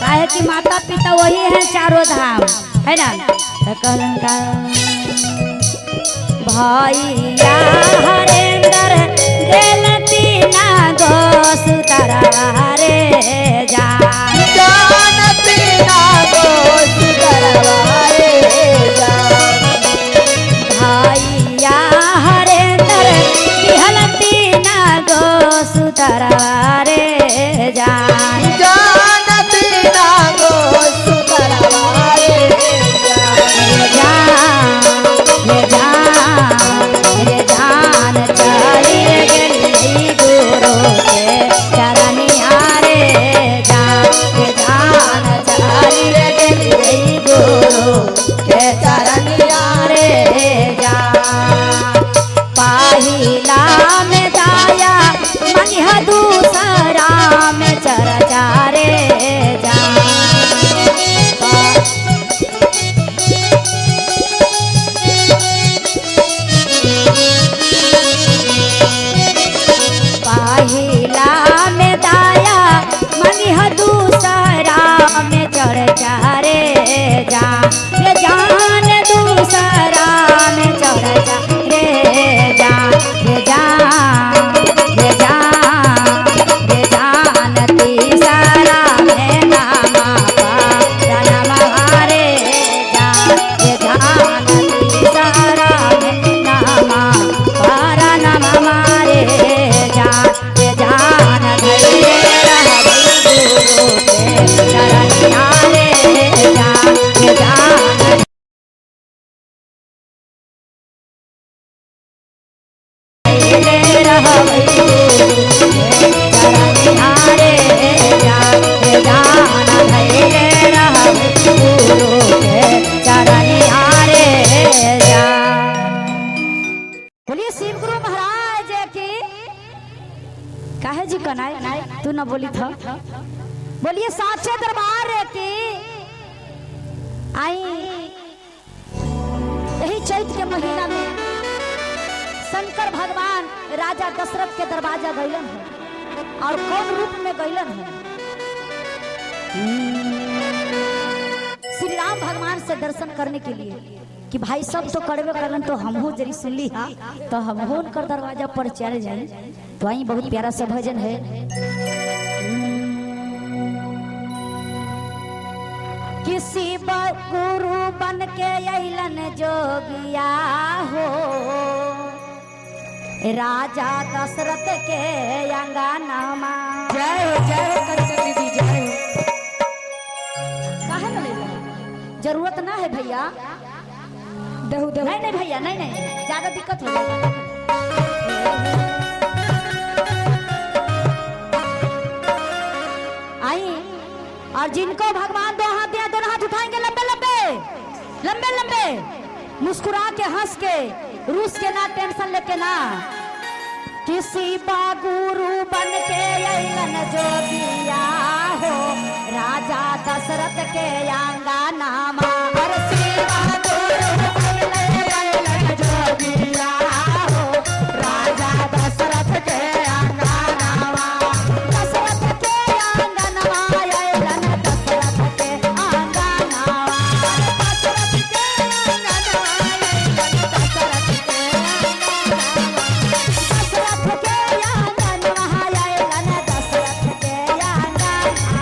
S1: काहे कि माता पिता वही हैं चारों धाम, है ना। तो कहलन का भैया हरेंद्र गेलती ना गो सुतरवा रे जा।
S2: जानती ना दोष करवाए जान।
S1: भैया हरेंद्र बिहलती ना गो सुतरवा रे जान।
S2: जानती ना दोष करवाए जान।
S1: रे जान, रे जान, रे जान चली गेली गुरु के चरनिया रे जान। रे जान चली गेली गुरु के चरनिया रे जान। पहिला में दाया मंगिह, दूसरा में चरचा रे जान। पहिला में दाया मंगिह, दूसरा में चढ़ जा रे जा। रे जान दूसरा में चढ़ जा रे जा। रे जान, रे जान, रे जान तीसरा में नामा पा रमा रे जा। रे जान तीसरा में नामा पारा नमा रे जा। रे जान धैर्य रहबई गुरु के चरनिया रे जा। रे जान धैर्य रहबई गुरु के चरनिया रे जा। रे जान धैर्य रहबई गुरु के चरनिया रे जा। बोलिए शिव गुरु महाराज की। काहे जी कनाए तू न बोली था। बोलिए साचे दरबार की। आई यही चैत के महीना में शंकर भगवान राजा दशरथ के दरवाजा गैलन है और कौन रूप में गैलन है, श्री राम भगवान से दर्शन करने के लिए कि भाई सब तो करबे करलन तो हमहू जरी सुनली हा तो हमहू उनकर दरवाजा पर चल जाए। तो आई बहुत प्यारा सा भजन है। किसी गुरु बन के अइलन जोगिया हो, राजा दशरथ के अंगनामा।
S5: जय हो, जय हो कंचन दीदी, जय हो।
S1: काहे न लेला? जरूरत ना है भैया।
S5: दहु दहु।
S1: नहीं नहीं भैया, नहीं नहीं, ज्यादा दिक्कत हो जाएगा। आई और जिनको भगवान दो हाथ दिया, दोनों हाथ उठाएंगे लंबे लंबे लंबे लंबे, मुस्कुरा के, हंस के, रूस के ना, टेंशन लेके ना। किसी बागुरु बन के अइलन जोगिया हो, राजा दशरथ के आंगनामा। अरे शिवा गुरु अइलन जोगिया हो, राजा दशरथ के आंगनामा। दशरथ के आंगनामा अइलन, दशरथ के आंगनामा। दशरथ के आंगनामा अइलन, दशरथ के आंगनामा। दशरथ के आंगनामा अइलन, दशरथ के आंगनामा।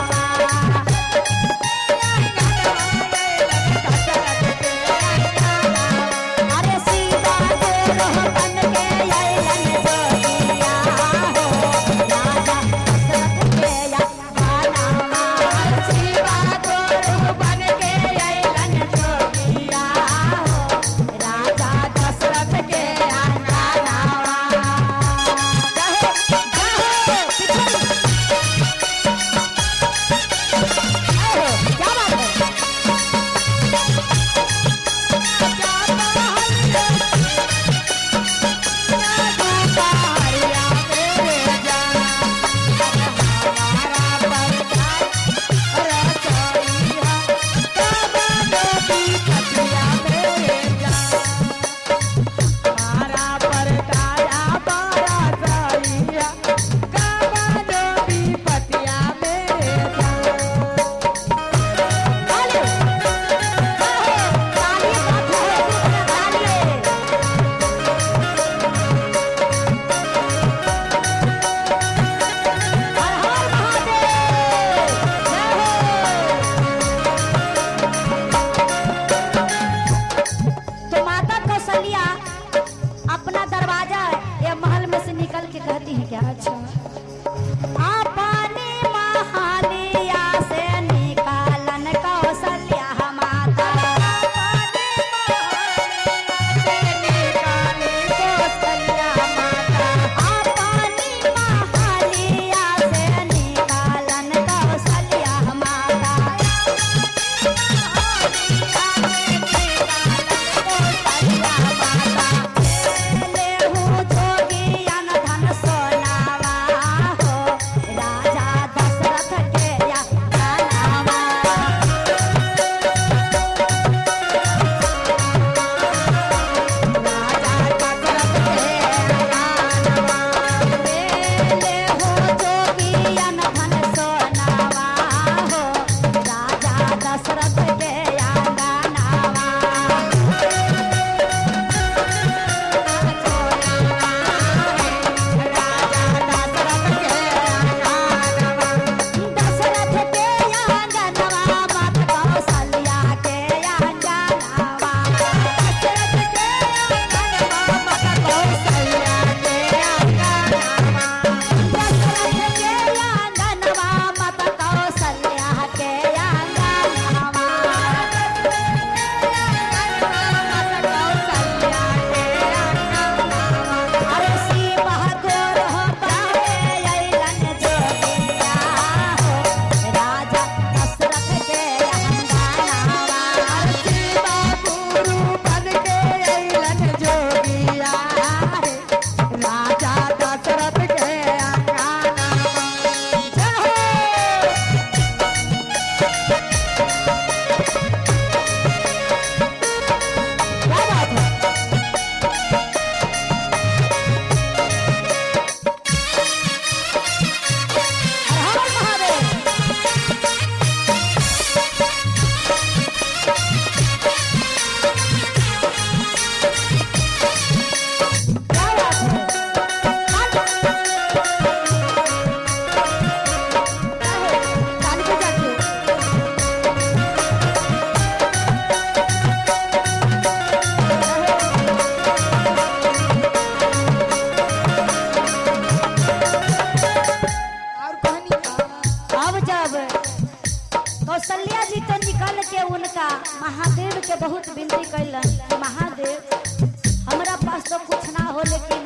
S1: हो लेकिन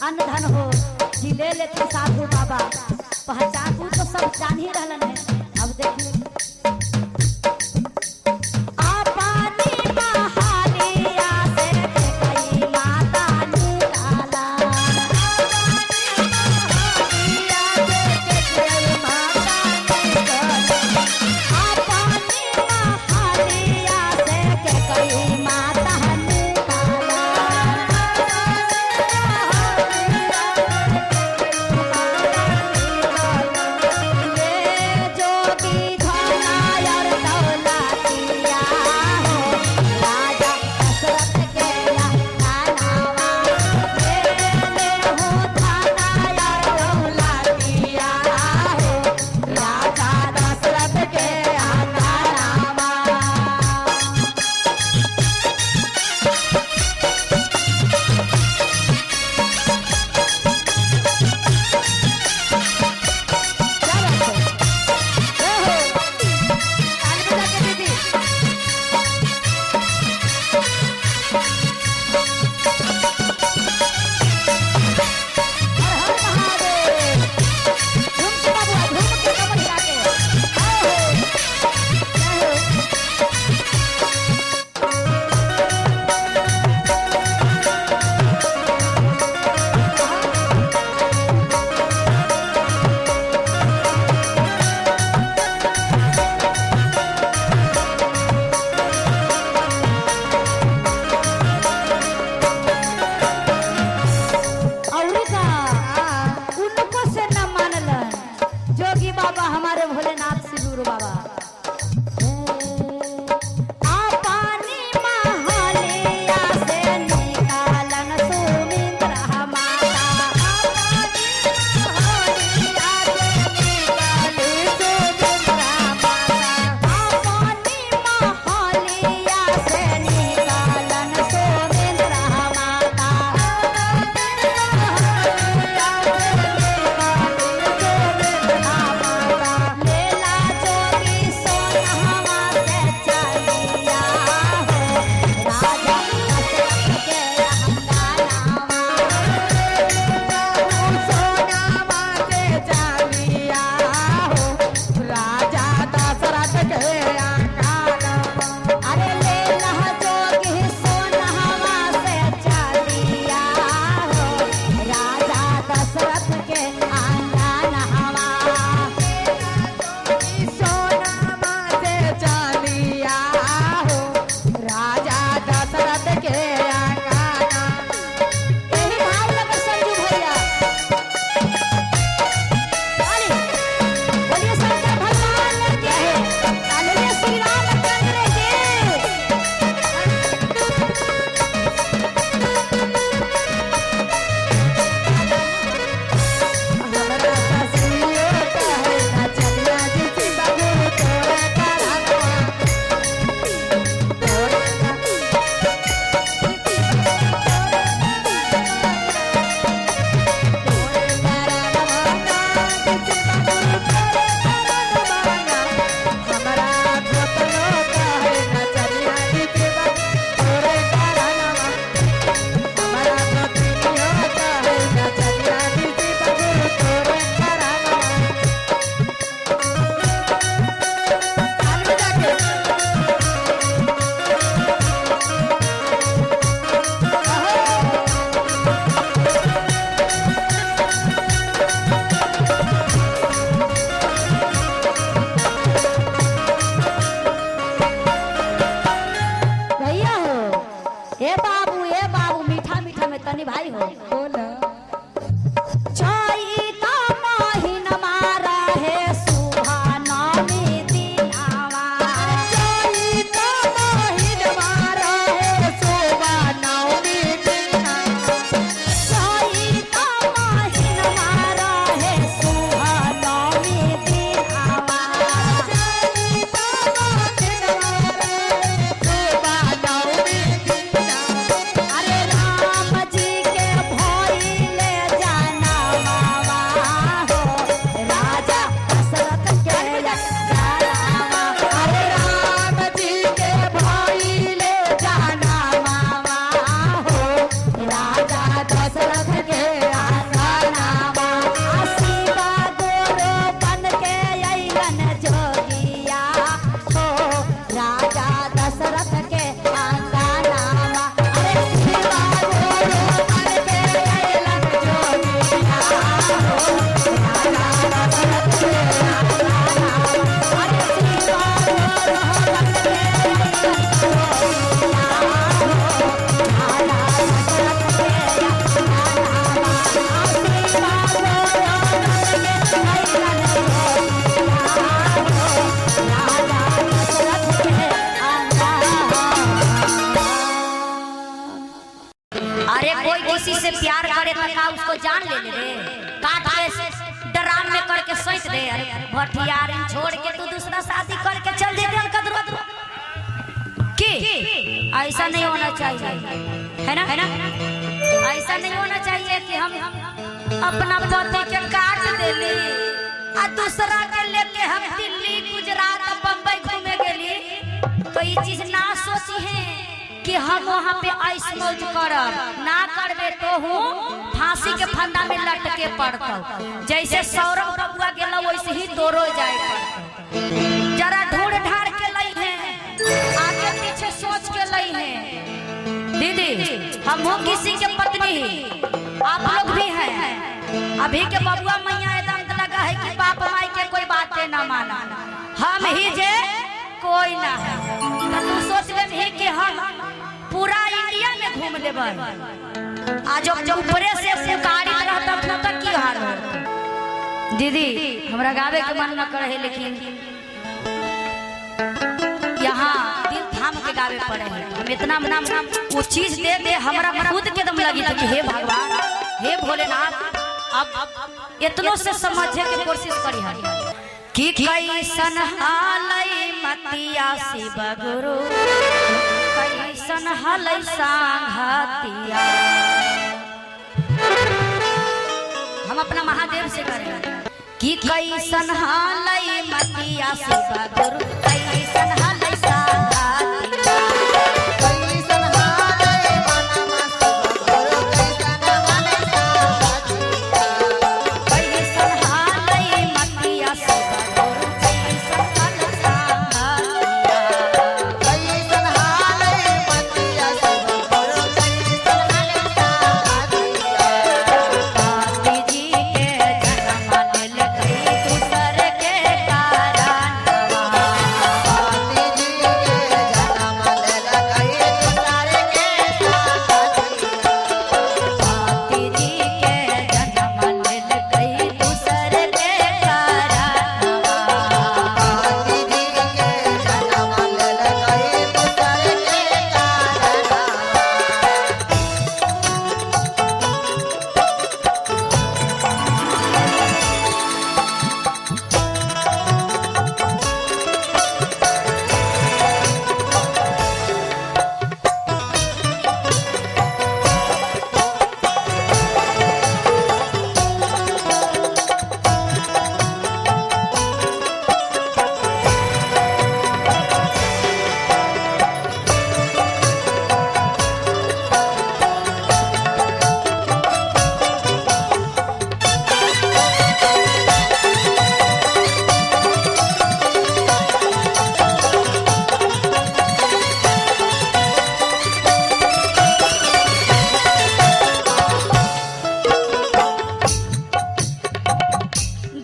S1: अन्न धन हो जिले लेते साधु बाबा पहचान ऊ तो सब जान ही रहलन है। अब देखिए पानी बहालिया से कई माता निकाला पानी बहालिया से कई माता निकाला ये जोगी धना और दौलतिया हो राजा दशरथ के नानावा ये ले हो धना और दौलतिया हो राजा दशरथ के नानावा। क्या बात है? ए हो, ताली बजा के दीदी। हर हर महादेव। झूम के बाबू, झूम के कमर हिला के। जय हो, जय हो। औरी का उनको से न मानलन जोगी बाबा हमारे भोलेनाथ शिव गुरु बाबा। आ पानी महालिया से निकालन सुमिंद्र माता। आ पानी महालिया से निकालन सुमिंद्र माता। लेला जोगी सोनहवा से चलिया हो राजा दशरथ के अंगनावा।
S5: राजा दशरथ के अंगना।
S1: अरे लेला जोगी सोनहवा से चलिया हो राजा दशरथ के अंगनावा।
S5: सोनामा से चलिया हो राजा दशरथ के अंगना।
S1: यही भाव लगे संजू भैया। ताली। बोलिए शंकर भगवान के, बोलिए श्री रामचंद्र के।
S5: हमरा ससुरियो कहे ना चलिया जी सीता गुरु तोरे कराना। तोरे तोरे कराना सीता गुरु तोरे कराना। हमरा गोतनो कहे ना चलिया जी सीता तोरे कराना। हमारा गोतनियो कहे ना चलिया जी सीता गुरु तोरे कराना। ताली बजा के।
S1: भैया हो, ए बाबू, ए बाबू, मीठा मीठा में तनी भाई हो।
S5: बोला।
S1: चैत महीनमा रहे सुहानमी दिनावा।
S5: चैत महिनमा रहे शोभा नवमी दिना।
S1: चैत महीनमा रहे सुहानमी दिनावा।
S5: चैत महिनमा रहे शोभा नवमी दिना।
S1: अरे राम जी के भई अरे कोई किसी से प्यार करे तो का उसको जान ले ले रे, काट के डराम में करके सैत दे। अरे भटियारी छोड़ के तू दूसरा शादी करके चल देते हम कदर की, ऐसा नहीं होना चाहिए, है ना? है ना, ऐसा नहीं होना चाहिए कि हम अपना पति के काट देली आ दूसरा के लेके हम दिल्ली गुजरात बम्बई घूमे गेली। तो ये चीज ना सोची है कि हम वहाँ पे ऐश मौज करब, ना करबे तो हूँ फांसी के फंदा में लटके पड़तो। जैसे सौरभ बबुआ गेला वैसे ही तोरो जाए पड़तो। जरा ढूंढ ढाड़ के लई है, आगे पीछे सोच के लई है। दीदी हम हो किसी के पत्नी ही, आप लोग भी हैं। अभी के बबुआ मैया एकदम लगा है कि बाप माई के कोई बातें ना माना, हम ही जे कोई ना है। तो तू सोच ले ही कि हम पूरा इंडिया में घूम लेबै, आज ऊपरे से पुकारी रहता तक की हाल हो। दीदी हमरा गावे के मन न करे है, लेकिन यहाँ दिल थाम के गावे पड़े है। हम इतना नाम वो चीज दे दे हमरा खुद के दम लगी तो कि हे भगवान हे भोलेनाथ, अब इतनों से समझे के कोशिश करी है कि कैसन हालई मतिया शिव गुरु, कैसन हालई सांघतिया। हम अपना महादेव से करें कि कैसन हालई मतिया शिव गुरु, कैसन हालई सांघतिया। कैसन हालई मतिया शिव गुरु, कैसन हालई सांघतिया। पापी जी के जन्म लेलकै दूसर के कारणवा। पापी जी के जन्म लेलकै दूसर के कारणवा।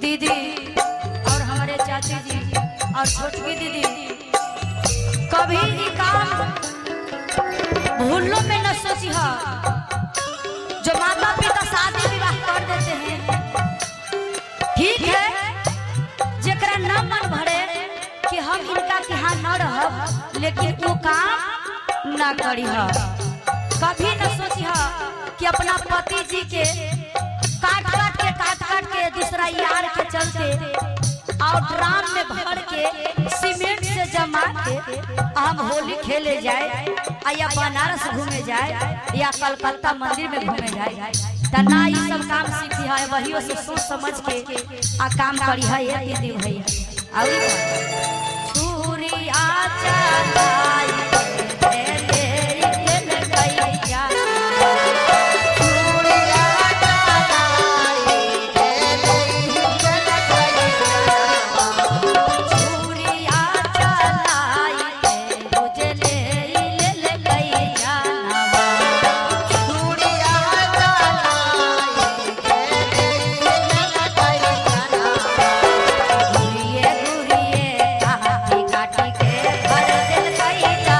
S1: दीदी और हमारे चाची जी और छोटकी दीदी, कभी ये काम भूलों में न सोची है। जो माता पिता शादी विवाह कर देते हैं ठीक है, जेकरा न मन भरे कि हम इनका के यहाँ न रहब, लेकिन वो काम न करी है। कभी न सोची है कि अपना पति जी के काट काट के काट काट के दूसरा यार के चलते और ड्राम में भर के सीमेंट से जमा के हम होली खेले जाए या बनारस घूमे जाए या कलकत्ता मंदिर में घूमे जाए। त ना ये सब काम सीखी है, वही से सोच समझ के आ काम करी है। ये दीदी भैया और छुरिया चलाई ले ले गैया। छुरिया चलाई उजले ले गैया। घुरिए घुरिए काटी काटी के भर दिल गैया।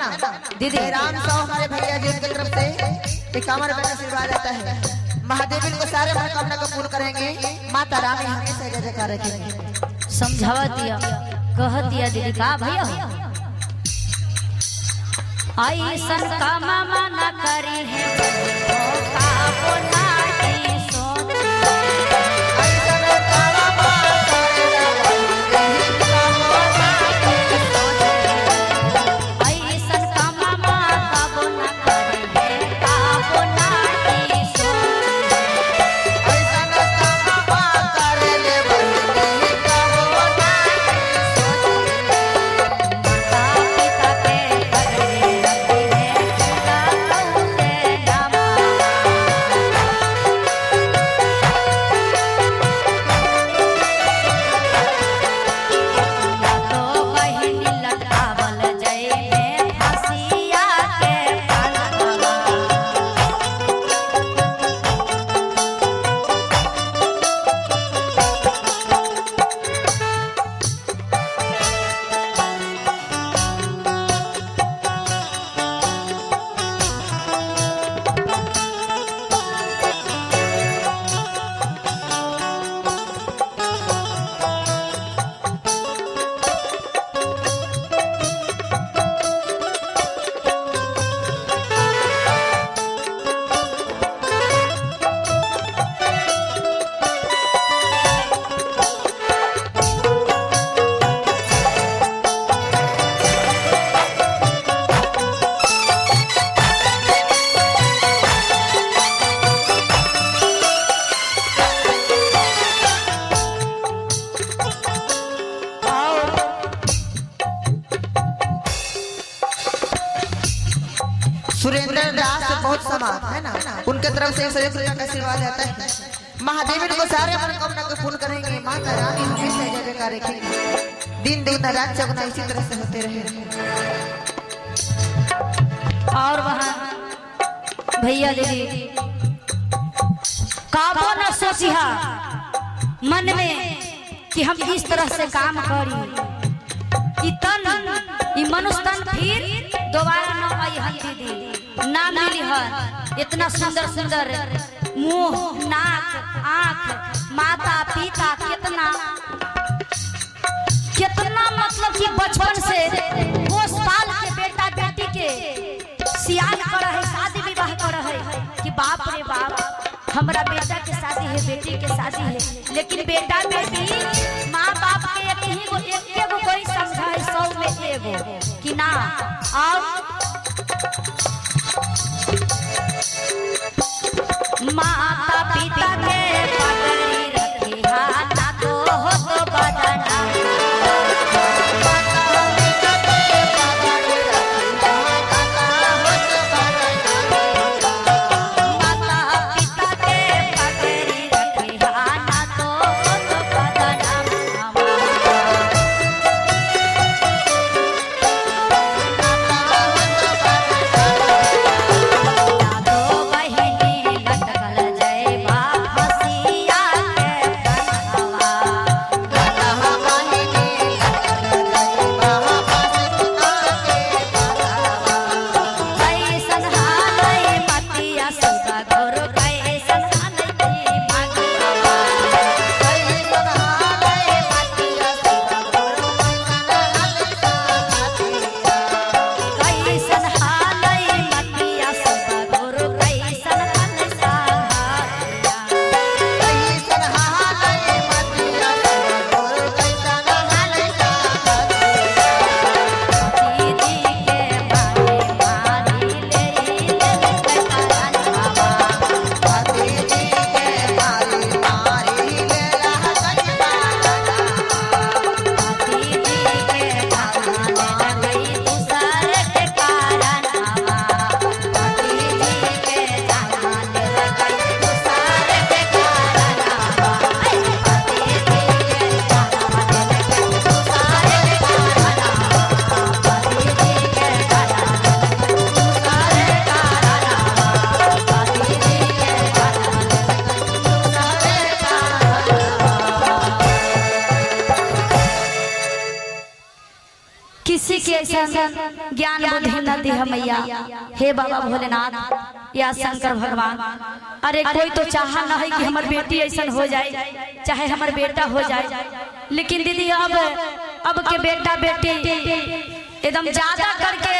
S2: ना
S1: दीदी।
S2: राम साहु हमारे भैया जी उनके तरफ से 51 रुपए का आशीर्वाद आता है। महादेव इनको सारे मनोकामना को पूर्ण करेंगे, माता रानी हमेशा जय जयकार रखेंगे।
S1: समझावा दिया कह दिया दीदी का भैया ऐसन का मामा न करी है का बोनाटी सोच। ऐसन का मामा कबो न करी है का बोनाटी सोच। माता पिता के पगड़ी रखी है पिता कहते नामा। तो बहिनी लटकावल जइबे फांसिया के फलवा।
S2: सुरेंद्र दास बहुत समाज है ना, उनके तरफ से 101 रुपए का आशीर्वाद आता है। महादेव इनको सारे मनोकामना को पूर्ण करेंगे, माता रानी हमेशा जय जयकार रखेंगे। दिन दुगना रात चौगुना इसी तरह से होते रहे।
S1: और वहाँ भैया दीदी काबो न सोचिहा मन में कि हम इस तरह से काम करी, ई तन ई मनुष्य तन फिर दोबारा न आई हन दीदी, ना मिली हन। इतना सुंदर सुंदर मुंह नाक आँख माता पिता कितना कितना मतलब कि बचपन से पोस पाल के बेटा बेटी के सियान कर है, शादी विवाह कर है कि बाप रे बाप हमरा बेटा के शादी है, बेटी के शादी है। लेकिन बेटा बेटी माँ बाप के एक ही गो एक गो कोई समझा है 100 में एगो कि ना। और माता पिता के पगड़ी रखी ना तो हो तो बदना। माता पिता के पगड़ी रखी ना तो हो तो किसी के ऐसा ज्ञान बुद्धि न दी मैया। हे बाबा भोलेनाथ या शंकर भगवान, अरे कोई तो चाह न है कि हमार बेटी ऐसा हो जाए, चाहे हमार बेटा हो जाए, लेकिन दीदी अब के बेटा बेटी एकदम ज्यादा करके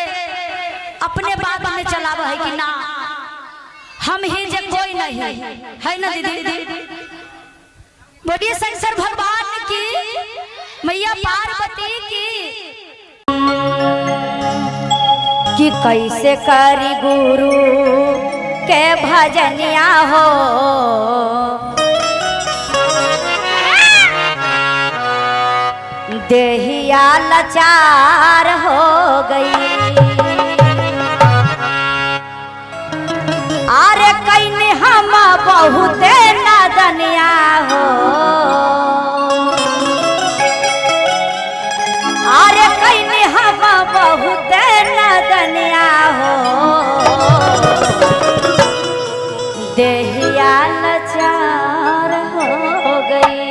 S1: अपने बात में चलाव है कि ना हम ही जे कोई नहीं है ना दीदी। बोलिए शंकर भगवान की, मैया पार्वती की।
S6: कि कैसे करी गुरु के भजनिया हो, देहिया लाचार हो गई। अरे कैने हम बहुते नादनिया हो, अरे कैने हम बहुते नादनिया हो, देहिया लाचार हो गई।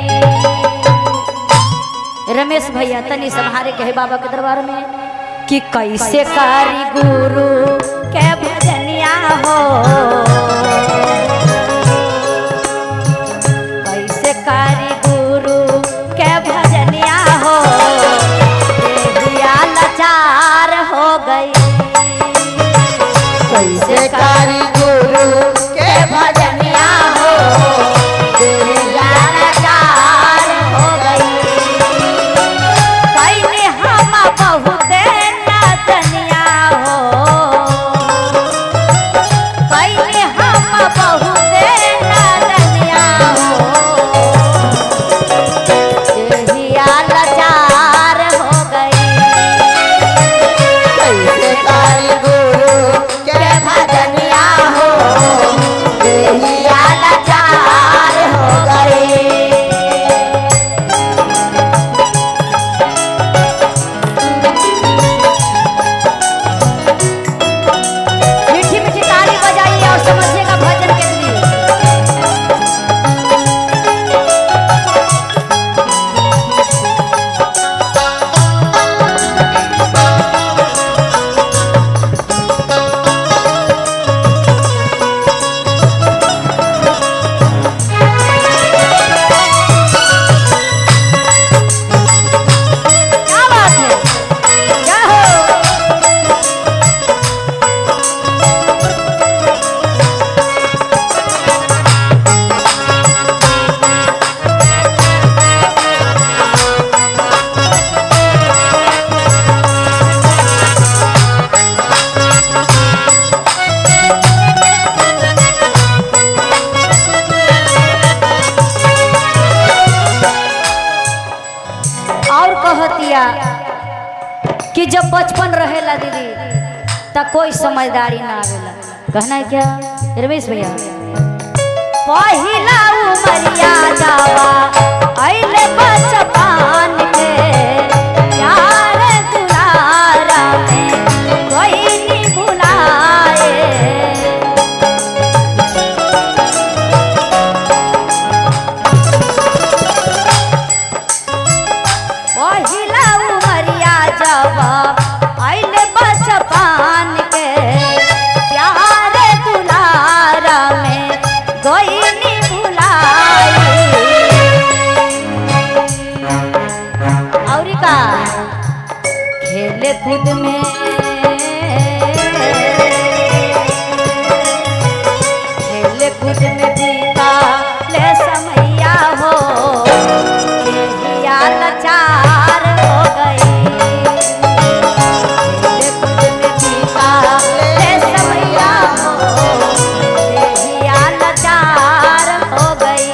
S6: रमेश भैया तनी संहारे के है बाबा के दरबार में कि कैसे कारी गुरु के भजनिया हो, कैसे कारी गुरु के भजनिया हो, देहिया लाचार हो गई।
S2: कैसे कारी गुरु के
S6: भजनिया हो, देहिया लाचार हो गई। कैने हम बहुते नादनिया हो, कैने हम बहुते नादनिया हो, देहिया लाचार हो गई।
S2: कैसे कारी गुरु के
S6: भजनिया हो, देहिया लाचार हो गई। मीठी मीठी ताली बजाइए और समझिएगा भजन के लिए। क्या बात है, क्या हो। और कहतिया कि जब बचपन रहेला दीदी त कोई समझदारी ना आवेला। कहना है क्या रमेश भैया? पहिला उमरिया जावा अइले बचपन के, प्यार दुलारा में कोई नी भुलाए। पहिला उमरिया जब अइले बचपन के, प्यार दुलारा में कोई नी भुलाए। और का खेल कूद में, खेल कूद में बीता ले समैया हो, देहिया लाचार हो गई। खेल कूद में बीता ले समैया हो, देहिया लाचार हो गई।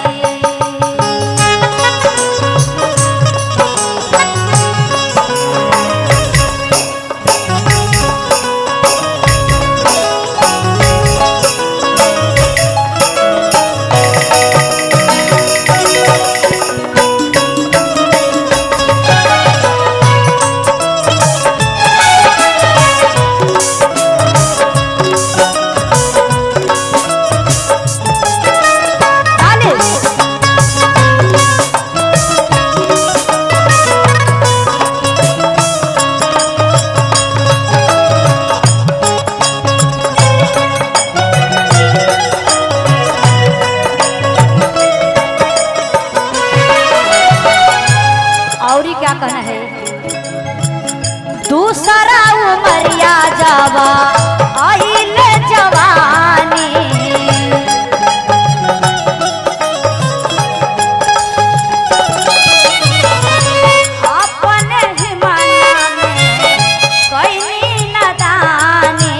S1: दूसरा उमरिया जावा आइल जवानी। अपने ही मना में कैनी नदानी।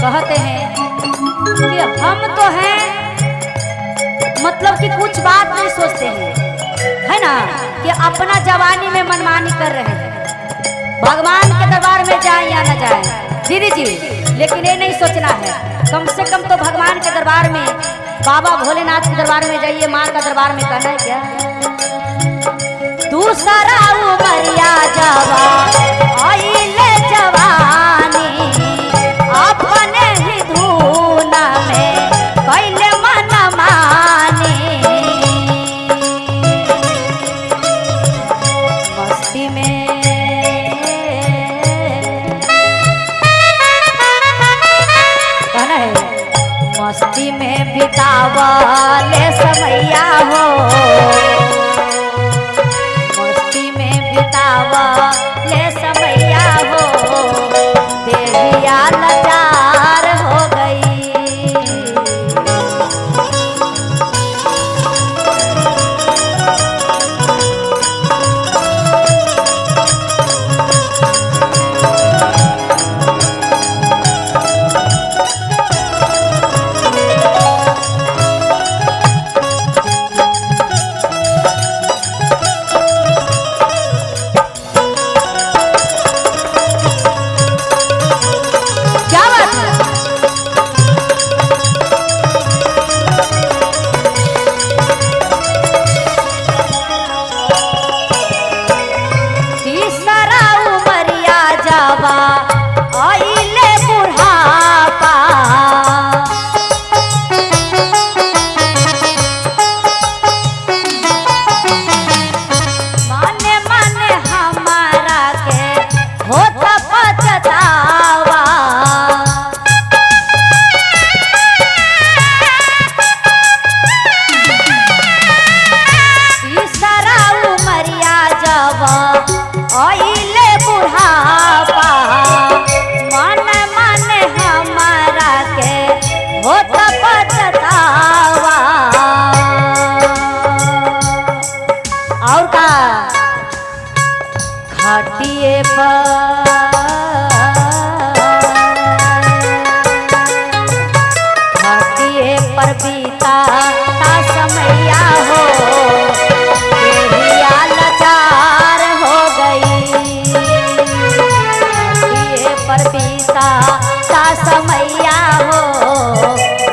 S1: कहते हैं कि हम तो हैं, मतलब कि कुछ बात नहीं सोचते हैं, है ना, कि अपना जवानी में मनमानी कर रहे हैं। भगवान के दरबार में जाए या ना जाए दीदी जी, लेकिन ये नहीं सोचना है। कम से कम तो भगवान के दरबार में, बाबा भोलेनाथ के दरबार में जाइए, माँ का दरबार में कहना है क्या। दूसरा उमरिया जावा आइल जवानी, अपने ही धूना में कैले मन मानी। मस्ती में कहना है, मस्ती में बितावले समैया हो, मस्ती में बितावले समैया हो, देहिया लाचार हो गई। क्या बात है? तीसरा उमरिया जावा आइले बुढ़ापा, माने माने हमारा के होत पछतावा। तीसरा उमरिया जावा आइले बुढ़ापा, मन मन हमारा के होत पछतावा। और का खटिए पर खटिए पर बीता ता समैया हो, देहिया लाचार हो गई। खटिए पर बीता ता समैया हो,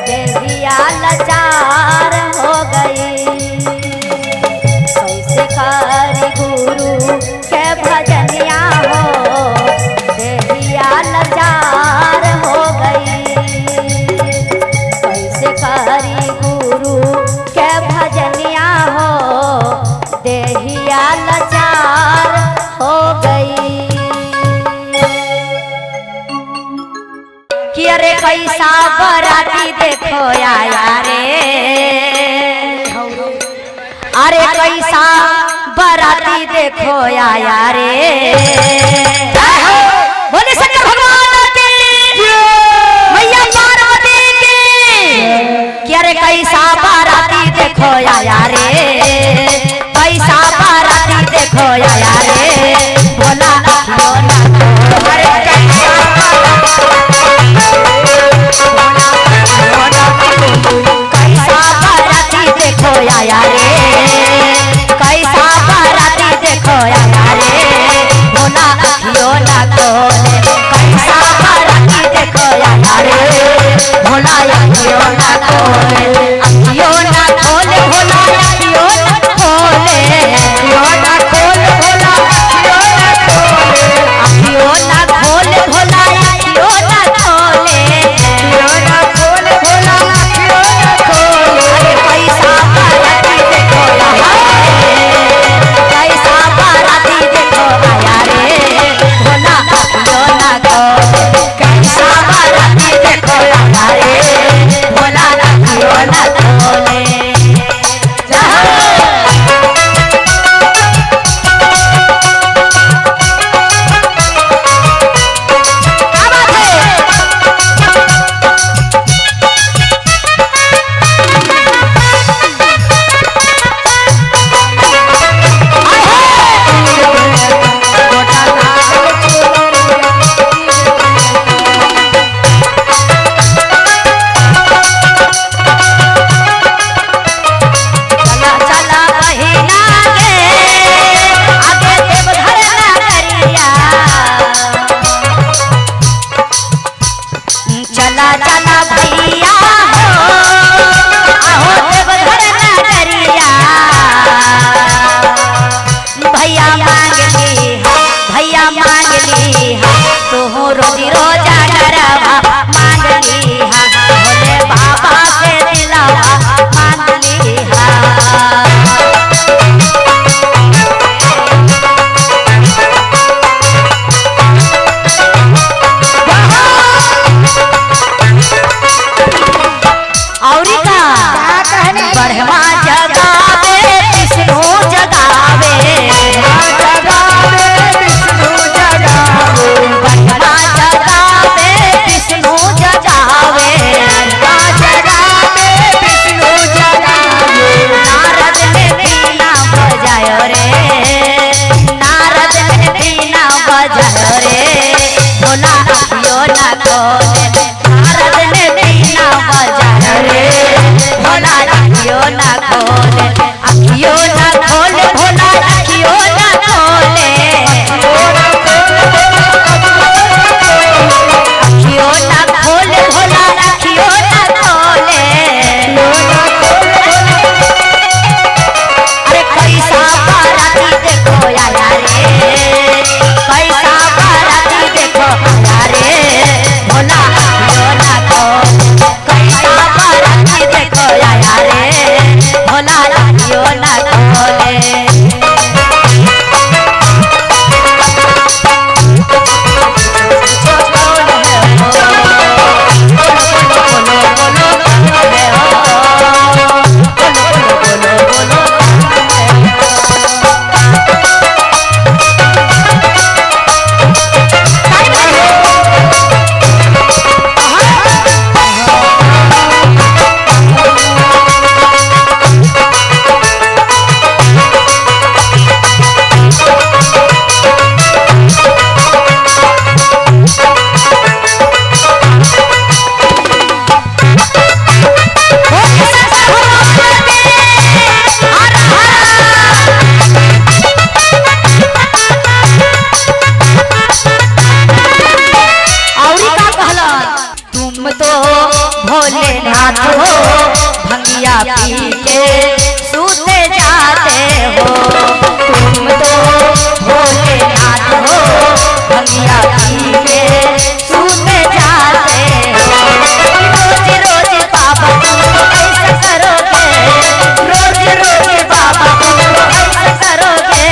S1: देहिया लाचार हो गई। कैसे कर गुरु के भजनिया हो, देहिया लाचार हो गई। कैसे करी गुरु के भजनिया हो, देहिया लाचार हो गई। कि अरे कैसा बराती देखो आया रे, अरे कैसा बराती देखो आया रे। बोले शंकर भगवान की, मैया पार्वती की। कि अरे कैसा बाराती देखो आया रे, कैसा बाराती देखो आया रे, भोला अखियों ना अरे कैसा कैसा बाराती देखो आया रे, कैसा बाराती देखो आया रे, भोला अखियों ना खोले। कैसा बाराती देखो आया रे, भोला अखियों ना खोले, अखियों ना खोले, भोला अखियों ना खोले, अखियों ना खोले, भोला के सूते जाते हो। तुम तो भोलेनाथ हो भंगिया पी के सूते जाते हो। रोज रोज बाबा तुम तो ऐसा करोगे, रोज रोज बाबा तुम तो ऐसा करोगे,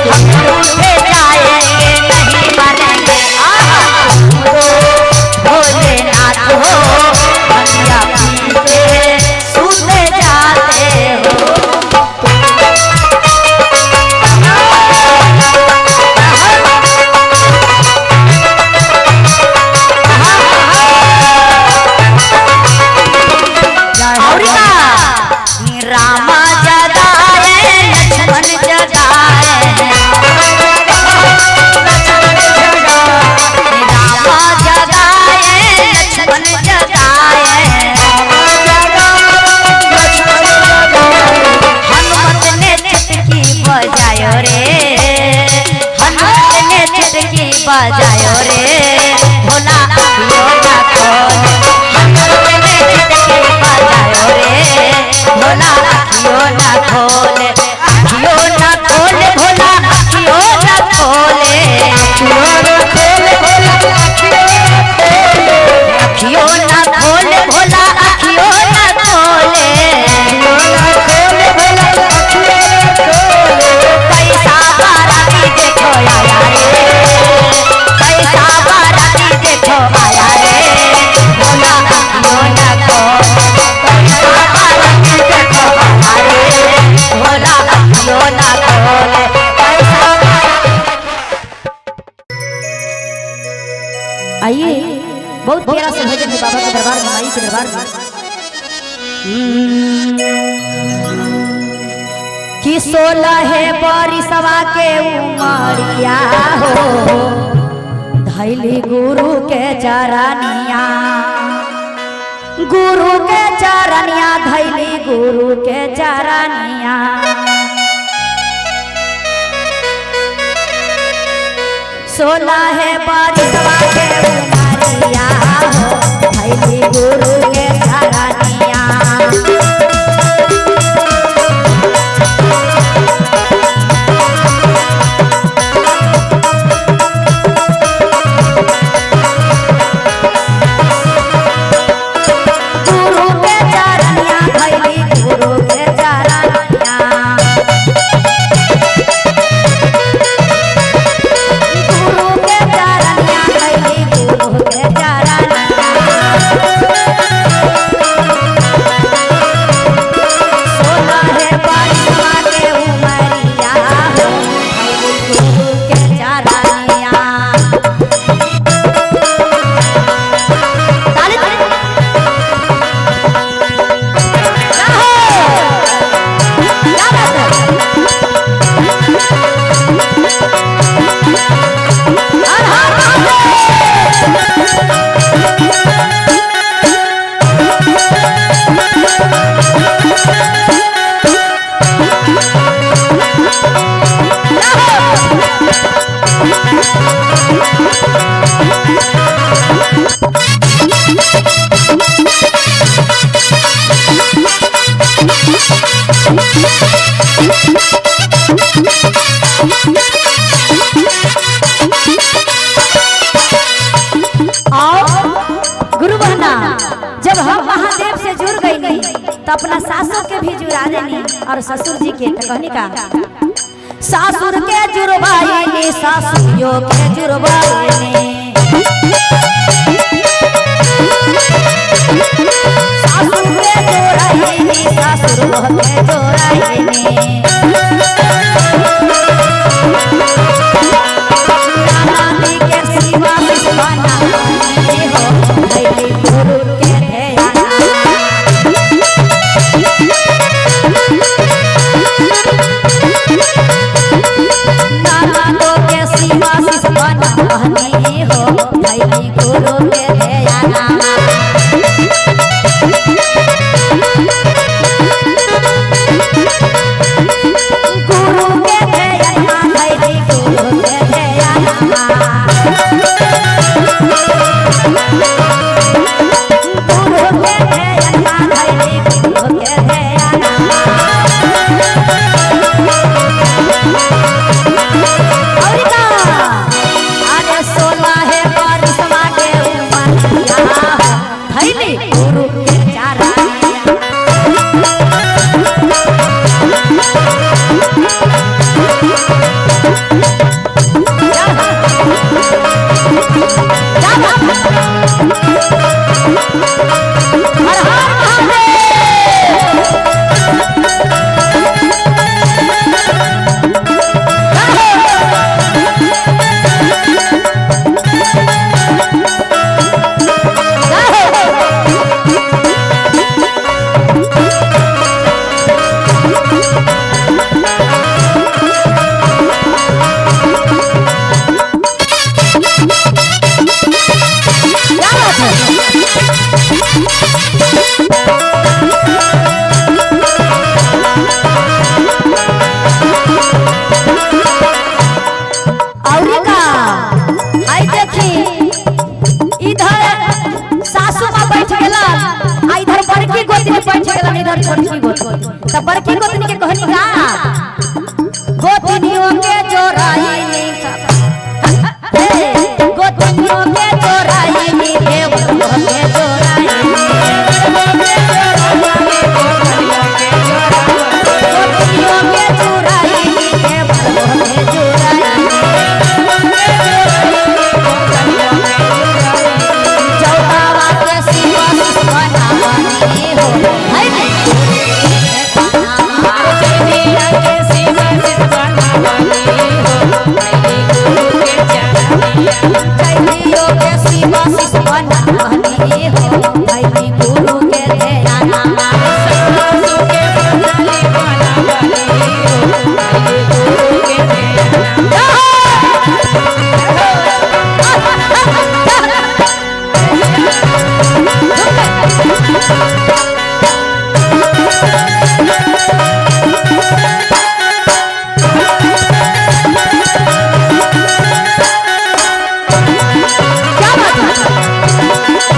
S1: हम रूठे जाएंगे नहीं मरेंगे। आहा तुम तो भोलेनाथ हो भंगिया पी के सूते जाते हो। और का रामा जगाए लक्ष्मण जगाए, रामा जगाए लक्ष्मण जगाए, हनुमत ने चुटकी बजायो रे, हनुमत ने चुटकी बजायो रे, भोला अखियों ना खोल। हनुमत ने चुटकी बजायो रे, भोला अखियों ना खोल, अखियों ना खोल, भोला अखियों ना खोले, अखियों ना खोल, भोला अखियों ना खोले, पैसा बाराती देखो आया रे, पैसा बाराती देखो आया रे, भोला अखियों ना खोल। पैसा बाराती देखो आया रे, भोला अखियों ना खोल, पैसा
S6: आइए बहुत प्यारा से भजन है बाबा के दरबार में, माई के दरबार में।
S1: कि 16 बरिसवा के उमरिया हो धैली गुरु के चरनिया, गुरु के चरनिया धैली गुरु के चरनिया। 16 बरिसवा के उमरिया हो धैली गुरु के चरनिया। गुरु के चरनिया धैली गुरु के चरनिया, गुरु के चरनिया धैली गुरु के चरनिया। 16 बरिसवा के उमरिया हो धैली गुरु के चरनिया। ताली क्या बात है? हर हर महादेव!
S6: आओ गुरु बहना, जब हम महादेव से जुड़ गई नी तो अपना सासू के भी जुड़ा देनी और ससुर जी के। तो कहने का सासुर के जुड़वाई सासुयो के जुड़वाई, सासुर के जोड़ाई सासुर के जोड़ाई। नानी के सिवा विश्वाना हो धैली गुरु के ध्याना। नाना के सिवा विश्वाना हो धैली गुरु के ध्याना। गुरु
S1: छोटकी गोतनी। त बड़की गोतनी के कहनी का गोतनियों के जोराई गोतनियों के जोराई देवरों के जोराई गोतनियों के जोराई देवरों के जोराई चौटावा के शिवा बनावनी हो है चैतियो के शिवा बनावनी हो भाई गुरु के ध्याना क्या बात है?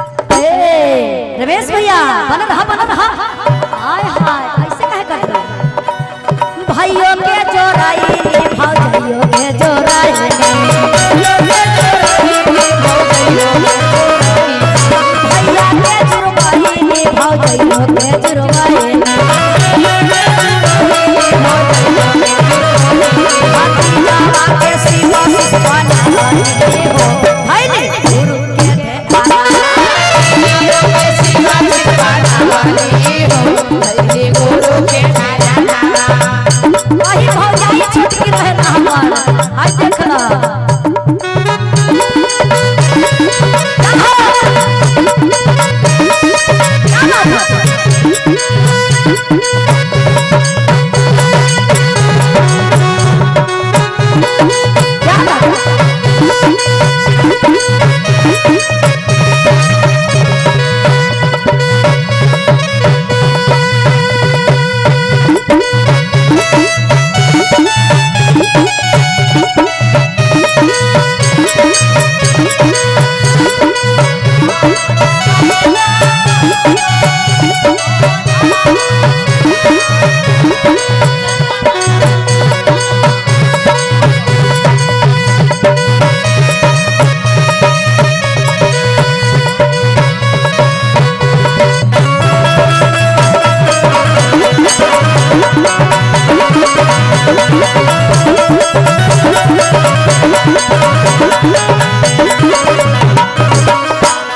S1: ए, रमेश भैया बनल हा बनल हा हाय हाय ऐसे काहे करते हो? भाइयों के जोराई भौजाइयों के जोराई भैया के जुरवाई भौजाइयों के जुरवाई भतीजावा के शिवा बनावनी हो है नी गुरु के वही भौजाई छोटकी रहे ना हमर आज देखना क्या बात है?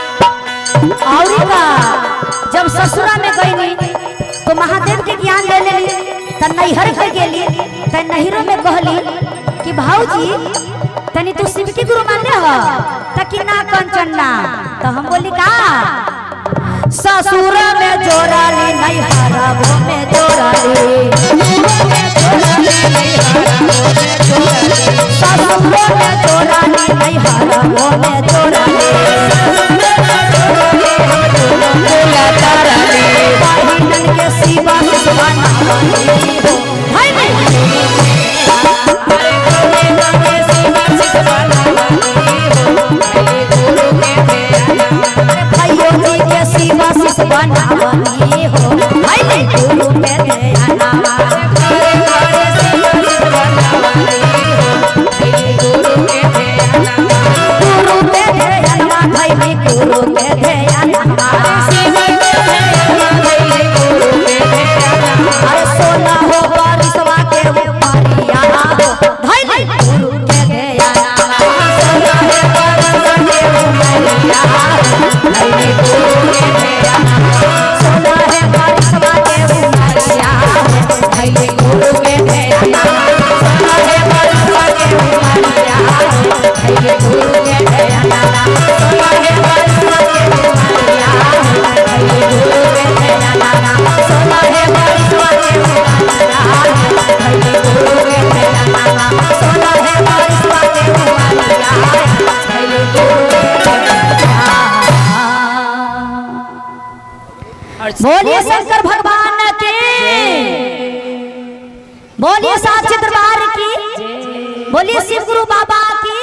S1: और का जब ससुरा में गईनी तो महादेव के ज्ञान ले लेली त नैहर के गेली त नैहरों में कहली कि भाऊजी तनी तू शिव के गुरु मानले ह त कि ना कंचन ना त हम बोली का ससुर में जोराली नैहरबो में जोराली ससुर में जोराली नैहरबो में जोराली बहिनन के शिवा बनावनी हो है नी? अरे भाइयों जी के शिवा बनावनी हो है नी? गुरु के ध्यानावा गुरु पे ध्यानवा भैली गुरु
S6: बोलिए शंकर भगवान की, बोलिए साक्षी दरबार की, बोलिए शिव गुरु बाबा की।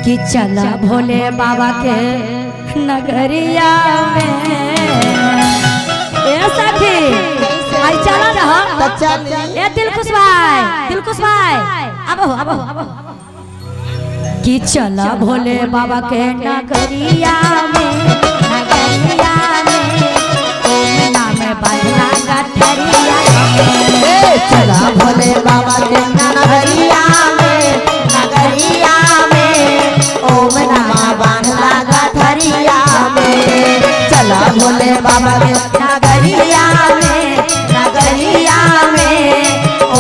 S6: कि चला भोले बाबा के नगरिया में। ए सखी आई चला रहा। ए दिलकुश भाई, दिलकुश भाई अब हो, अब हो, अब हो। कि चला भोले बाबा के नगरिया में, नगरिया में ओम नाम बजना गठरिया में।
S2: चला भोले बाबा के नगरिया में, नगरिया में ओम नमः बांधला गठरिया में। चला भोले बाबा के नगरिया में, नगरिया में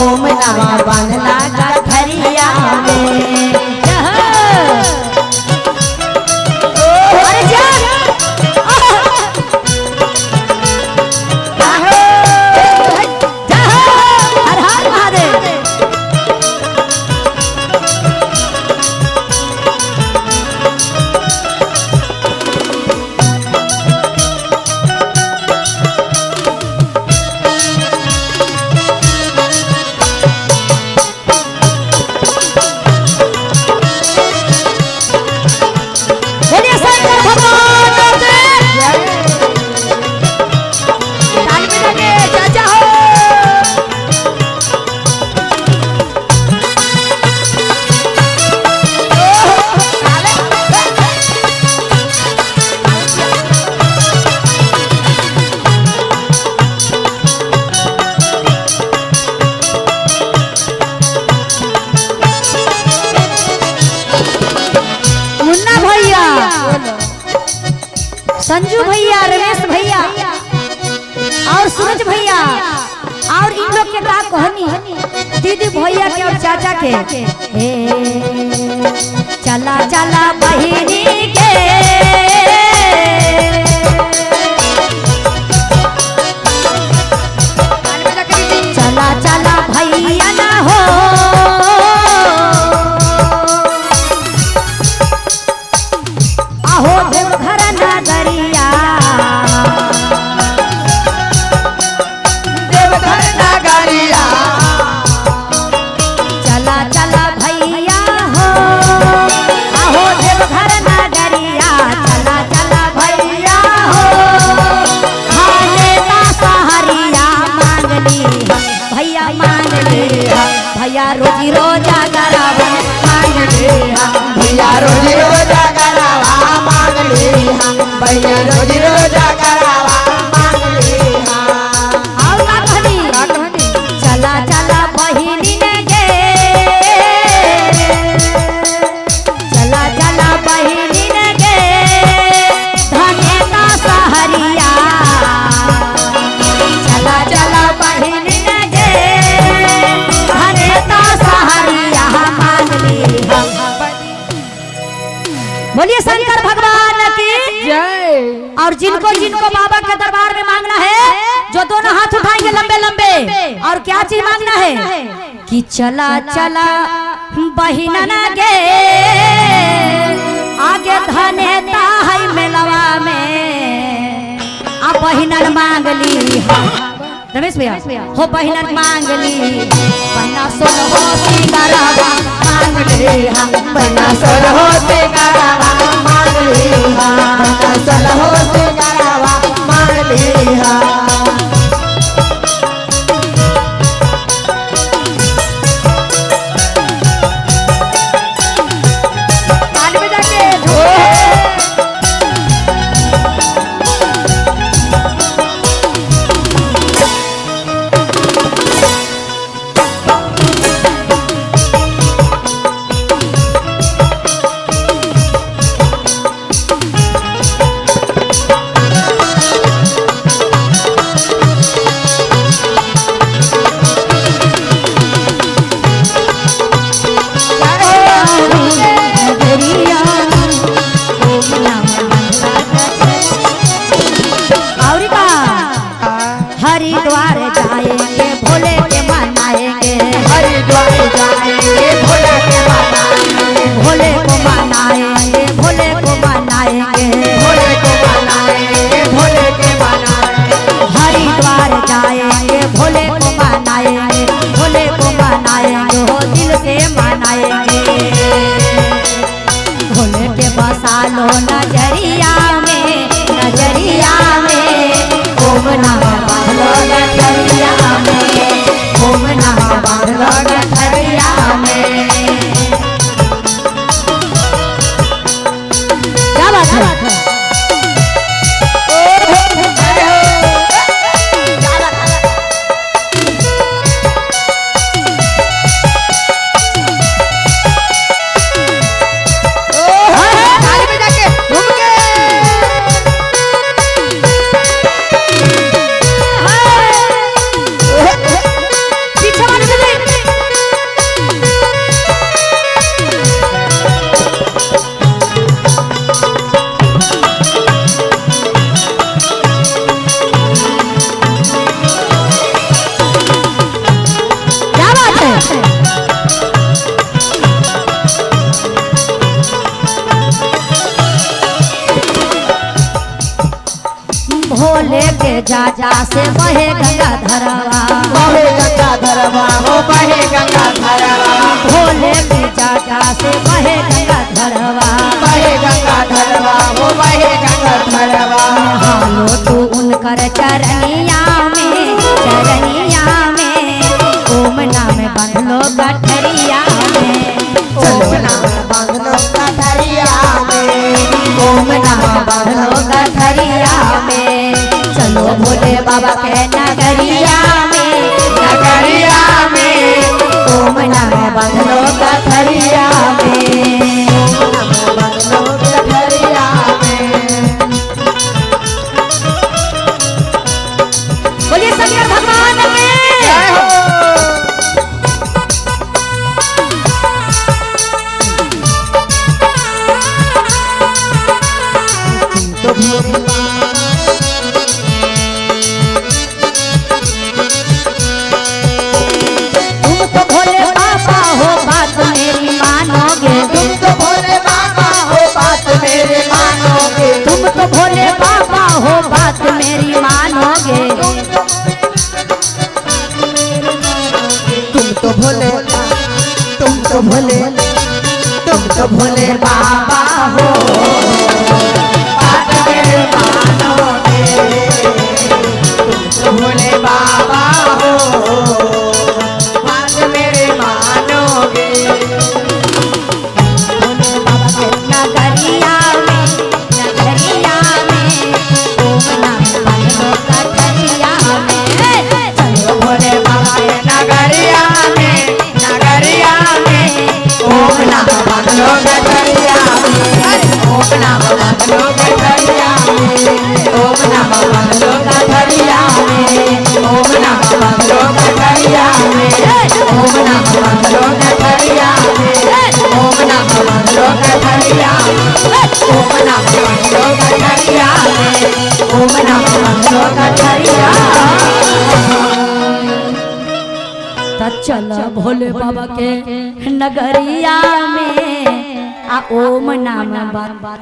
S2: ओम नमः बांधला गठरिया में।
S6: अरे जा हर हर महादेव। बोलिए शंकर भगवान की। ताली बजा के चाचा हो। मुन्ना भैया, संजू भैया, रमेश भैया और सूरज भैया और इन लोग के का कहनी दीदी भैया के और चाचा के। हे चला चला बहिनी के, चला चला भैया ना हो, आहो देवघर नगरिया,
S2: देवघर नगरिया।
S6: चला चला भैया हो, आहो देवघर नगरिया, चला चला भैया हो, खाने का सहारिया मांग ली भैया, मांग ली भैया, रोजी रोजा करावा मांग ली
S2: भैया रोजी रोजा करावा मांग ली, भैया रोजी रोजा करावा मांग ली।
S6: और का कहनी, चला चला बहिनी ने गे, चला चला बहिनी ने गे, धनेता सहरिया, चला चला बहिनी ने गे, धनेता सहरिया मांग ली हम। बोलिए शंकर भगवान की
S5: जय।
S6: और जिनको जिनको बाबा के दरबार में मांगना है, जो दोनों हाथ उठाएंगे लंबे लंबे, और क्या चीज मांगना है कि चला चला बहिना ना गे, आगे धनेता है मेलवा में, आ बहिनन मांग ली रमेश भैया हो, बहिनन मांग ली, बहिना सोन हो सिंगारावा मांग ली,
S2: बहिना सोन हो सिंगारावा मांग ली, बहिना सोन हो सिंगारावा मांग ली।
S5: ताली बजा के।
S1: नजरिया में, नजरिया में ओम नाम बांधलो गठरिया में, ओम नाम बांधलो गठरिया में। क्या बात है?
S2: ताली बजा के घूम के।
S1: पीछे वाले से नहीं। क्या बात है? भोले के जाजा से बहे गंगा धरवा,
S2: बहे गंगा धरवा हो बहे गंगा धरवा,
S1: भोले के जाजा से बहे गंगा धरवा,
S2: बहे गंगा धरवा हो बहे गंगा धरवा।
S1: हालो तू उनकर चरनिया में, चरनिया में ओम नाम बंधलो गठरिया में,
S2: ओम नाम बांधलो गठरिया में,
S1: ओम नाम बंधलो गठरिया में। चलो भोले बाबा के नगरिया में, नगरिया में ओम नाम बंधलो गठरिया में।
S2: नाम बांधलो गठरिया में।
S1: बोलिए शंकर भगवान के।
S2: जय हो। तो भोले
S1: तुम तो भोले बाबा हो बात मेरी मानोगे,
S2: तुम तो भोले बाबा हो बात मेरे मानोगे,
S1: तुम तो भोले बाबा हो बात मेरी मानोगे,
S2: तुम तो भोले, तुम तो भोले, तुम तो भोले बाबा हो बात मेरे मानोगे, तुम तो भोले बाबा हो बात मेरे मानोगे।
S1: भोले बाबा के नगरिया में, नगरिया में ओम नाम बंधलो गठरिया में। चलो
S2: भोले बाबा के नगरिया में, नगरिया में ओम नाम बांधलो गठरिया में, ओम नाम बांधलो गठरिया में, ओम नाम बांधलो गठरिया में, ओम नाम बांधलो गठरिया में, ओम नाम बांधलो गठरिया में, ओम नाम बांधलो गठरिया में, ओम नाम बांधलो गठरिया में, ओम नाम बांधलो गठरिया।
S1: त चल भोले बाबा के नगरिया में आ ओम नाम बाबा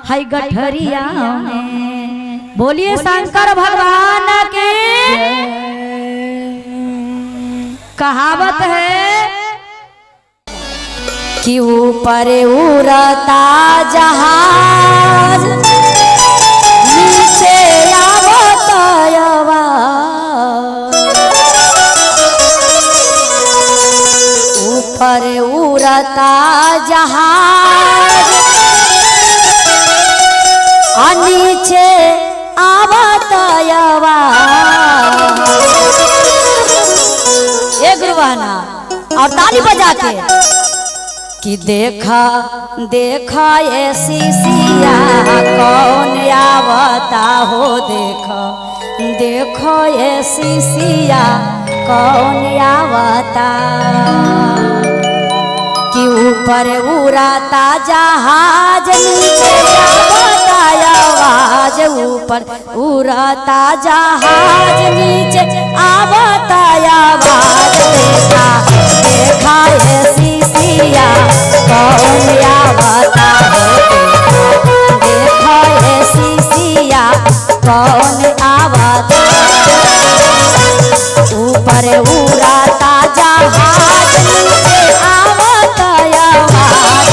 S1: हाय गठरिया में। बोलिए शंकर भगवान के। कहावत है कि ऊपर उड़ता जहाज नीचे आवत आवाज, ऊपर उड़ता जहाज आ नीचे आवत आवाज। ए गुरुवाना और ताली बजा के कि देखा देखा ये सीसिया कौन आवता हो, देखा देखो ये सीसिया कौन आवता, कि ऊपर उड़ाता जहाज नीचे आवता आवाज, ऊपर उड़ाता जहाज नीचे आवता आवाज। देखा देखा ये सीसिया कौन आवता हो, देखा ये सीसिया कौन आवता, ऊपर उड़ाता जहाज नीचे आवता आवाज।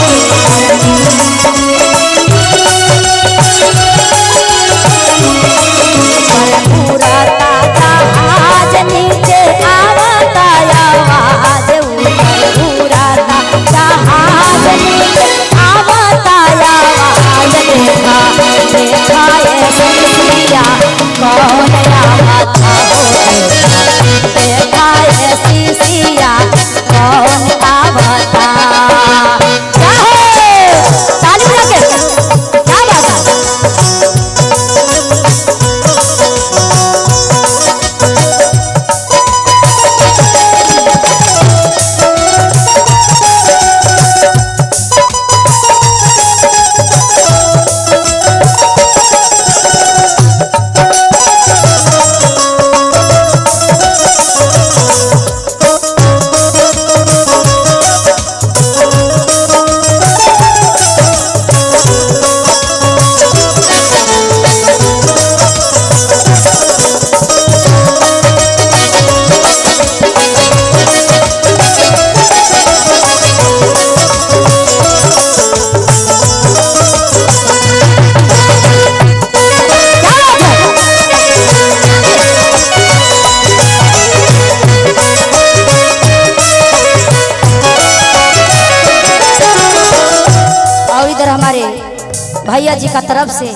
S1: भैया जी का तरफ से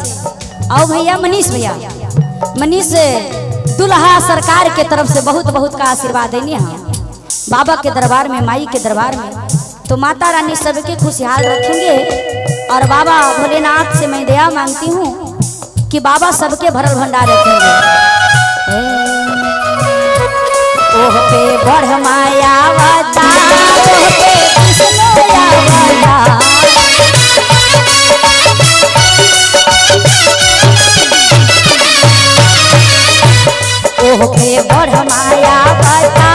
S1: आओ भैया मनीष, भैया मनीष दुल्हा सरकार के तरफ से बहुत बहुत का आशीर्वाद देनी हम बाबा के दरबार में, माई के दरबार में। तो माता रानी सबके खुशहाल रखेंगे और बाबा भोलेनाथ से मैं दया मांगती हूँ कि बाबा सबके भरल भंडार रखेंगे। ओह पे बढ़ माया वता, ओह पे विष्णु आवता। ओह पे बढ़ माया वता,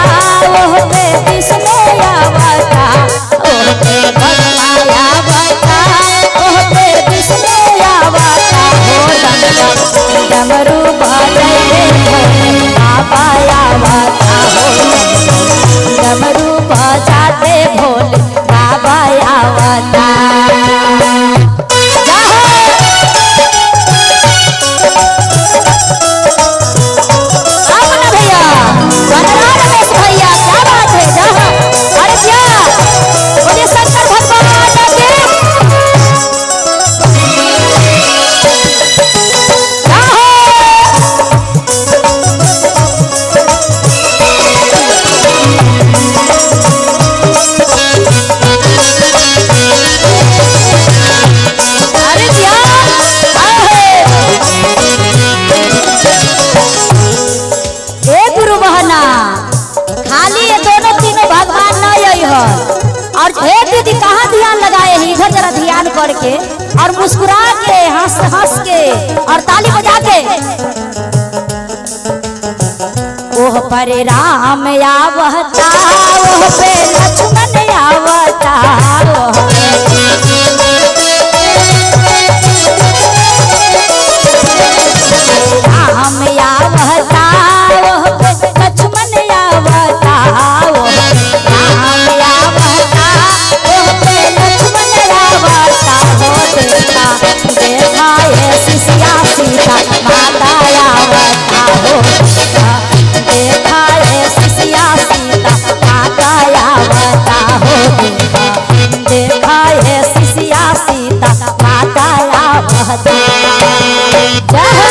S1: ओह पे विष्णु आवता। ओह पे बढ़ माया वता, ओह पे विष्णु आवता। हो डमरू बजाए बाबा आवता। हो डमरू बजाते भोले बाबा आवता। और हे दीदी कहाँ ध्यान लगाए हैं, इधर जरा ध्यान करके और मुस्कुरा के, हंस हंस के और ताली बजा के। ओह पर राम आवता, ओह पे लक्ष्मण आवता। ओह राम आवता, ओह पे लक्ष्मण आवता। ओह राम आवता, ओह पे लक्ष्मण आवता। हो देखा देखा ये सिसिया सीता माता आवता। हो देखा ये सिसिया सीता माता आवता। हो देखा देखा ये सिसिया सीता माता आवता। जय हो।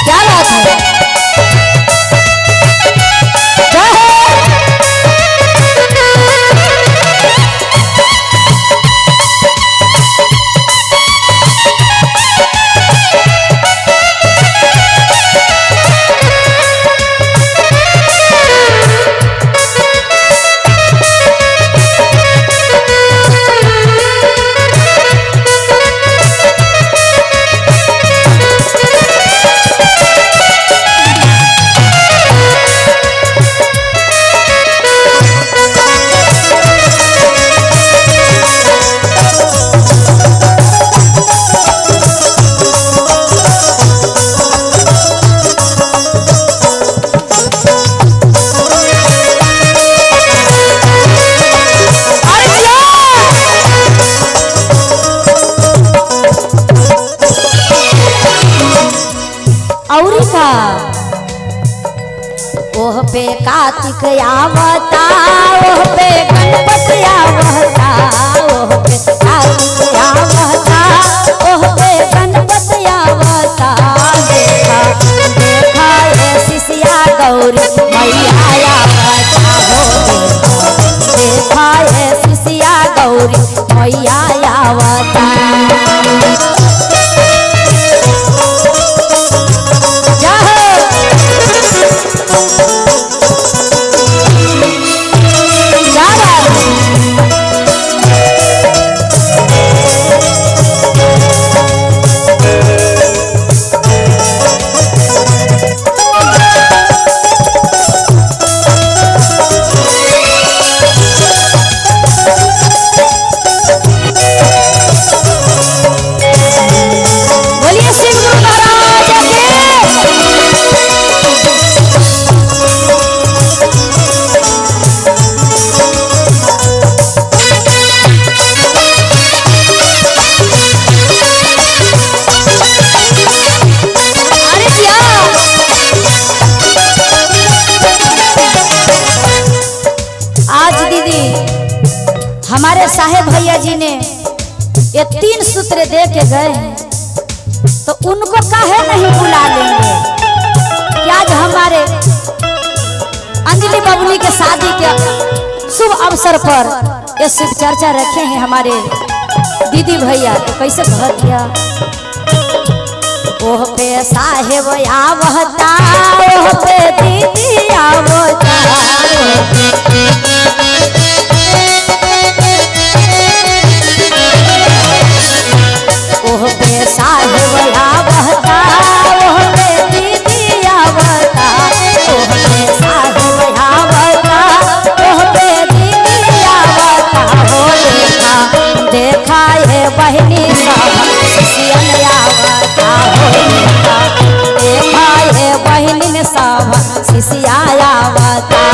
S1: क्या बात है, जय हो। औरी का ओह पे कार्तिक आवता, ओह पे गणपति आवता। ओह पे कार्तिक आवता, ओह पे गणपति आवता। देखा देखा ये सिसिया गौरी मैया आवता। हो देखा ये सिसिया गौरी मैया आवता। जी ने ये 3 सूत्र दे के गए हैं, तो उनको काहे नहीं बुला लेंगे कि आज हमारे अंजलि बबुली के शादी के शुभ अवसर पर ये शिव चर्चा रखे हैं हमारे दीदी भैया। तो कैसे कह दिया, ओह पे साहेब आवता, ओह पे दीदी आवता, ओह पे साहेब आवता, ओह पे दीदी आवता, ओह पे साहेब आवता, ओह पे दीदी आवता। हो देखा देखा ये बहनी सब सिसियन आवता, हो देखा देखा ये बहनी सब सिसिया आवता।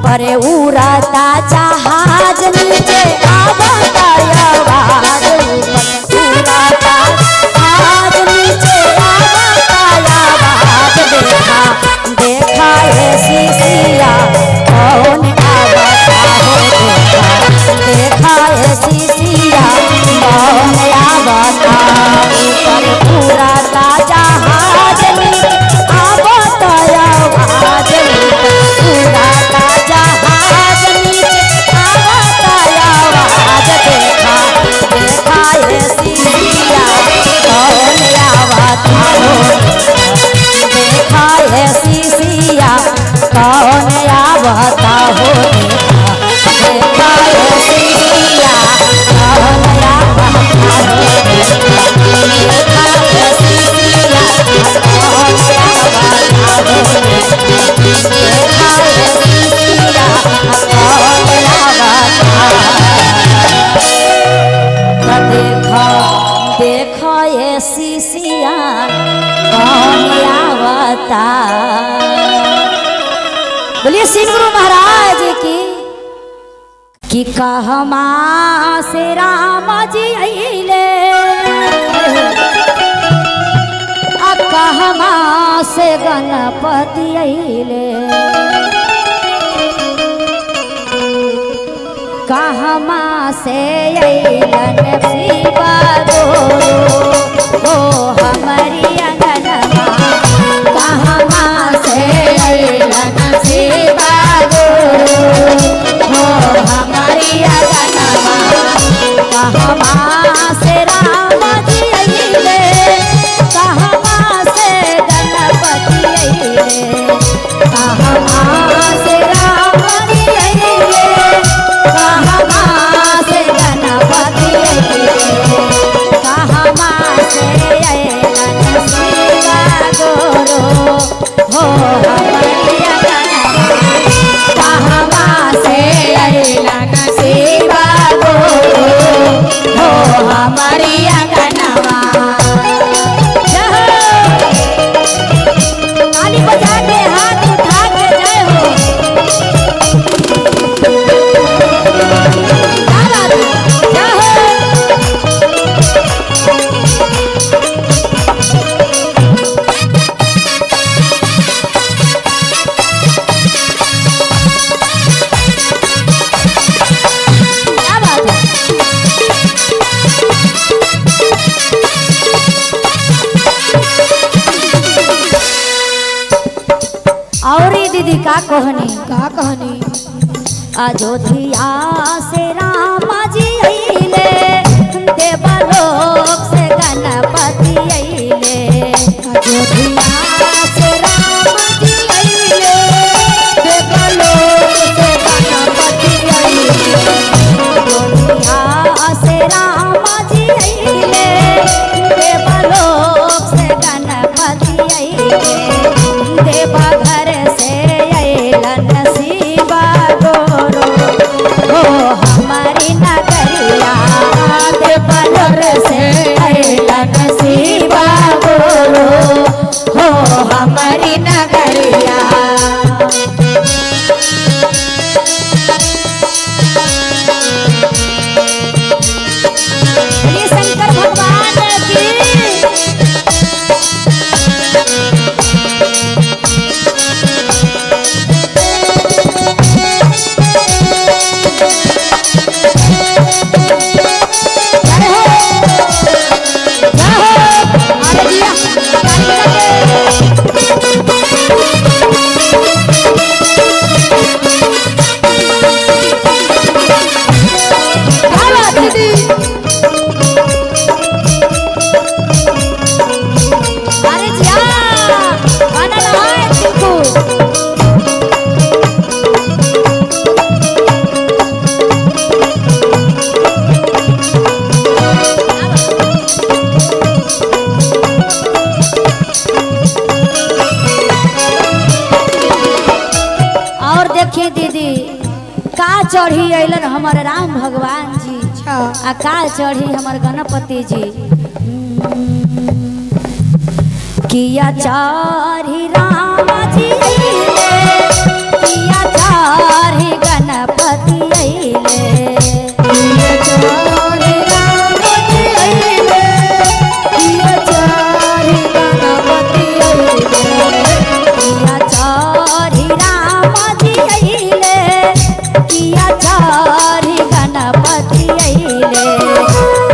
S1: पर उड़ता जहाज नीचे आवता आवाज, ऊपर उड़ता जहाज नीचे आवता आवाज। देखा देखा ये सीसिया कौन आवता, हो देखा देखा ये सीसिया कौन आवता। ऊपर उड़ता जहाज नीचे आवता आवाज, उड़ता जहाज नीचे आवता आवाज। देखा देखा ये सीसिया कौन आवता, हो देखा ये सीसिया कौन आवता, हो देखा ये सीसिया कौन आवता, हो देखा ये सीसिया कौन आवता, हो देखा ये सीसिया कौन आवता। देखा देखा ये सीसिया कौन आवता। बोलिए श्री गुरु महाराज की। कि कहमा से राम जी अइले, आ कहमा से गणपति अइले, कहमा से अइलन शिव गुरु हो हमारी अंगनमा, कहमा से अइलन शिव गुरु हो हमारी अंगनमा, कहमा से राम जी अइले, कहमा से गणपति अइले, कहमा से राम जी अइले, कहमा से गणपति अइले, कहमा से अइलन शिव गुरु हो हमारी अंगनमा, कहमा से अइलन शिव गुरु हो हमारी अंगनमा। जय हो, ताली बजा के हाथ उठा के जय हो। क्या बात है, जय हो। क्या बात है। और ये दीदी का कहनी,
S2: का कहनी,
S1: अयोध्या से राम जी अइले, देवलोक से गणपति अइले,
S5: अयोध्या से राम जी अइले, देवलोक
S6: छोटकी दीदी का चढ़ी अलन हमर राम भगवान जी आ का चढ़ी हमर गणपति जी। किया चढ़ी राम जी अइले, किया चढ़ी गणपति अइले।
S5: किया चढ़ी राम जी अइले, किया चढ़ी गणपति अइले।
S6: किया चढ़ी राम जी अइले, किया चढ़ी गणपति अइले।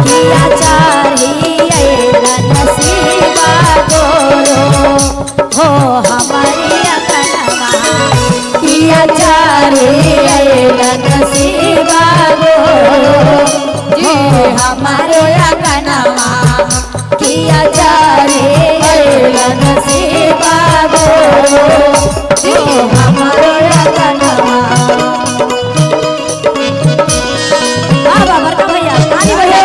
S6: किया चढ़ी अइलन शिवा गोरो हो हमारी अंगनमा। किया चढ़ी अइलन शिवा गोरो हो हमारे अंगनमा। किया चढ़ी अइलन शिवा गोरो हो हमारे अंगनमा। वाह वाह बड़का भैया ताली भैया।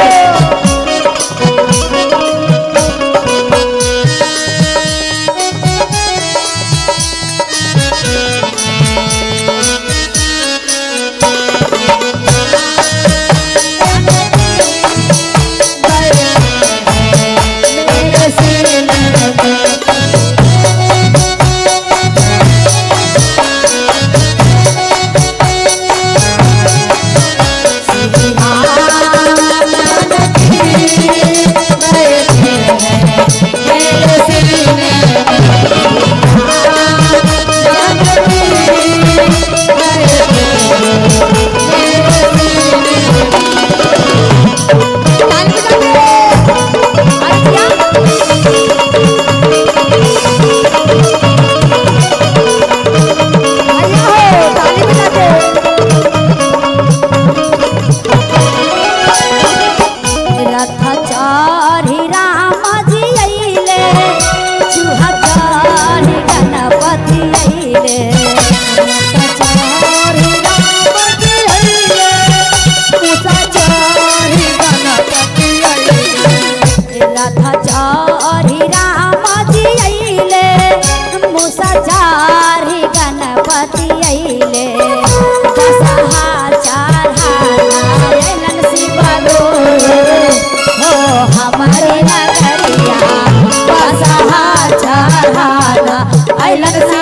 S5: मेरे सीने में मेरे सीने
S2: भैया हो ताली बजा दे।
S6: रथ चढ़ी राम जी अइले, चूहा चढ़ी गणपति अइले।
S5: चढ़ी राम जी अइले, मूसा चढ़ी गणपति अइले।
S6: रथ चढ़ी राम जी अइले, मूसा चढ़ी गणपति अइले। दसहा चढ़ाना अइलन शिव गोरो हो हमारे नगरिया। दसहा चढ़ाना अइलन शिव